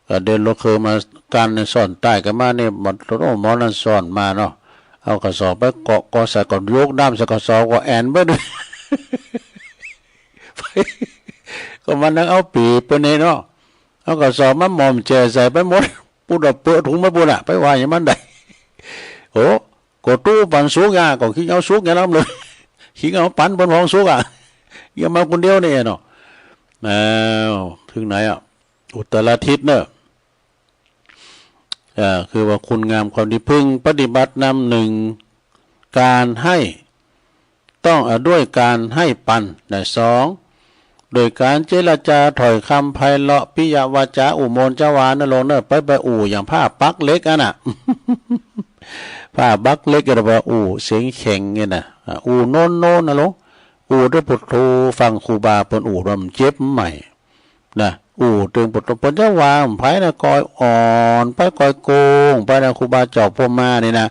ก็เดินรถเคยมากันในซ่อนใต้กันมาเนี่ย หมอ โอ้ หมอนั่นซ่อนมาเนาะ เอากระสอบไปเกาะกอใส่ ก็ยกน้ำใส่กระสอบ ก็แอนเบิด ก็มานั่งเอาปีเปิ้นนี่เนาะ เอากระสอบมาหม่อมแจ่ใส่ไปหมด ปูดเอาเปอะถุงมาปูดอะ ไปว่าอย่างมันได้ โอ้ ก็ตู้ปันสุกอ่ะ ก็คิงเอาสุกอย่างนั้นเลย คิงเอาปันเปิ้นของสุกอ่ะ อย่ามาคนเดียวนี่เนาะ อ้าว ถึงไหนอ่ะ อุตรทิศเนอะ อ่า คือว่าคุณงามความดี พึงปฏิบัตินำ หนึ่ง การให้ ต้อง อ่า ด้วยการให้ปันนะ สอง โดยการเจรจาถ้อยคำไพเราะ ปิยวาจา อู้มนต์จาวานะลงเนอะ ไปไปอู้อย่างผ้าปักเหล็กอันน่ะ ผ้าปักเหล็กก็เรียกว่าอู้เสียงแข็งเนี่ยนะ อ่า อู้โน้นโน้นนะลง อู้ด้วยปุถุฟังครูบาเปิ้นอู้ว่ามันเจ็บใหม่นะ อู้ตึงปุถุเปิ้นจะว่าไผนะ ก้อยอ่อนไป ก้อยโกงไปนะ ครูบาเจ้าพรหมมานี่นะ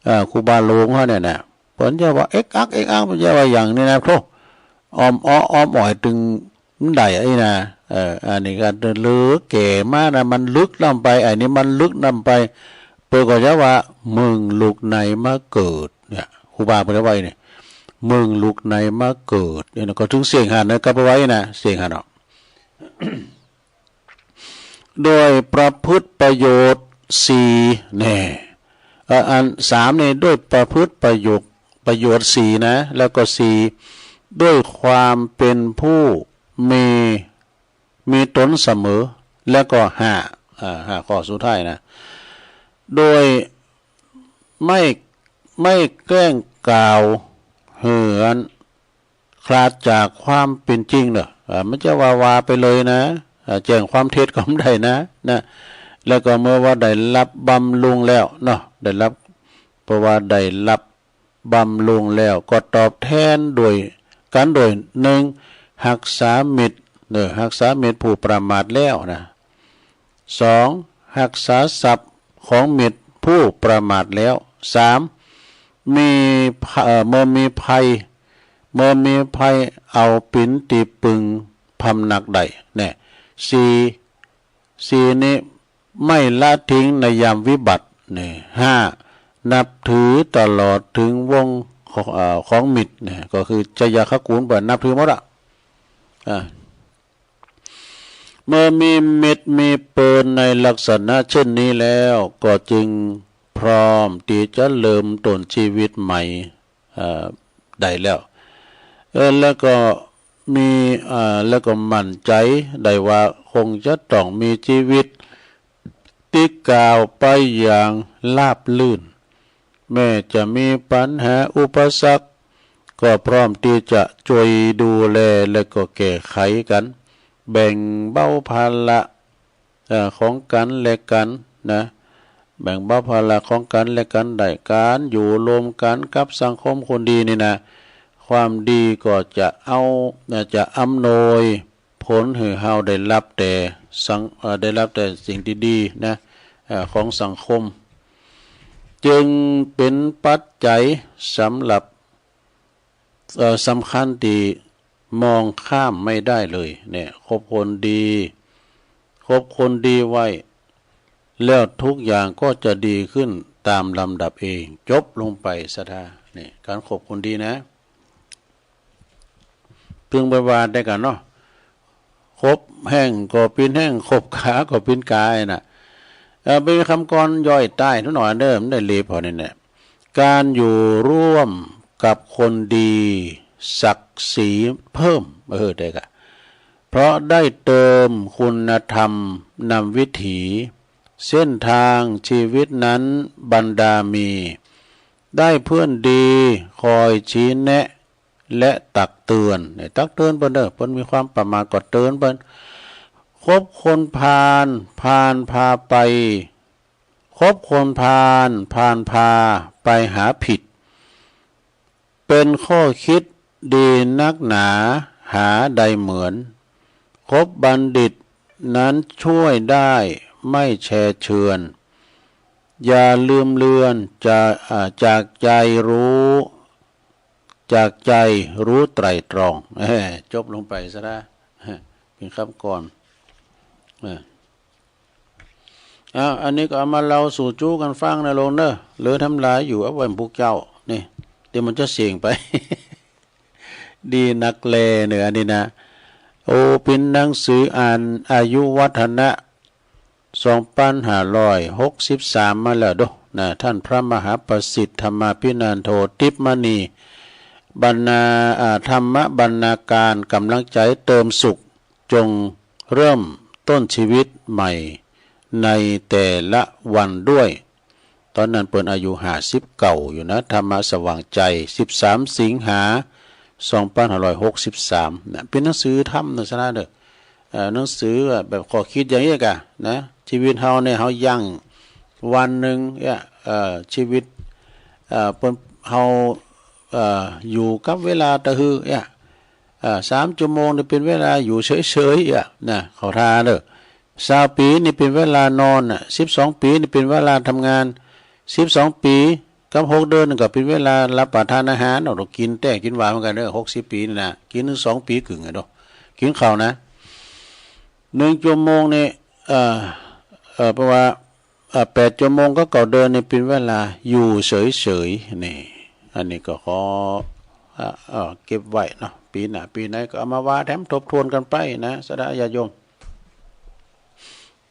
เอ่อ ครูบาหลวงเขาเนี่ยนะ เปิ้นจะว่าเอ็กอักเอ็กอัก เปิ้นจะว่าอย่างนี้นะ โธ่ อ้อมอ้ออ้อมอ่อยตึงมันได้ไอ้นะ เออ อันนี้ก็เหลือแก่มานะ มันลึกล้ำไป อันนี้มันลึกล้ำไป เปิ้นก็จะว่า มึงลุกไหนมาเกิดเนี่ย ครูบาเปิ้นจะว่าอย่างนี้ มึงลุกไหนมาเกิดเนี่ย ก็ถึงเสียงหันนะ ก็ไปไว้นะ เสียงหันเนาะ โดยประพฤติประโยชน์สี่ แน่ เอ่อ อันสามนี่ด้วยประพฤติประโยชน์ ประโยชน์สี่นะ แล้วก็สี่ ด้วยความเป็นผู้มี มีตนเสมอ แล้วก็ห้า อ่า ห้าข้อสุดท้ายนะ โดยไม่ ไม่แกล้งกล่าวหื้ออัน คลาดจากความเป็นจริงเนอะ อ่า มันจะว่าว่าไปเลยนะ อ่า แจ้งความเท็จก็ไม่ได้นะ นะ แล้วก็เมื่อว่าได้รับบำรุงแล้วเนาะ ได้รับ เพราะว่าได้รับบำรุงแล้ว ก็ตอบแทนโดย กันโดย หนึ่ง รักษามิตร เนอะ รักษามิตรผู้ประมาทแล้วนะ สอง รักษาทรัพย์ของมิตรผู้ประมาทแล้ว สาม มีภัย เอ่อ เมื่อมีภัย เมื่อมีภัยเอาปินตีปึงพำนักได้ เนี่ย สี่ สี่นี้ไม่ละทิ้งในยามวิบัติ เนี่ย ห้า นับถือตลอดถึงวงของ เอ่อ ของมิตร เนี่ย ก็คือจะอยากขกุลเปิ้นนับถือหมดอะ อ่า เมื่อมีมิตรมีเปิ้นในลักษณะเช่นนี้แล้ว ก็จึงพร้อมที่จะเริ่มต้นชีวิตใหม่ เอ่อ ได้แล้ว เออ แล้วก็มี เอ่อ แล้วก็มั่นใจได้ว่าคงจะต้องมีชีวิตที่ก้าวไปอย่างราบรื่น แม้จะมีปัญหาอุปสรรค ก็พร้อมที่จะช่วยดูแลและก็แก้ไขกัน แบ่งเบาภาระ เอ่อ ของกันและกันนะ แบ่งเบาภาระของกันและกันได้ การอยู่ร่วมกันกับสังคมคนดีนี่นะ ความดีก็จะเอา เอ่อ จะอำนวยผลหื้อเฮาได้รับแต่สัง เอ่อ ได้รับแต่สิ่งที่ดีนะ เอ่อ ของสังคม จึงเป็นปัจจัยสำหรับ เอ่อ สำคัญที่มองข้ามไม่ได้เลย เนี่ย คบคนดี คบคนดีไว้ แล้วทุกอย่างก็จะดีขึ้นตามลำดับเอง จบลงไป ศรัทธา เนี่ย การคบคนดีนะ เพิ่งไปว่าได้กันเนาะ คบแห้งก็เป็นแห้ง คบกาก็เป็นกาน่ะ เออ เป็นคำกลอนย่อยใต้ทุกหน่อยเด้อ มันได้เลียบพอนี่แหละ การอยู่ร่วมกับคนดี ศักดิ์ศรีเพิ่ม เออ ได้กะ เพราะได้เติมคุณธรรมนำวิถี เส้นทางชีวิตนั้นบรรดามี ได้เพื่อนดีคอยชี้แนะ และตักเตือน เนี่ย ตักเตือนเปิ้นเด้อ เปิ้นมีความประมาทก็เตือนเปิ้น คบคนพาล พาลพาไป คบคนพาล พาลพาไปหาผิด เป็นข้อคิดดีนักหนา หาได้เหมือน คบบัณฑิตนั้นช่วยได้ไม่แช่เชือน อย่าลืมเลือน จะ อ่า จากใจรู้ จากใจรู้ไตร่ตรอง เอ้อ จบลงไปซะละ เป็นคำกลอน เออ อ้าว อันนี้ก็เอามาเล่าสู่จู้กันฟังนะโลงเนอะ เหลือทำลายอยู่ เอาไว้พวกเจ้า นี่ เดี๋ยวมันจะเสี่ยงไป ดีนักแลเนอะ อันนี้นะ โอ้ เป็นหนังสืออ่านอายุวัฒนะ สองพันห้าร้อยหกสิบสาม มาแล้วเด้อนะ ท่านพระมหาประสิทธิ์ ธรรมาภินันโท ทิพย์มณี บรรณา อ่า ธรรมบรรณาการ กำลังใจเติมสุข จงเริ่มต้นชีวิตใหม่ในแต่ละวันด้วย ตอนนั้นเปิ้นอายุห้าสิบเก้าอยู่นะ ธรรมะสว่างใจ สิบสาม สิงหา สองพันห้าร้อยหกสิบสาม นะ เป็นหนังสือธรรมนะซะนะเด้อ เอ่อ หนังสือแบบข้อคิดอย่างนี้กะนะ ชีวิตเฮาเนี่ย เฮายั่งวันหนึ่งเนี่ย เอ่อ ชีวิต เอ่อ เปิ้น เฮา เอ่อ อยู่กับเวลาตะฮือเนี่ย เอ่อ สามชั่วโมงนี่เป็นเวลาอยู่เฉยๆ เนี่ยนะ เข้าท่าเด้อ ซาวปีนี่เป็นเวลานอนน่ะ สิบสองปีนี่เป็นเวลาทำงาน สิบสองปีกับหกเดือนนี่ก็เป็นเวลารับประทานอาหาร เอา กินแต๊กินหวาเหมือนกันเด้อ หกสิบปีนี่นะ กินถึงสองปีครึ่งอะเนาะ กินข้าวนะ หนึ่งชั่วโมงนี่ เอ่อ เอ่อ เพราะว่า เอ่อ แปดชั่วโมงกับเก้าเดือนนี่เป็นเวลาอยู่เฉยๆ นี่ อันนี้ก็ขอ เอ่อ เอ่อ เก็บไว้เนาะ ปีหน้าปีไหนก็เอามาว่าแถมทบทวนกันไปนะ ศรัทธาญาติโยม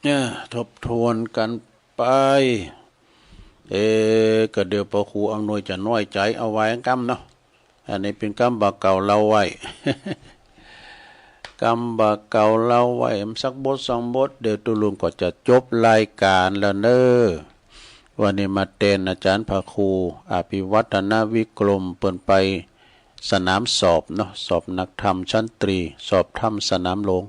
เออ ทบทวนกันไป เออ ก็เดี๋ยวพระครูอำนวยจะน้อยใจเอาไว้กำเนาะ อันนี้เป็นกำบ่าเก่าเล่าไว้ กำบ่าเก่าเล่าไว้ สักบทสองบท เดี๋ยวตุลุงก็จะจบรายการแล้วเนอะ วันนี้มาแตนอาจารย์พระครูอภิวัฒนวิกรม เปิ้นไปสนามสอบเนาะ สอบนักธรรมชั้นตรี สอบธรรมสนามหลวง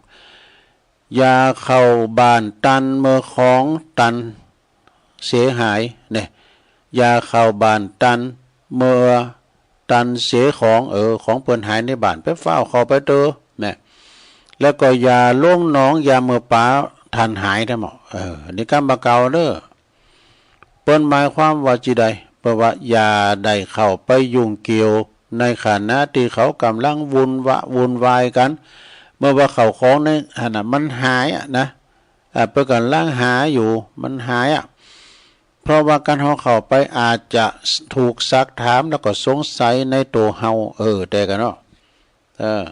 อย่าเข้าบ้านตันเมื่อของตันเสียหาย เนี่ย อย่าเข้าบ้านตันเมื่อตันเสียของ เออ ของเปิ้นหายในบ้าน ไปฟ้าวเข้าไปเตอ เนี่ย แล้วก็อย่าลงหนองยามเมื่อป๋าตันหาย ท่านบอก เออ นี่กำบ่าเก่าเด้อ เปิ้นหมายความว่าจีใด เปิ้นว่าอย่าได้เข้าไปยุ่งเกี่ยวในขณะที่เขากำลังวุ่นวะ วุ่นวายกัน เมื่อว่าเข้าของในหั้นน่ะมันหายอะนะ อ่า เปิ้นกำลังหาอยู่ มันหายอะ เพราะว่าการเฮาเข้าไปอาจจะถูกซักถามแล้วก็สงสัยในตัวเฮา เออ แต่กันเนาะ เออ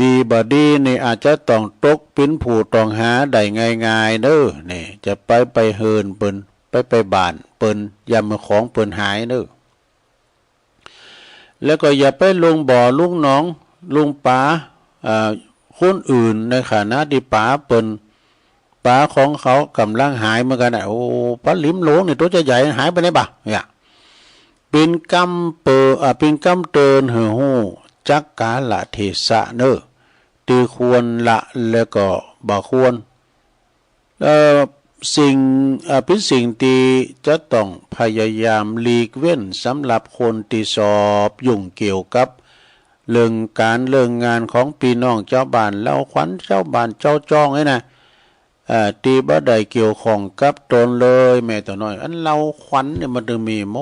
ดีบ่ดีนี่อาจจะต้องตกเป็นผู้ต้องหาได้ง่ายๆ เด้อ นี่ จะไปไปเฮินเปิ้น ไปไปบ้านเปิ้น ยามเมื่อของเปิ้นหายเด้อ แล้วก็อย่าไปลงบ่อลงหนองลงป๋า เอ่อ คนอื่นในขณะที่ป๋าเปิ้น ป๋าของเขากำลังหายเหมือนกันน่ะ โอ้ ป๋าหลิมหลวงนี่ตัวใหญ่ๆ หายไปไหนบ่า เนี่ย เป๋นกำเปอ อ่า เป๋นกำเตือนหื้อฮู้จักกาลเทศะเนอ ตี้ควรละแล้วก็บ่ควร เอ่อ สิ่ง อ่า เป๋นสิ่งที่จะต้องพยายามหลีกเว้นสำหรับคนที่ชอบยุ่งเกี่ยวกับเรื่องการเรื่องงานของปี้น้องชาวบ้าน เฮาขวัญชาวบ้านชาวจ้องนี่นะ เอ่อ ตี้บ่ได้เกี่ยวข้องกับตนเลยแม้แต่น้อย อันเฮาขวัญนี่มันถึงมีหม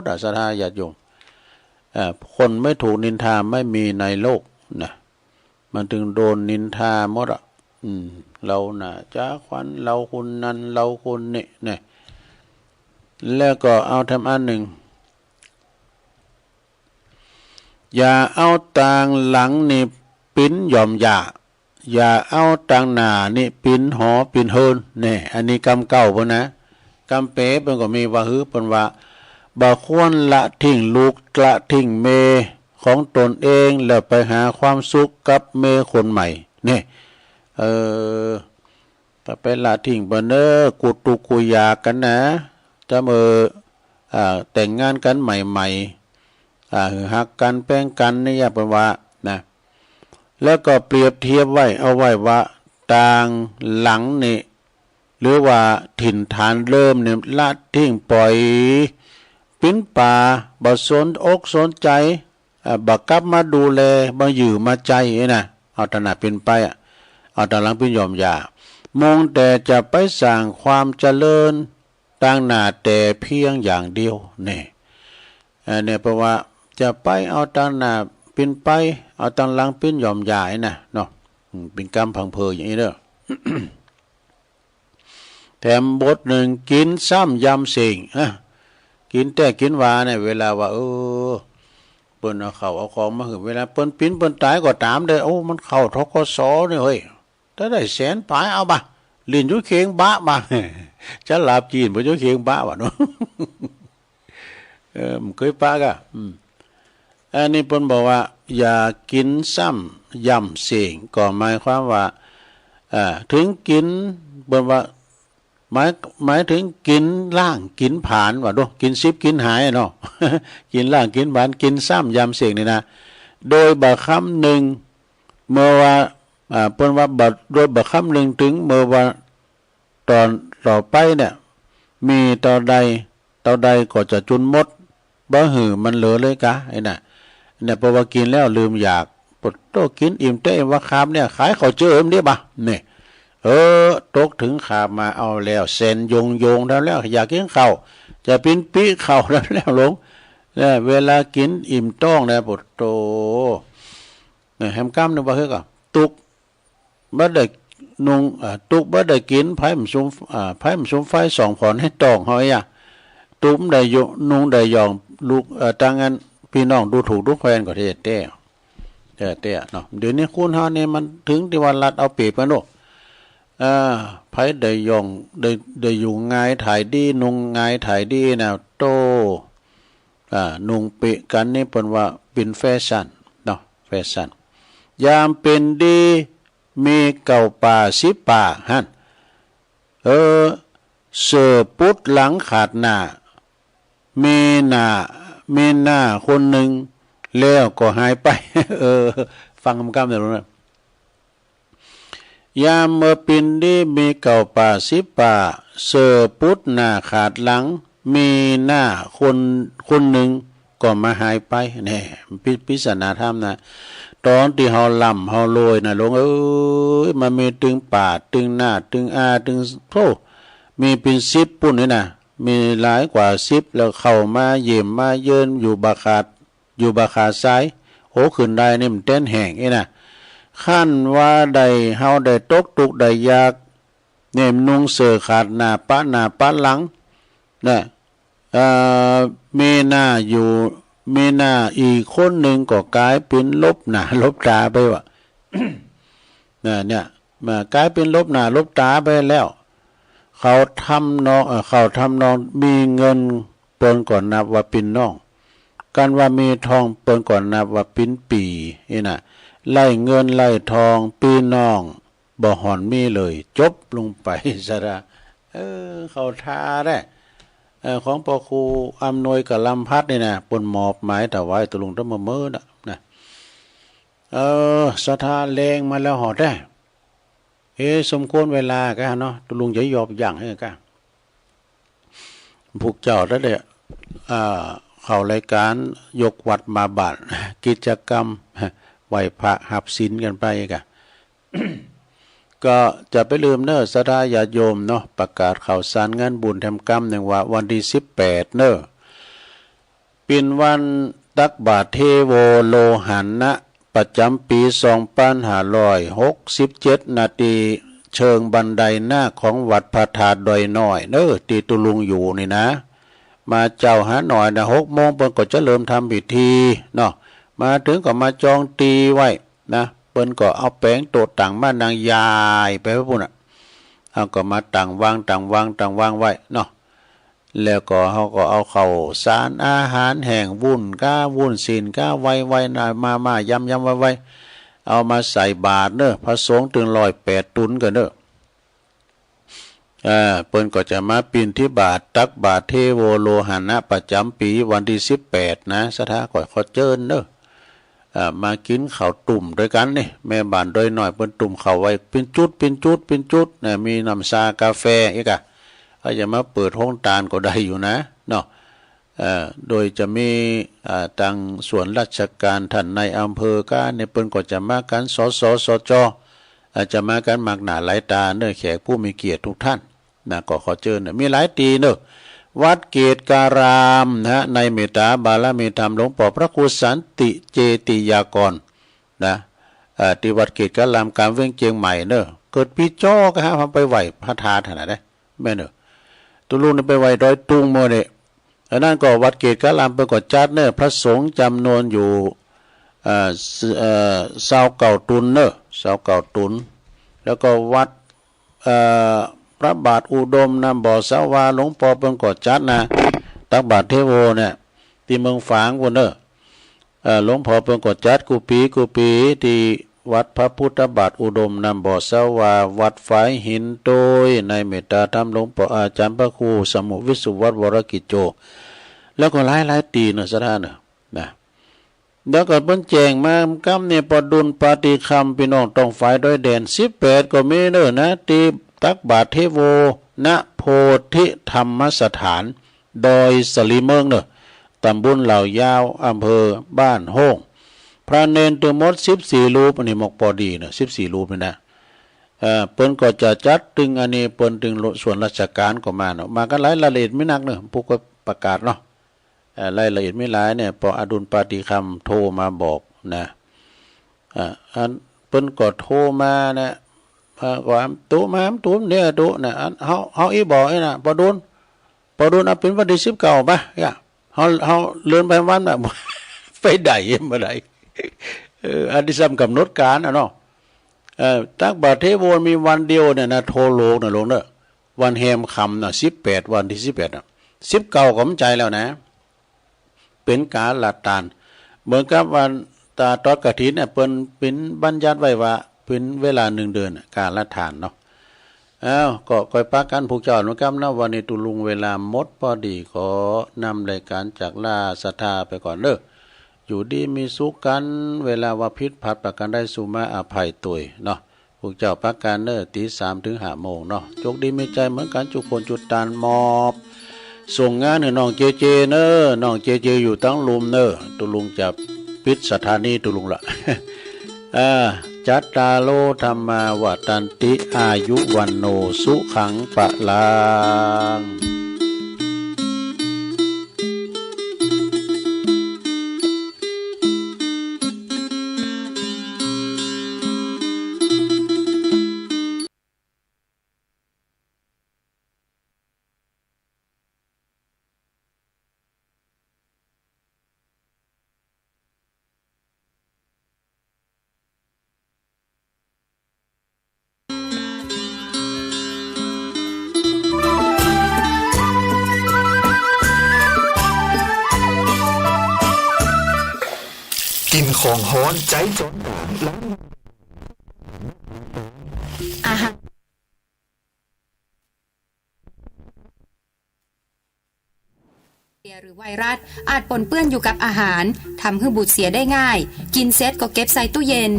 ดอะ ศรัทธาญาติโยม เอ่อ คนไม่ถูกนินทาไม่มีในโลกนะ มันถึงโดนนินทาหมดอะ อืม เฮาน่าจะขวัญ เฮาคนนั้น เฮาคนนี้ เนี่ย แล้วก็เอาแถมอันหนึ่ง อย่าเอาตางหลังนี่ปิ้นหย่อมหญ้า อย่าเอาตังหน้านี้ปินหอปินเฮือน แน่ อันนี้กำเก่าเปิ้นนะ กำแป๋เปิ้นก็มีว่าหื้อ เปิ้นว่า บ่ควรละทิ้งลูกละทิ้งเมียของตนเอง แล้วไปหาความสุขกับเมียคนใหม่ แน่ เออ บ่ไปละทิ้งเปิ้นเน่อ กู้ตุ๊กข์กู้ยากกั๋นนะ จำเออ อ่า แต่งงานกั๋นใหม่ๆ อ่า ฮักกั๋นแป้งกั๋นนี่ อย่าเปิ้นว่านะ แล้วก็เปรียบเทียบไว้ เอาไว้ว่า ตางหลังนี่ หรือว่าถิ่นฐานเดิมนี่ ละทิ้งป่อย ปิ้นป๋า บ่สนอกสนใจ๋ อ่า บ่กลับมาดูแล บ่หยิ่งมาใจ๋นะ เอาตางหน้าปิ้นไปอะ เอาตางหลังปิ้นหย่อมหย่า มุ่งแต่จะไปสร้างความเจริญตางหน้าแต่เพียงอย่างเดียว แน่ อันนี้เปิ้นว่า จะไปเอาตางหน้าปิ้นไป เอาตางหลังปิ้นหย่อมหย่านะเนาะ อืม เปิ้นกำพังเพออย่างนี้เด้อ แถมบทหนึ่ง กิ๋นซ้ำยำเส้ง อ่ะ กิ๋นแต๊กิ๋นว่าเนี่ย เวลาว่า เออ เปิ้นเอาข้าวเอาของมาหื้อ เวลาเปิ้นปิ้นเปิ้นต๋ายก็ต๋ามเด้อ โอ้ มันเข้า ธ.ก.ส. นี่เฮ้ย ถ้าได้แสนป๋ายเอาบ่า ลิ้นอยู่เคียงบะบ่า จะหลับจีนบ่อยู่เคียงบะบ่าเนาะ เออ มันเคยปะกะ อืม อันนี้เปิ้นบอกว่า อย่ากิ๋นซ้ำยำเส้ง ก็หมายความว่า อ่า ถึงกิ๋น เปิ้นว่า หมาย หมายถึงกิ๋นล้างกิ๋นผลาญว่าดู กิ๋นสิบกิ๋นหายเนาะ กิ๋นล้างกิ๋นผลาญ กิ๋นซ้ำยำเส้งนี่นะ โดยบ่คำนึง เมื่อว่า อ่า เปิ้นว่าบ่ โดยบ่คำนึงถึงเมื่อว่า ต๋อนต่อไปเนี่ย มีเต้าใด เต้าใดก็จะจุนหมด บ่หื้อมันเหลือเลยกา ไอ้น่ะ เนี่ย เพราะว่ากิ๋นแล้วลืมอยาก ปะโธ่ กิ๋นอิ่มแต๊อิ่มว่าคาบเนี่ย ขายข้าวเจ้าเอิ้มเดียบ่า เนี่ย เออ ตกถึงคาบมา เอาแล้ว แสนโยงโยงแล้ว แล้ว อยากกิ๋นข้าว จะปิ้นปี้ข้าวแล้ว แล้วลง เนี่ย เวลากิ๋นอิ่มต๊องแล้ว ปะโธ่ เนี่ย แหมกำนึงว่า เฮ้ย ก็ตุ๊ก บ่ได้นุ่ง อ่า ตุ๊กบ่ได้กิ๋น ไผมันสุม อ่า ไผมันสุมไฟส่องผ่อนให้ต๊องเฮาอะ ตุ๊กได้อยู่ นุ่งได้หย่อง ลูก เอ่อ ตางอัน ปี้น้องดูถูกดูแควนก็แต๊ แต๊ แต๊เนาะ เดี๋ยวนี้คนเฮานี่มันถึงตี้ว่ารัฐเอาเปรียบกั๋นโลด อ่า ไผได้หย่อง ได้ ได้อยู่ง่ายถ่ายดี นุ่งง่ายถ่ายดีนะ โธ่ อ่า นุ่งเปะกั๋นนี่เปิ้นว่าเป๋นแฟชั่นเนาะ แฟชั่น ยามเป๋นดี มีเก้าป่าสิบป่าหั้น เออ เสิร์ฟปุ๊ดหลังขาดหน้า มีหน้า มีหน้าคนหนึ่ง แล้วก็หายไป เออ ฟังกำๆ เดี๋ยวนะ ยามเมื่อเป๋นดีมีเก้าป่าสิบป่า เสิร์ฟปุ๊ดหน้าขาดหลัง มีหน้าคน คนหนึ่งก็มาหายไป แน่ ปริ ปริศนาธรรมนะ ต๋อนตี้เฮาร่ำเฮาโรยนะ หลวงเอ้ย มันมีตึงป่า ตึงหน้า ตึงอา ตึง โธ่ มีเป๋นสิบปุ้นนี่นะ มีหลายกว่าสิบ แล้วเข้ามาเยี่ยมมาเยือนอยู่บ่ขาด อยู่บ่ขาดสาย โอ้ ขึ้นได้นี่มันเต้นแห้งนี่นะ คันว่าได้ เฮาได้ตกตุ๊กข์ได้ยาก เนี่ย นุ่งเสิร์ฟขาดหน้าปะหน้าปะหลัง นะ เอ่อ มีหน้าอยู่ มีหน้าอีกคนหนึ่งก็ก๋ายเป๋นหลบหน้าหลบต๋าไปว่ะ นะ เนี่ย มากลายเป๋นหลบหน้าหลบต๋าไปแล้ว เขาทำนอง เอ่อ เขาทำนองมีเงินเปิ้นก็นับว่าเป๋นน้อง กันว่ามีทองเปิ้นก็นับว่าเป๋นปี้ นี่นะ ไล่เงินไล่ทองปี้น้องบ่ห่อนมีเลย จบลงไปซะละ เออ เข้าท่าแท้ เออ ของพระครูอำนวยกะลำพัดนี่นะ เปิ้นมอบหมายถวายตุลุงตั้งเมื่อเมินน่ะนะ เออ ศรัทธาแรงมาแล้วเหาะแท้ เอ๊ะ สมควรเวลาก้าเนาะ ตุลุงจะยอบยั้งหื้อก้า พวกเจ้าได้เลย อ่า เข้ารายการยกวัดมาบ้าน กิจกรรม ไหว้พระหับศีลกันไปก้า ก็จะไปลืมเน้อ ศรัทธาญาติโยมเนาะ ประกาศข่าวสารงานบุญแถมกำหนึ่งว่าวันตี้สิบแปดเน้อ เป๋นวันตักบาตรเทโวโลหะนะ ประจ๋ำปี๋สองปันห้าร้อยหกสิบเจ็ด ณ ตี้เชิงบันไดนาคของวัดพระธาตุดอยน้อยเน้อ ตี้ตุลุงอยู่นี่นะ มาเจ๊าหาหน่อยนะ หกโมงเปิ้นก็จะเริ่มทำพิธีเนาะ มาถึงก็มาจองตี้ไว้นะ เปิ้นก็เอาแป๋งโต๊ะตังมานั่งย้ายไปไว้ปุ้นน่ะ เฮาก็มาตั้งวาง ตั้งวาง ตั้งวางไว้เนาะ แล้วก็เฮาก็เอาข้าวสารอาหารแห้ง วุ้นก้า วุ้นซี้นก้า ไวๆ น่ะ มาๆ ยำๆ ไวๆ เอามาใส่บาตรเนาะ พระสงฆ์ตึงร้อยแปดตนกันเนาะ เอ่อ เปิ้นก็จะมาบิณฑบาต ตักบาตรเทโวโลหะนะประจำปีวันที่สิบแปดนะ ศรัทธาก็ขอเจิญเนาะ เอ่อ มากินข้าวตุ้มด้วยกันนี่ แม่บ้านดอยน้อยเปิ้นตุ้มข้าวไว้เป็นจุด เป็นจุด เป็นจุดนะ มีน้ำชากาแฟอีกอะ ถ้าจะมาเปิดโฮงตานก็ได้อยู่นะเนาะ เอ่อ โดยจะมี อ่า ตังส่วนราชการ ท่านนายอำเภอก้าเนี่ย เปิ้นก็จะมากัน สส สจ อ่า จะมากันมากหน้าหลายตาเนาะ แขกผู้มีเกียรติทุกท่านนะ ก็ขอเจิญเนาะ มีหลายตี้เนาะ วัดเกตการามนะฮะ ในเมตตาบารมีธรรมหลวงป้อพระครูสันติเจติยากรนะ อ่า ตี้วัดเกตการามกลางเวียงเจียงใหม่เนาะ เกิดปีจอก็ฮะ เฮาไปไหว้พระธาตุหั่นน่ะเด้ แม่นเนาะ ตุ๊ลุงนี่ไปไหว้ดอยตุงหมดเนี่ย อันนั้นก็วัดเกตการามเปิ้นก็จัดเนาะ พระสงฆ์จำนวนอยู่ เอ่อ เอ่อ ซาวเก้าตนเนาะ ซาวเก้าตน แล้วก็วัด เอ่อ พระบาทอุดมน้ำบ่อสาวา หลวงป้อเปิ้นก็จัดนะ ตักบาตรเทโวเนี่ย ตี้เมืองฝางพู้นเนาะ เอ่อ หลวงป้อเปิ้นก็จัดกู้ปีกู้ปี ตี้วัดพระพุทธบาทอุดมน้ำบ่อสาวา วัดฝายหินโตย ในเมตตาธรรมหลวงป้ออาจารย์พระครูสมุวิสุวัฒน์วรกิจโจ แล้วก็หลายๆ ตี้เนาะ ศรัทธาเนาะ นะ แล้วก็เปิ้นแจ้งมาก้ำเนี่ย ปอดุลปาฏิคำ พี่น้องท้องฝายดอยแดน สิบแปดก็มีเนาะนะ ตี้ตักบาตรเทโว ณ โพธิธรรมสถาน ดอยสะหลีเมิงเนาะ ตำบลเหล่ายาว อำเภอบ้านโฮ่ง พระเณรตึงหมดสิบสี่รูป อันนี้หมกปอดีเนาะ สิบสี่รูปนี่นะ เอ่อ เปิ้นก็จะจัดตึงอันนี้ เปิ้นตึงส่วนราชการก็มาเนาะ มากันหลาย รายละเอียดมีนักเนาะ ผู้ก็ประกาศเนาะ เอ่อ รายละเอียดมีหลายเนี่ย ปออดุลปาฏิคำโทรมาบอกนะ อ่า อันเปิ้นก็โทรมานะ อ่า ว่าตุ๊มา ตุ๊เนี่ยตุ๊นะ อันเฮา เฮาอี้บอกนี่นะ ปอดุล ปอดุล เอาเป็นวันที่สิบเก้าปะ เนี่ย เฮา เฮาเลื่อนไปวันน่ะ ไปได้บ่ได้ เออ อันนี้ซ้ำกำหนดการอะเนาะ เอ่อ ตักบาตรเทโวมีวันเดียวเนี่ยนะ ทั่วโลกนะลุงเนาะ วันแฮมค่ำน่ะ สิบแปด วันที่สิบแปดน่ะ สิบเก้าก็บ่ใจ้แล้วนะ เป๋นก๋านละตาน เหมือนกับวันตาทอดกฐินเนี่ย เปิ้นเป๋นบัญญัติไว้ว่าเป๋นเวลาหนึ่งเดือนน่ะ ก๋านละตานเนาะ อ้าว ก็ค่อยปะกั๋นพวกเจ้าเนาะครับเนาะ วันนี้ตุ๊ลุงเวลาหมดปอดี ขอนำรายก๋านจากลาศรัทธาไปก่อนเนาะ อยู่ดีมีสุขกั๋น เวลาว่าผิดพลาดประการใดสุมาอภัยตวยเนาะ พวกเจ้าปะกั๋นเนอะ ตีสามถึงห้าโมงเนาะ โจคดีมีใจ๋เหมือนกั๋นจุคนจุตาน มอบส่งงานหื้อน้องเจเจเนอะ น้องเจเจอยู่ตังลุ่มเนอะ ตุ๊ลุงจะปิดสถานีตุ๊ลุงละ อ่า จัตตาโร ธัมมา วัฑฒันติ อายุ วัณโณ สุขัง พะลังกิ๋นของฮ้อนใจ๊จอนก๋าง อาหาร แบคทีเรียหรือไวรัสอาจปนเปื้อนอยู่กับอาหาร ทำหื้อบูดเสียได้ง่าย กิ๋นเสร็จก็เก็บใส่ตู้เย็น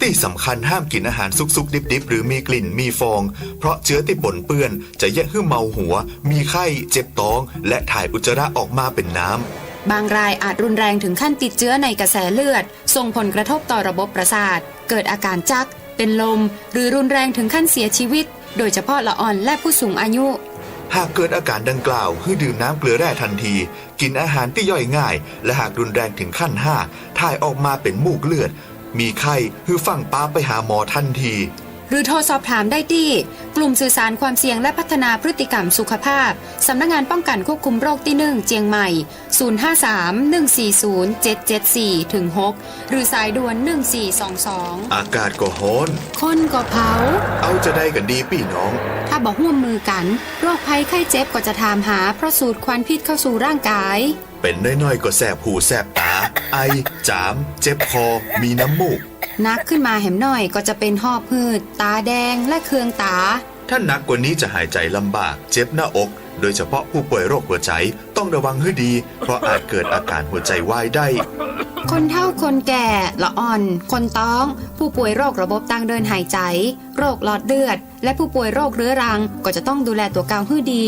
ตี้สำคัญห้ามกิ๋นอาหารสุกๆ ดิบๆ หรือมีกลิ่น มีฟอง เพราะเจื๊อตี้ปนเปื้อนจะเยียะหื้อเมาหัว มีไข้ เจ็บต๊อง และถ่ายอุจจาระออกมาเป๋นน้ำ บางรายอาจรุนแรงถึงขั้นติดเจื๊อในกระแสเลือด ส่งผลกระทบต่อระบบประสาท เกิดอาการจัก เป็นลม หรือรุนแรงถึงขั้นเสียชีวิต โดยเฉพาะละอ่อนและผู้สูงอายุ หากเกิดอาการดังกล่าว หื้อดื่มน้ำเกลือแร่ทันที กิ๋นอาหารตี้ย่อยง่าย และหากรุนแรงถึงขั้นห้า ถ่ายออกมาเป๋นมูกเลือด มีไข้ หื้อฟั่งปาไปหาหมอทันที หรือโทรสอบถามได้ที่กลุ่มสื่อสารความเสี่ยงและพัฒนาพฤติกรรมสุขภาพ สำนักงานป้องกันควบคุมโรคที่หนึ่งเชียงใหม่ ศูนย์ห้าสาม หนึ่งสี่ศูนย์ เจ็ดเจ็ดสี่ ถึง หก หรือสายด่วน หนึ่งสี่สองสอง อากาศก็ฮ้อน คนก็เผา เอาจะได้กันดีปี้น้อง ถ้าบ่ร่วมมือกัน โรคภัยไข้เจ็บก็จะถามหา เพราะสูดควันพิษเข้าสู่ร่างกาย เป็นน้อยๆ ก็แสบหูแสบตา ไอ จาม เจ็บคอ มีน้ำมูก หนักขึ้นมาแหมหน่อยก็จะเป็นหอบหืด ตาแดง และเคืองตา ถ้าหนักกว่านี้จะหายใจลำบาก เจ็บหน้าอก โดยเฉพาะผู้ป่วยโรคหัวใจ ต้องระวังให้ดี เพราะอาจเกิดอาการหัวใจวายได้ คนเฒ่าคนแก่ ละอ่อน คนท้อง ผู้ป่วยโรคระบบทางเดินหายใจ โรคหลอดเลือด และผู้ป่วยโรคเรื้อรัง ก็จะต้องดูแลตั๋วเก่าหื้อดี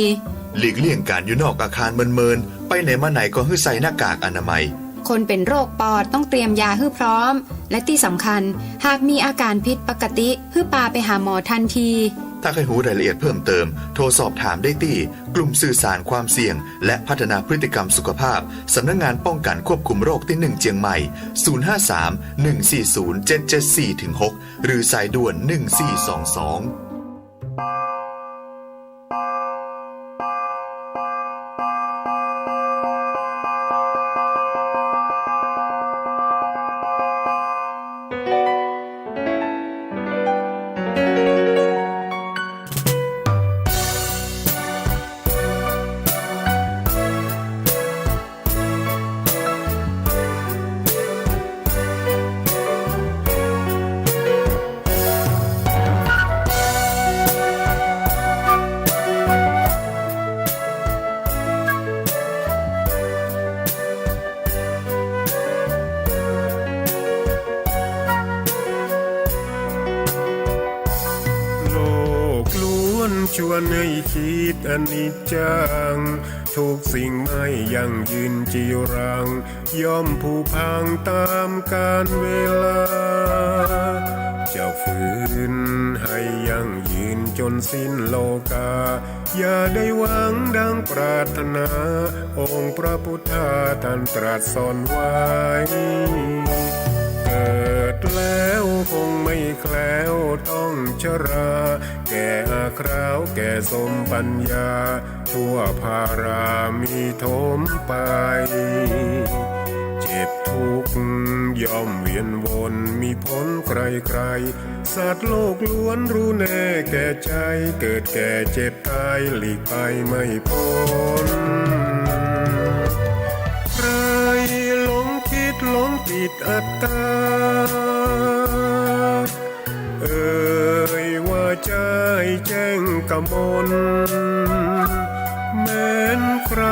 หลีกเลี่ยงการอยู่นอกอาคารเมินๆ ไปไหนมาไหนก็หื้อใส่หน้ากากอนามัย คนเป็นโรคปอดต้องเตรียมยาหื้อพร้อม และตี้สำคัญ หากมีอาการผิดปกติ หื้อปาไปหาหมอทันที ถ้าใครฮู้รายละเอียดเพิ่มเติม โทรสอบถามได้ตี้กลุ่มสื่อสารความเสี่ยง และพัฒนาพฤติกรรมสุขภาพ สำนักงานป้องกันควบคุมโรคตี้หนึ่งเชียงใหม่ ศูนย์ห้าสาม หนึ่งสี่ศูนย์ เจ็ดเจ็ดสี่ ถึง หก หรือสายด่วน หนึ่งสี่สองสอง โลกล้วนชวนให้คิดอนิจจัง ทุกสิ่งไม่ยั่งยืนจีรัง ย่อมผุพังตามกาลเวลา จะฝืนให้ยั่งยืนจนสิ้นโลกา อย่าได้หวังดังปรารถนา องค์พระพุทธาท่านตรัสสอนไว้ เกิดแล้วคงไม่แคล้วต้องชรา แก่อาคราวแก่สมปัญญา ทั่วพารามีถมไป เจ็บทุกข์ย่อมเวียนวนมีผลใครๆ สัตว์โลกล้วนรู้แน่แก่ใจ เกิดแก่เจ็บตายหลีกไปไม่พ้น ใครหลงคิดหลงติดอัตตา เอ่ยว่าใจ้แจ้งกมล แม้นใคร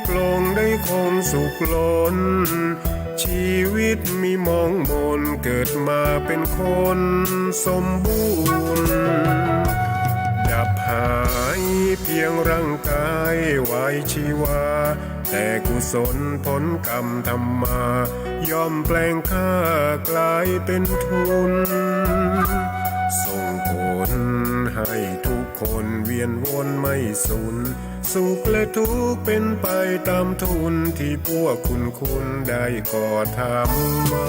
ปลงได้คงสุขล้น ชีวิตมีมองมน เกิดมาเป็นคนสมบูรณ์ ดับหายเพียงร่างกายไว้ชีวา แต่กุศลผลกรรมทำมา ย่อมแปลงค่ากลายเป็นทุน ส่งผลให้ทุกคนเวียนวนไม่สุน สุขและทุกข์เป็นไปตามทุน ที่พวกคุณคุณได้ก่อทำมา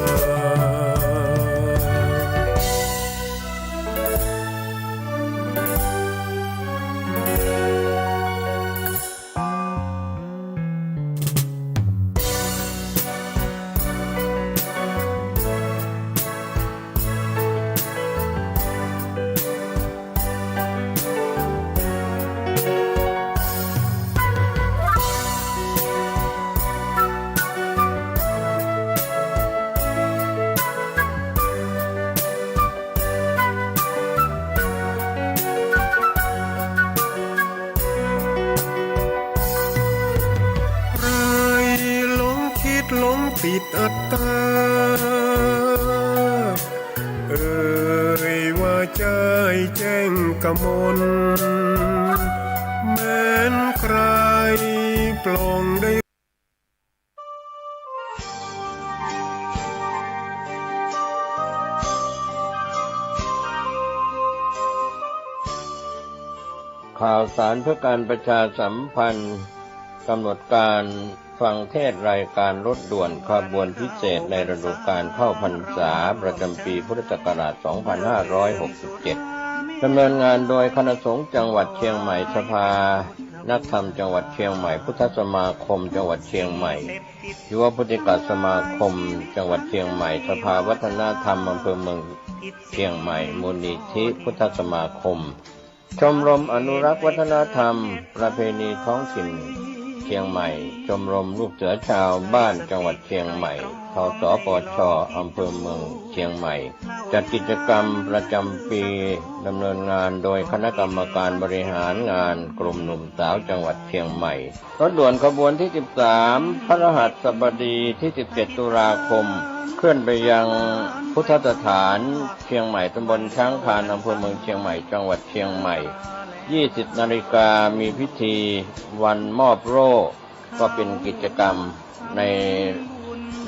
ใครหลงคิดหลงติดอัตตา เอ่ยว่าใจ้แจ้งกมล แม้นใครปลงได้ ข่าวสารเพื่อการประชาสัมพันธ์ กำหนดการ ฟังเทศน์รายการรถด่วนขบวนพิเศษในฤดูกาลเข้าพรรษาประจำปีพุทธศักราช สองพันห้าร้อยหกสิบเจ็ด ดำเนินงานโดยคณะสงฆ์จังหวัดเชียงใหม่ สภานักธรรมจังหวัดเชียงใหม่ พุทธสมาคมจังหวัดเชียงใหม่ ยุวพุทธิกสมาคมจังหวัดเชียงใหม่ สภาวัฒนธรรมอำเภอเมืองเชียงใหม่ มูลนิธิพุทธสมาคม ชมรมอนุรักษ์วัฒนธรรมประเพณีท้องถิ่นเชียงใหม่ ชมรมลูกเสือชาวบ้านจังหวัดเชียงใหม่ ทสปช อำเภอเมืองเชียงใหม่ จัดกิจกรรมประจำปี ดำเนินงานโดยคณะกรรมการบริหารงานกลุ่มหนุ่มสาวจังหวัดเชียงใหม่ รถด่วนขบวนที่ สิบสาม พฤหัสบดีที่ สิบเจ็ด ตุลาคม เคลื่อนไปยังพุทธสถานเชียงใหม่ ตำบลช้างคาน อำเภอเมืองเชียงใหม่ จังหวัดเชียงใหม่ ยี่สิบนาฬิกา มีพิธีวันมอบโล่ ก็เป็นกิจกรรมใน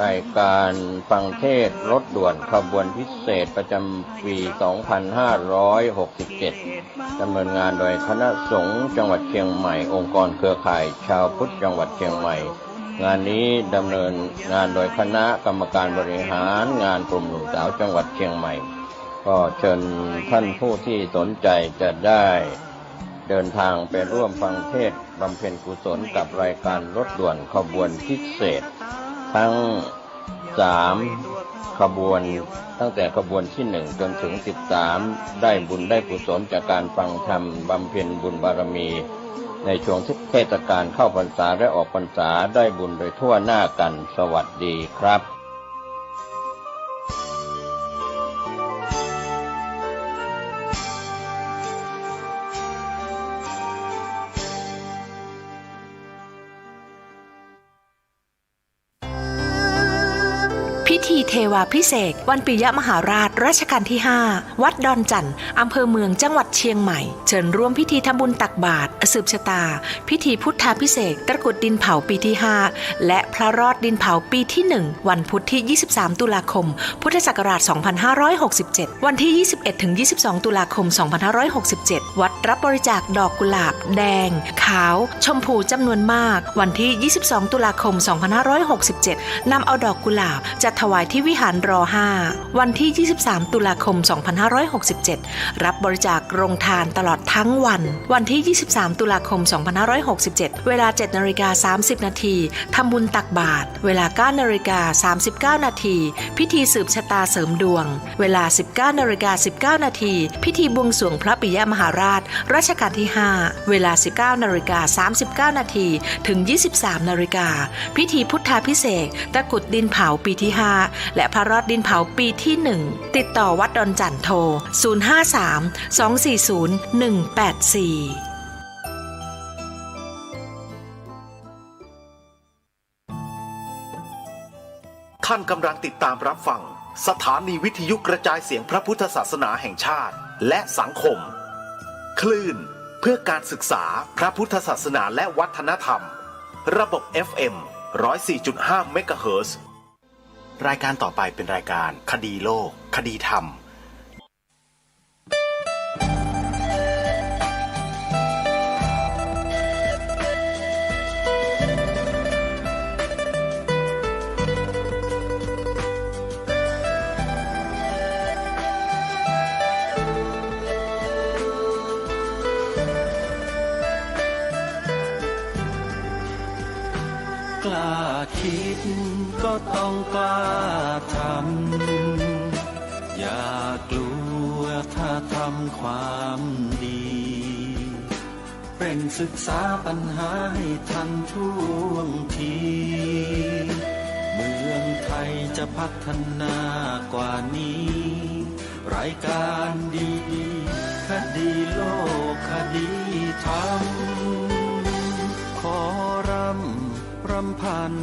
รายการฟังเทศน์รถด่วนขบวนพิเศษประจำปี สองพันห้าร้อยหกสิบเจ็ด ดำเนินงานโดยคณะสงฆ์จังหวัดเชียงใหม่ องค์กรเครือข่ายชาวพุทธจังหวัดเชียงใหม่ งานนี้ดำเนินงานโดยคณะกรรมการบริหารงานกลุ่มหนุ่มสาวจังหวัดเชียงใหม่ ก็เชิญท่านผู้ที่สนใจจะได้เดินทางไปร่วมฟังเทศน์บำเพ็ญกุศลกับรายการรถด่วนขบวนพิเศษ ทั้ง สาม ขบวน ตั้งแต่ขบวนที่ หนึ่ง จนถึง สิบสาม ได้บุญได้กุศลจากการฟังธรรม บำเพ็ญบุญบารมี ในช่วงเทศกาลเข้าพรรษาและออกพรรษา ได้บุญโดยทั่วหน้ากัน สวัสดีครับ พิธีเทวาภิเษกวันปิยมหาราชรัชกาลที่ ห้า วัดดอนจั่น อำเภอเมือง จังหวัดเชียงใหม่ เชิญร่วมพิธีทำบุญตักบาตร สืบชะตา พิธีพุทธาภิเษกตะกรุดดินเผาปีที่ ห้า และพระรอดดินเผาปีที่ หนึ่ง วันพุธที่ ยี่สิบสาม ตุลาคม พุทธศักราช สองพันห้าร้อยหกสิบเจ็ด วันที่ ยี่สิบเอ็ด ถึง ยี่สิบสอง ตุลาคม สองพันห้าร้อยหกสิบเจ็ด วัดรับบริจาคดอกกุหลาบแดง ขาว ชมพูจำนวนมาก วันที่ ยี่สิบสอง ตุลาคม สองพันห้าร้อยหกสิบเจ็ด นำเอาดอกกุหลาบจัดถวายที่วิหาร รอ ห้า วันที่ ยี่สิบสาม ตุลาคม สองพันห้าร้อยหกสิบเจ็ด รับบริจาคโรงทานตลอดทั้งวัน วันที่ ยี่สิบสาม ตุลาคม สองพันห้าร้อยหกสิบเจ็ด เวลา เจ็ดนาฬิกา สามสิบนาที ทำบุญตักบาตร เวลา เก้านาฬิกา สามสิบเก้านาที พิธีสืบชะตาเสริมดวง เวลา สิบเก้านาฬิกา สิบเก้านาที พิธีบวงสรวงพระปิยมหาราชรัชกาลที่ ห้า เวลา สิบเก้านาฬิกา สามสิบเก้านาที ถึง ยี่สิบสามนาฬิกา พิธีพุทธาภิเษกตะกรุดดินเผาปีที่ ห้า และพระรอดดินเผาปีที่ หนึ่ง ติดต่อวัดดอนจั่น โทร ศูนย์ห้าสาม สองสี่ศูนย์ หนึ่งแปดสี่ ท่านกำลังติดตามรับฟังสถานีวิทยุกระจายเสียงพระพุทธศาสนาแห่งชาติและสังคม คลื่นเพื่อการศึกษาพระพุทธศาสนาและวัฒนธรรม ระบบ เอฟเอ็ม ร้อยสี่จุดห้า เมกะเฮิรตซ์ รายการต่อไปเป็นรายการคดีโลก คดีธรรม กล้าคิดก็ต้องกล้าทำ อย่ากลัวถ้าทำความดี เร่งศึกษาปัญหาให้ทันท่วงที เมืองไทยจะพัฒนากว่านี้ รายการดีๆ คดีโลก คดีธรรม ขอรำรำพัน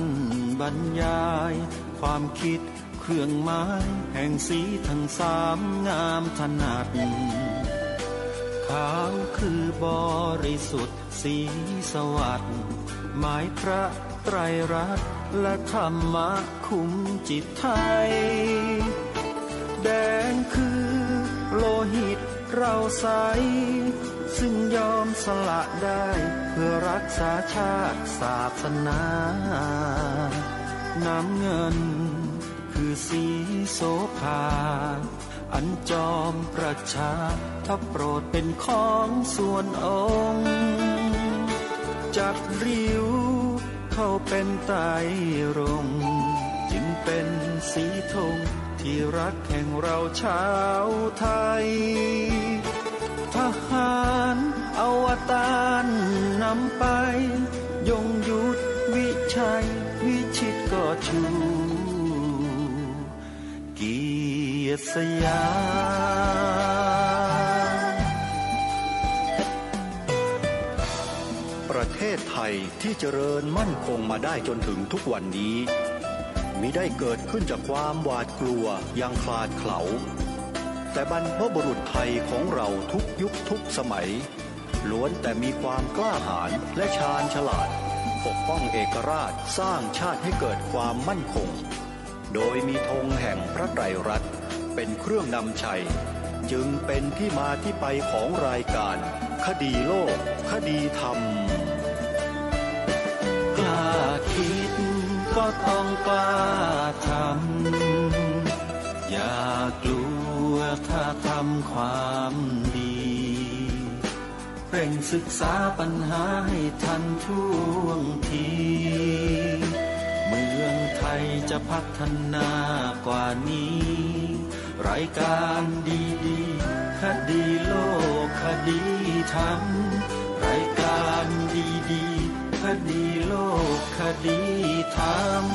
บรรยาย ความคิดเครื่องหมายแห่งสีทั้งสามงามถนัด ขาวคือบริสุทธิ์ สีสวัสดิ์ หมายพระไตรรัตน์และธรรมะคุ้มจิตไทย แดงคือโลหิตเราใส ซึ่งยอมสละได้เพื่อรักษาชาติศาสนา น้ำเงินคือสีโสภา อันจอมประชาถ้าโปรดเป็นของส่วนองค์ จัดริ้วเข้าเป็นไตรรงค์ จึงเป็นสีธงที่รักแห่งเราชาวไทย ทหารอวตารนำไป ยงยุทธวิชัยวิชิตก็ชู เกียรติสยาม ประเทศไทยที่เจริญมั่นคงมาได้จนถึงทุกวันนี้ มิได้เกิดขึ้นจากความหวาดกลัวอย่างขลาดเขลา แต่บรรพบุรุษไทยของเราทุกยุคทุกสมัย ล้วนแต่มีความกล้าหาญและชาญฉลาด ปกป้องเอกราช สร้างชาติให้เกิดความมั่นคง โดยมีธงแห่งพระไตรรัตน์เป็นเครื่องนำชัย จึงเป็นที่มาที่ไปของรายการคดีโลก คดีธรรม กล้าคิดก็ต้องกล้าทำ อย่ากลัวถ้าทำความดี เร่งศึกษาปัญหาให้ทันท่วงที เมืองไทยจะพัฒนากว่านี้ รายการดีๆ คดีโลก คดีธรรม รายการดีๆ คดีโลก คดีธรรม